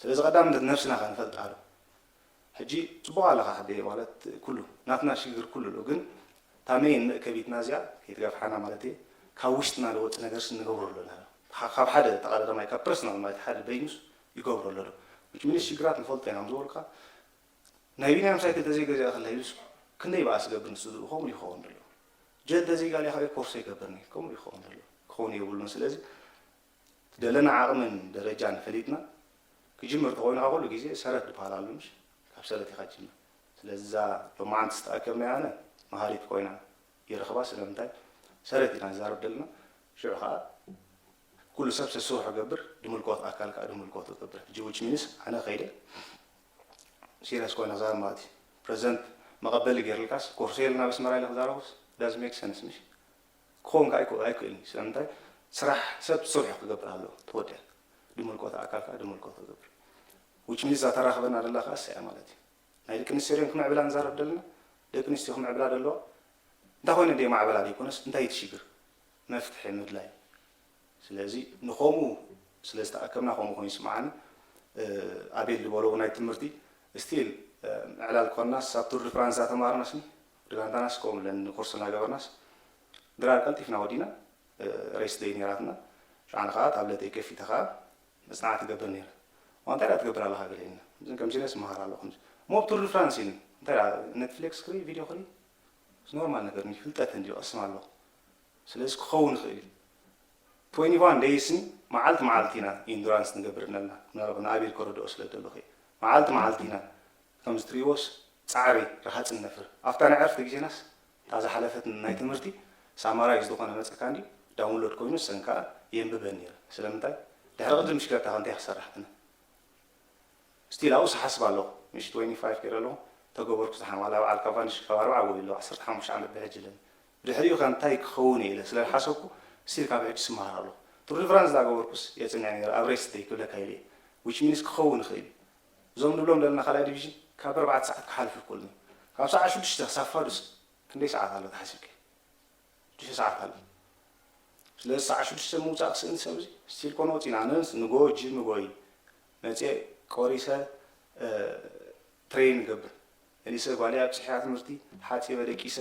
ስለዚ ቀዳምነት ነብስና ከንፈልጣ ዶ? ሕጂ ፅቡቕ ኣለኻ ሓደየ ማለት ኩሉ ናትና ሽግር ኩሉ ኣሎ፣ ግን እታ ሜይን መእከቢትና እዚኣ ከይትገፍሓና ማለት እየ። ካብ ውሽጥና ዝወፅ ነገርስ ንገብሮ ኣለና። ካብ ሓደ ተቐዳዳማይ ካብ ፐርሰናል ማለት ሓደ በይኑስ ይገብሮ ኣሎ ዶ? ምች ሚኒስ ሽግራት ንፈልጦ ኢና ምስ ዝበልካ ናይ ቢንያም ሳይክል ተዘይገዚኣ ከላ ኢሉስ ክንደይ በኣስ ገብር ንሱ ከምኡ ይኸውን ዘሎ። ጀል ተዘይጋልያ ካበይ ኮርሶ ይገብርኒ ከምኡ ይኸውን ዘሎ። ክኸውን የብሉን። ስለዚ ደለና ዓቕምን ደረጃን ፈሊጥና ክጅምር ተኾይኑ ካብ ኩሉ ግዜ ሰረት ዝበሃል ኣሎ ምሽ ካብ ሰረት ኢኻ ጅምር። ስለዚ እዛ ሎማዓንቲ ዝተኣከብና ያነ መሃሪት ኮይና ይረኽባ። ስለምንታይ ሰረት ኢና ንዛረብ ደለና። ሽዑ ከዓ ኩሉ ሰብ ሰስርሑ ገብር ድምልኮት ኣካል ከዓ ድምልኮቱ ገብር። ሕጂ ዊች ሚንስ ኣነ ከይደ ሲሪየስ ኮይነ ክዛረብ ማለት እዩ። ፕሬዚደንት መቐበሊ ገይርልካስ ኮርሶ የልና ብስመራ ኢለ ክዛረቡስ ዳዝ ሜክ ሰንስ ምሽ ክኸውን ከዓ ኣይክእልን እዩ። ስለምንታይ ስራሕ ሰብ ስርሑ ክገብር ኣለዎ ተወዲያ ድምልኮት ኣካል ከዓ ድምልኮቱ ክገብር። ዊች ሚንስ እዛ ተራኽበና ደላ ከዓ እሳ እያ ማለት እዩ። ናይ ደቂ ኣንስትዮ ድዮም ክምዕብላ ንዛረብ ደለና? ደቂ ኣንስትዮ ክምዕብላ ደለዋ እንታይ ኮይነ ደ ማዕበላ ዘይኮነስ እንታይ እቲ ሽግር መፍትሒ ምድላይ። ስለዚ ንኸምኡ ስለ ዝተኣከብና ከምኡ ኮይኑ ይስምዓኒ። ኣቤል ዝበሎ ናይ ትምህርቲ ስቲል ምዕላል ኮናስ ኣብ ቱር ድ ፍራንስ ኣተማርናስኒ ድጋንታናስ ከምኡ ብለን ኮርስ እናገበርናስ ድራር ቀልጢፍና ወዲና ሬስ ደይ ነራትና። ሽዓን ከዓ ታብለተይ ከፊተ ከዓ መፅናዕቲ ትገብር ነይረ። ዋንታ ዳ ትገብር ኣለካ ገለ ኢልና እዚን ከም ሲሪየስ መሃር ኣለኹ። ሞ ቱር ድ ፍራንስ ኢኒ እንታይ ዳ ኔትፍሊክስ ክርኢ ቪድዮ ክርኢ ኖርማል ነገር ፍልጠት እንዲ ቀስም ኣለኹ። ስለዚ ክኸውን ይኽእል እዩ። ትዌንቲ ዋን ደይስኒ መዓልቲ መዓልቲ ኢና ኢንዱራንስ ንገብር ነልና። ምናልባት ንኣቤል ከረድኦ ስለ ደለኹ እየ። መዓልቲ መዓልቲ ኢና ከምዚ ትሪእዎስ ፃዕሪ ረሃፅን ነፍር ኣብታ ናይ ዕርፍቲ ግዜናስ እታ ዝሓለፈት ናይ ትምህርቲ ሳማራይዝ ዝኾነ መፀካ እንዲ ዳውንሎድ ኮይኑ ሰን ከዓ የንብበን ነይረ። ስለምንታይ ድሕሪ ቅድም ሽክለታ ከ እንታይ ክሰርሕ ክነ ስቲል ኣብኡ ስሓስብ ኣለኹ። ምሽ ትዌንቲ ፋይቭ ገይረ ኣለኹ ተገበርኩ ዝሓን ዋላ በዓል ካቫንሽ ካብ ኣርባዓ ጎይ ኣለኹ ዓሰርተ ሓሙሽተ ዓመት ብሕጂ ኣለኒ። ብድሕሪኡ ከ እንታይ ክኸውን እየ ኢለ ስለ ዝሓሰብኩ ስቲል ካብ ሕጂ ስመሃር ኣለኹ። ቱር ድ ፍራንስ ዳገበርኩስ የፅንዕ ነይረ ኣብ ሬስ ደይ ክብለካ ኢለ እየ። ዊች ሚንስ ክኸውን ይኽእል እዩ። እዞም ንብሎም ዘለና ካልኣይ ዲቪዥን ካብ ኣርባዕተ ሰዓት ክሓልፍ ይክእሉኒ። ካብ ሰዓት ሽዱሽተ ክሳብ ፋዱስ ክንደይ ሰዓት ኣሎ ተሓሲብኪ? ሽዱሽተ ሰዓት ኣሎ። ስለዚ ሰዓት ሽዱሽተ ምውፃእ ክስእን ሰብ እዚ ስቲል ኮነ ወፂና ኣነንስ ንጎ ጅም ጎይ መፅየ ቆሪሰ ትሬን ገብር መሊሰ ጓልያ ኣብፅሕያ ትምህርቲ ሓፂበ ደቂሰ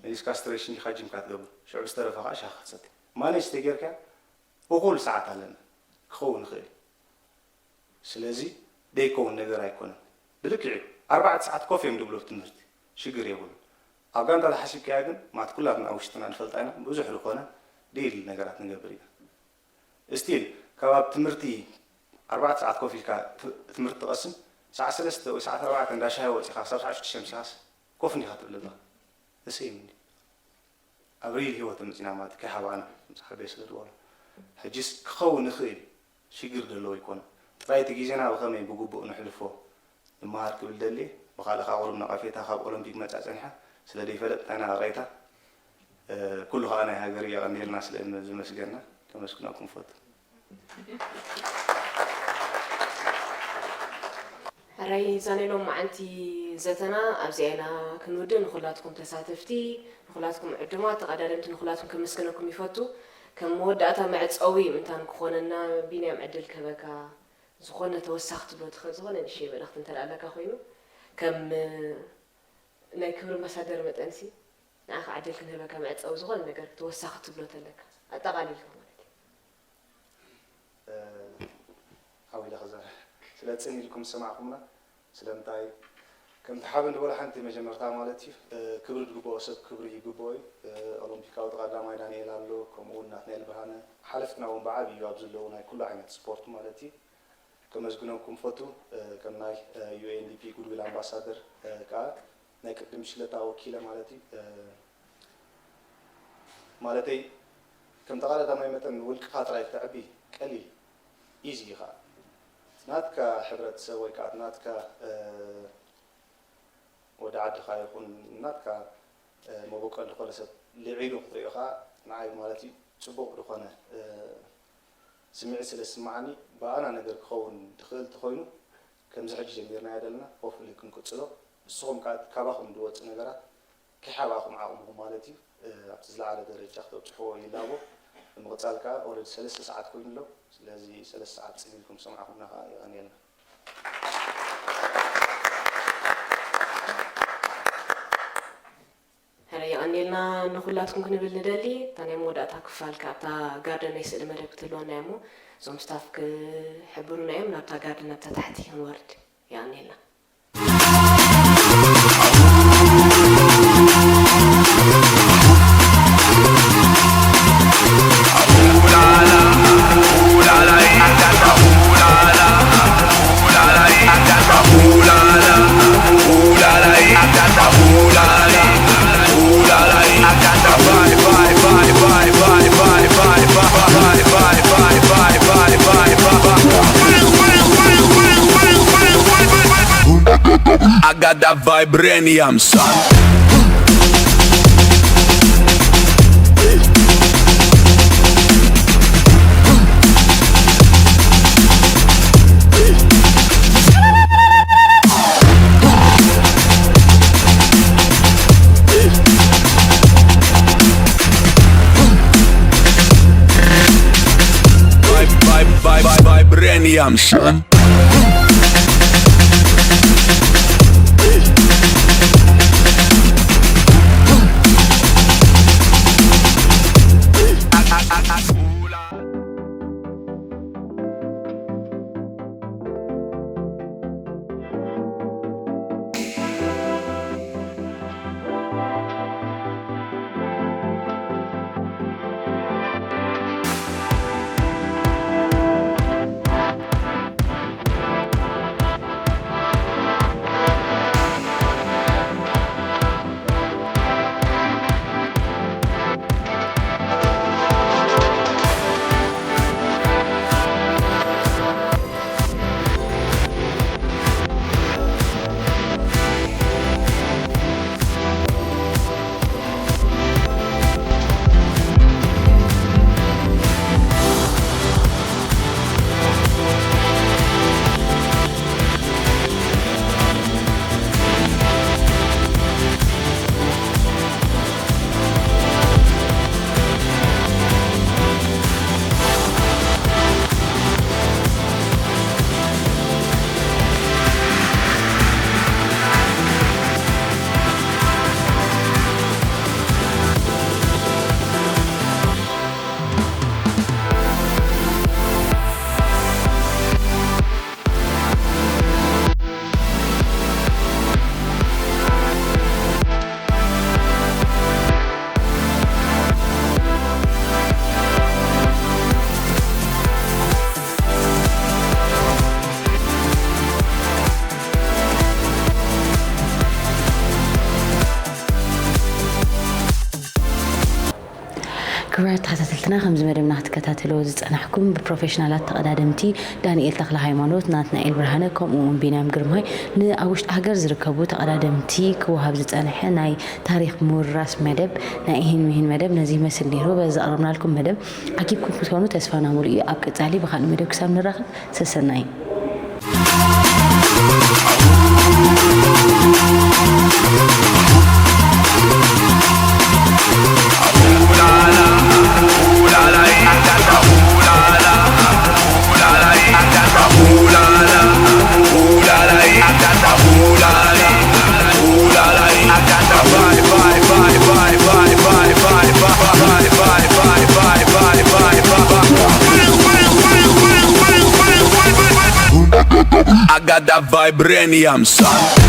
መሊስካ ስትሬሽን ዲካ ጅምካ ትገብር ሽዑ ዝተረፈ ከዓ ሻካ ክትሰቲ ማኔጅ ተጌርካ እኩል ሰዓት ኣለና ክኸውን ይኽእል እዩ። ስለዚ ደይከውን ነገር ኣይኮነን። ብልክዕ እዩ ኣርባዕተ ሰዓት ኮፍ እዮም ድብሉ ትምህርቲ ሽግር የብሉ። ኣብ ጋንታ ተሓሲብካያ ግን ማት ኩላትና ኣብ ውሽጥና ንፈልጣ ኢና ብዙሕ ዝኾነ ደይል ነገራት ንገብር ኢና። ስቲል ካብ ኣብ ትምህርቲ ኣርባዕተ ሰዓት ኮፍ ኢልካ ትምህርቲ ትቐስም ሰዓት ሰለስተ ወይ ሰዓት ኣርባዕተ እንዳ ሻሂ ወፂኻ ክሳብ ሰዓት ሽዱሽተ ምሲኻስ ኮፍ እንዲኻ ትብል ኣለኻ። እሰይ ምንዲ ኣብ ሪል ህይወት መፂና ማለት ከይሓባእና ምስ ሓበይ ስለ ዝበሎ ሕጂስ ክኸውን ይኽእል ሽግር ዘለዎ ኣይኮነ ጥራይ እቲ ግዜና ብኸመይ ብግቡእ ንሕልፎ ንመሃር ክብል ደልየ ብኻልእ ከዓ ቁሩብ ነቐፌታ ካብ ኦሎምፒክ መፃ ፀኒሓ ስለ ደይፈለጥ እንታይ ናቕሬታ ኩሉ ከዓ ናይ ሃገር እየቐንዴልና ስለ ዝመስገና ከመስግነኩም ፈቱ። ሕራይ ዛኔሎም መዓንቲ ዘተና ኣብዚኣ ኢና ክንውድእ። ንኹላትኩም ተሳተፍቲ፣ ንኹላትኩም ዕዱማት፣ ተቐዳደምቲ ንኹላትኩም ከመስግነኩም ይፈቱ። ከም መወዳእታ መዕጸዊ ምእንታን ክኾነና ቢንያም ዕድል ክህበካ ዝኾነ ተወሳኺ ትብሎ ትኽእል ዝኾነ ንእሽተይ መልእኽቲ እንተ ኣለካ ኮይኑ ከም ናይ ክብሪ ኣምባሳደር መጠንሲ ንዓኻ ዕድል ክንህበካ መዕጸዊ ዝኾነ ነገር ተወሳኺ ትብሎ ተለካ ኣጠቓሊልካ ማለት እዩ። ሓው ኢለ ክዛረብ ስለ ጽን ኢልኩም ዝሰማዕኩምና ስለምንታይ ከምቲ ሓበን ድበሎ ሓንቲ መጀመርታ ማለት እዩ ክብሪ ዝግብኦ ሰብ ክብሪ ይግብኦ እዩ። ኦሎምፒካዊ ተቐዳማይ ዳንኤል ኣሎ፣ ከምኡ እውን ናትናኤል ብርሃነ ሓለፍትና እውን ብዓብዩ ኣብ ዘለዉ ናይ ኩሉ ዓይነት ስፖርት ማለት እዩ ከመስግነኩም ፈቱ። ከም ናይ ዩኤንዲፒ ጉድዊል ኣምባሳደር ከዓ ናይ ቅድም ሽለታ ወኪለ ማለት እዩ ማለተይ ከም ተቐዳዳማይ መጠን ውልቅኻ ጥራይ ክተዕቢ ቀሊል ኢዚ እዩ ከዓ ናትካ ሕብረተሰብ ወይ ከዓ ናትካ ወዲ ዓድኻ ይኹን ናትካ መበቆል ዝኾነ ሰብ ልዒሉ ክትሪኦ ከዓ ንዓይ ማለት እዩ ፅቡቕ ዝኾነ ስምዒት ስለ ዝስምዓኒ ብኣና ነገር ክኸውን ትኽእል እንተኾይኑ ከምዚ ሕጂ ጀሚርናዮ ዘለና ኮፍሊ ክንቅፅሎ ንስኹም ከዓ ካባኹም ዝወፅእ ነገራት ከይሓባኹም ዓቕምኹም ማለት እዩ ኣብቲ ዝለዓለ ደረጃ ክተብፅሕዎ ይላቦ። ብምቕፃል ከዓ ኦረዲ ሰለስተ ሰዓት ኮይኑ ኣሎ። ስለዚ ሰለስተ ሰዓት ፅን ኢልኩም ዝሰማዕኹምና ከዓ የቐንየልና። ሕረ የቐንየልና ንኹላትኩም ክንብል ንደሊ። እታ ናይ መወዳእታ ክፋል ከዓ ኣብታ ጋርደ ናይ ስእሊ መደብ ክትህልወና እያ እሞ እዞም ስታፍ ክሕብሩና እዮም። ናብታ ጋርደ ናብታ ታሕቲ ክንወርድ። የቐንየልና። I got that vibranium, son. Vibranium, son. ክቡራት ተኸታተልትና ከምዚ መደብና ክትከታተልዎ ዝፀናሕኩም ብፕሮፌሽናላት ተቐዳደምቲ ዳንኤል ተኽለ ሃይማኖት፣ ናትናኤል ብርሃነ ከምኡ እውን ቢንያም ግርማይ ንኣብ ውሽጢ ሃገር ዝርከቡ ተቐዳደምቲ ክወሃብ ዝፀንሐ ናይ ታሪኽ ምውርራስ መደብ ናይ እሂን ምሂን መደብ ነዚ ይመስል ነይሩ። በዚ ዘቕረብናልኩም መደብ ዓጊብኩም ክትኮኑ ተስፋና ሙሉእ እዩ። ኣብ ቀፃሊ ብኻልእ መደብ ክሳብ ንራኸብ ሰሰናዩ። Vibranium sound.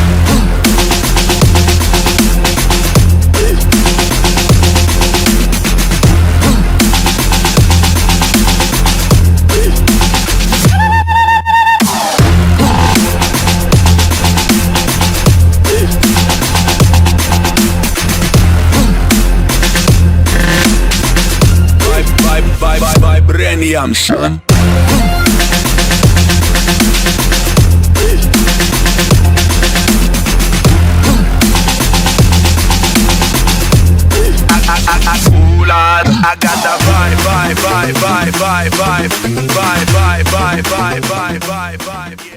Vibe, vibe, vibe, vibe, Vibranium sound. I, I, I, I, ooh, Lord, I got the vibe, vibe, vibe, vibe, vibe, vibe.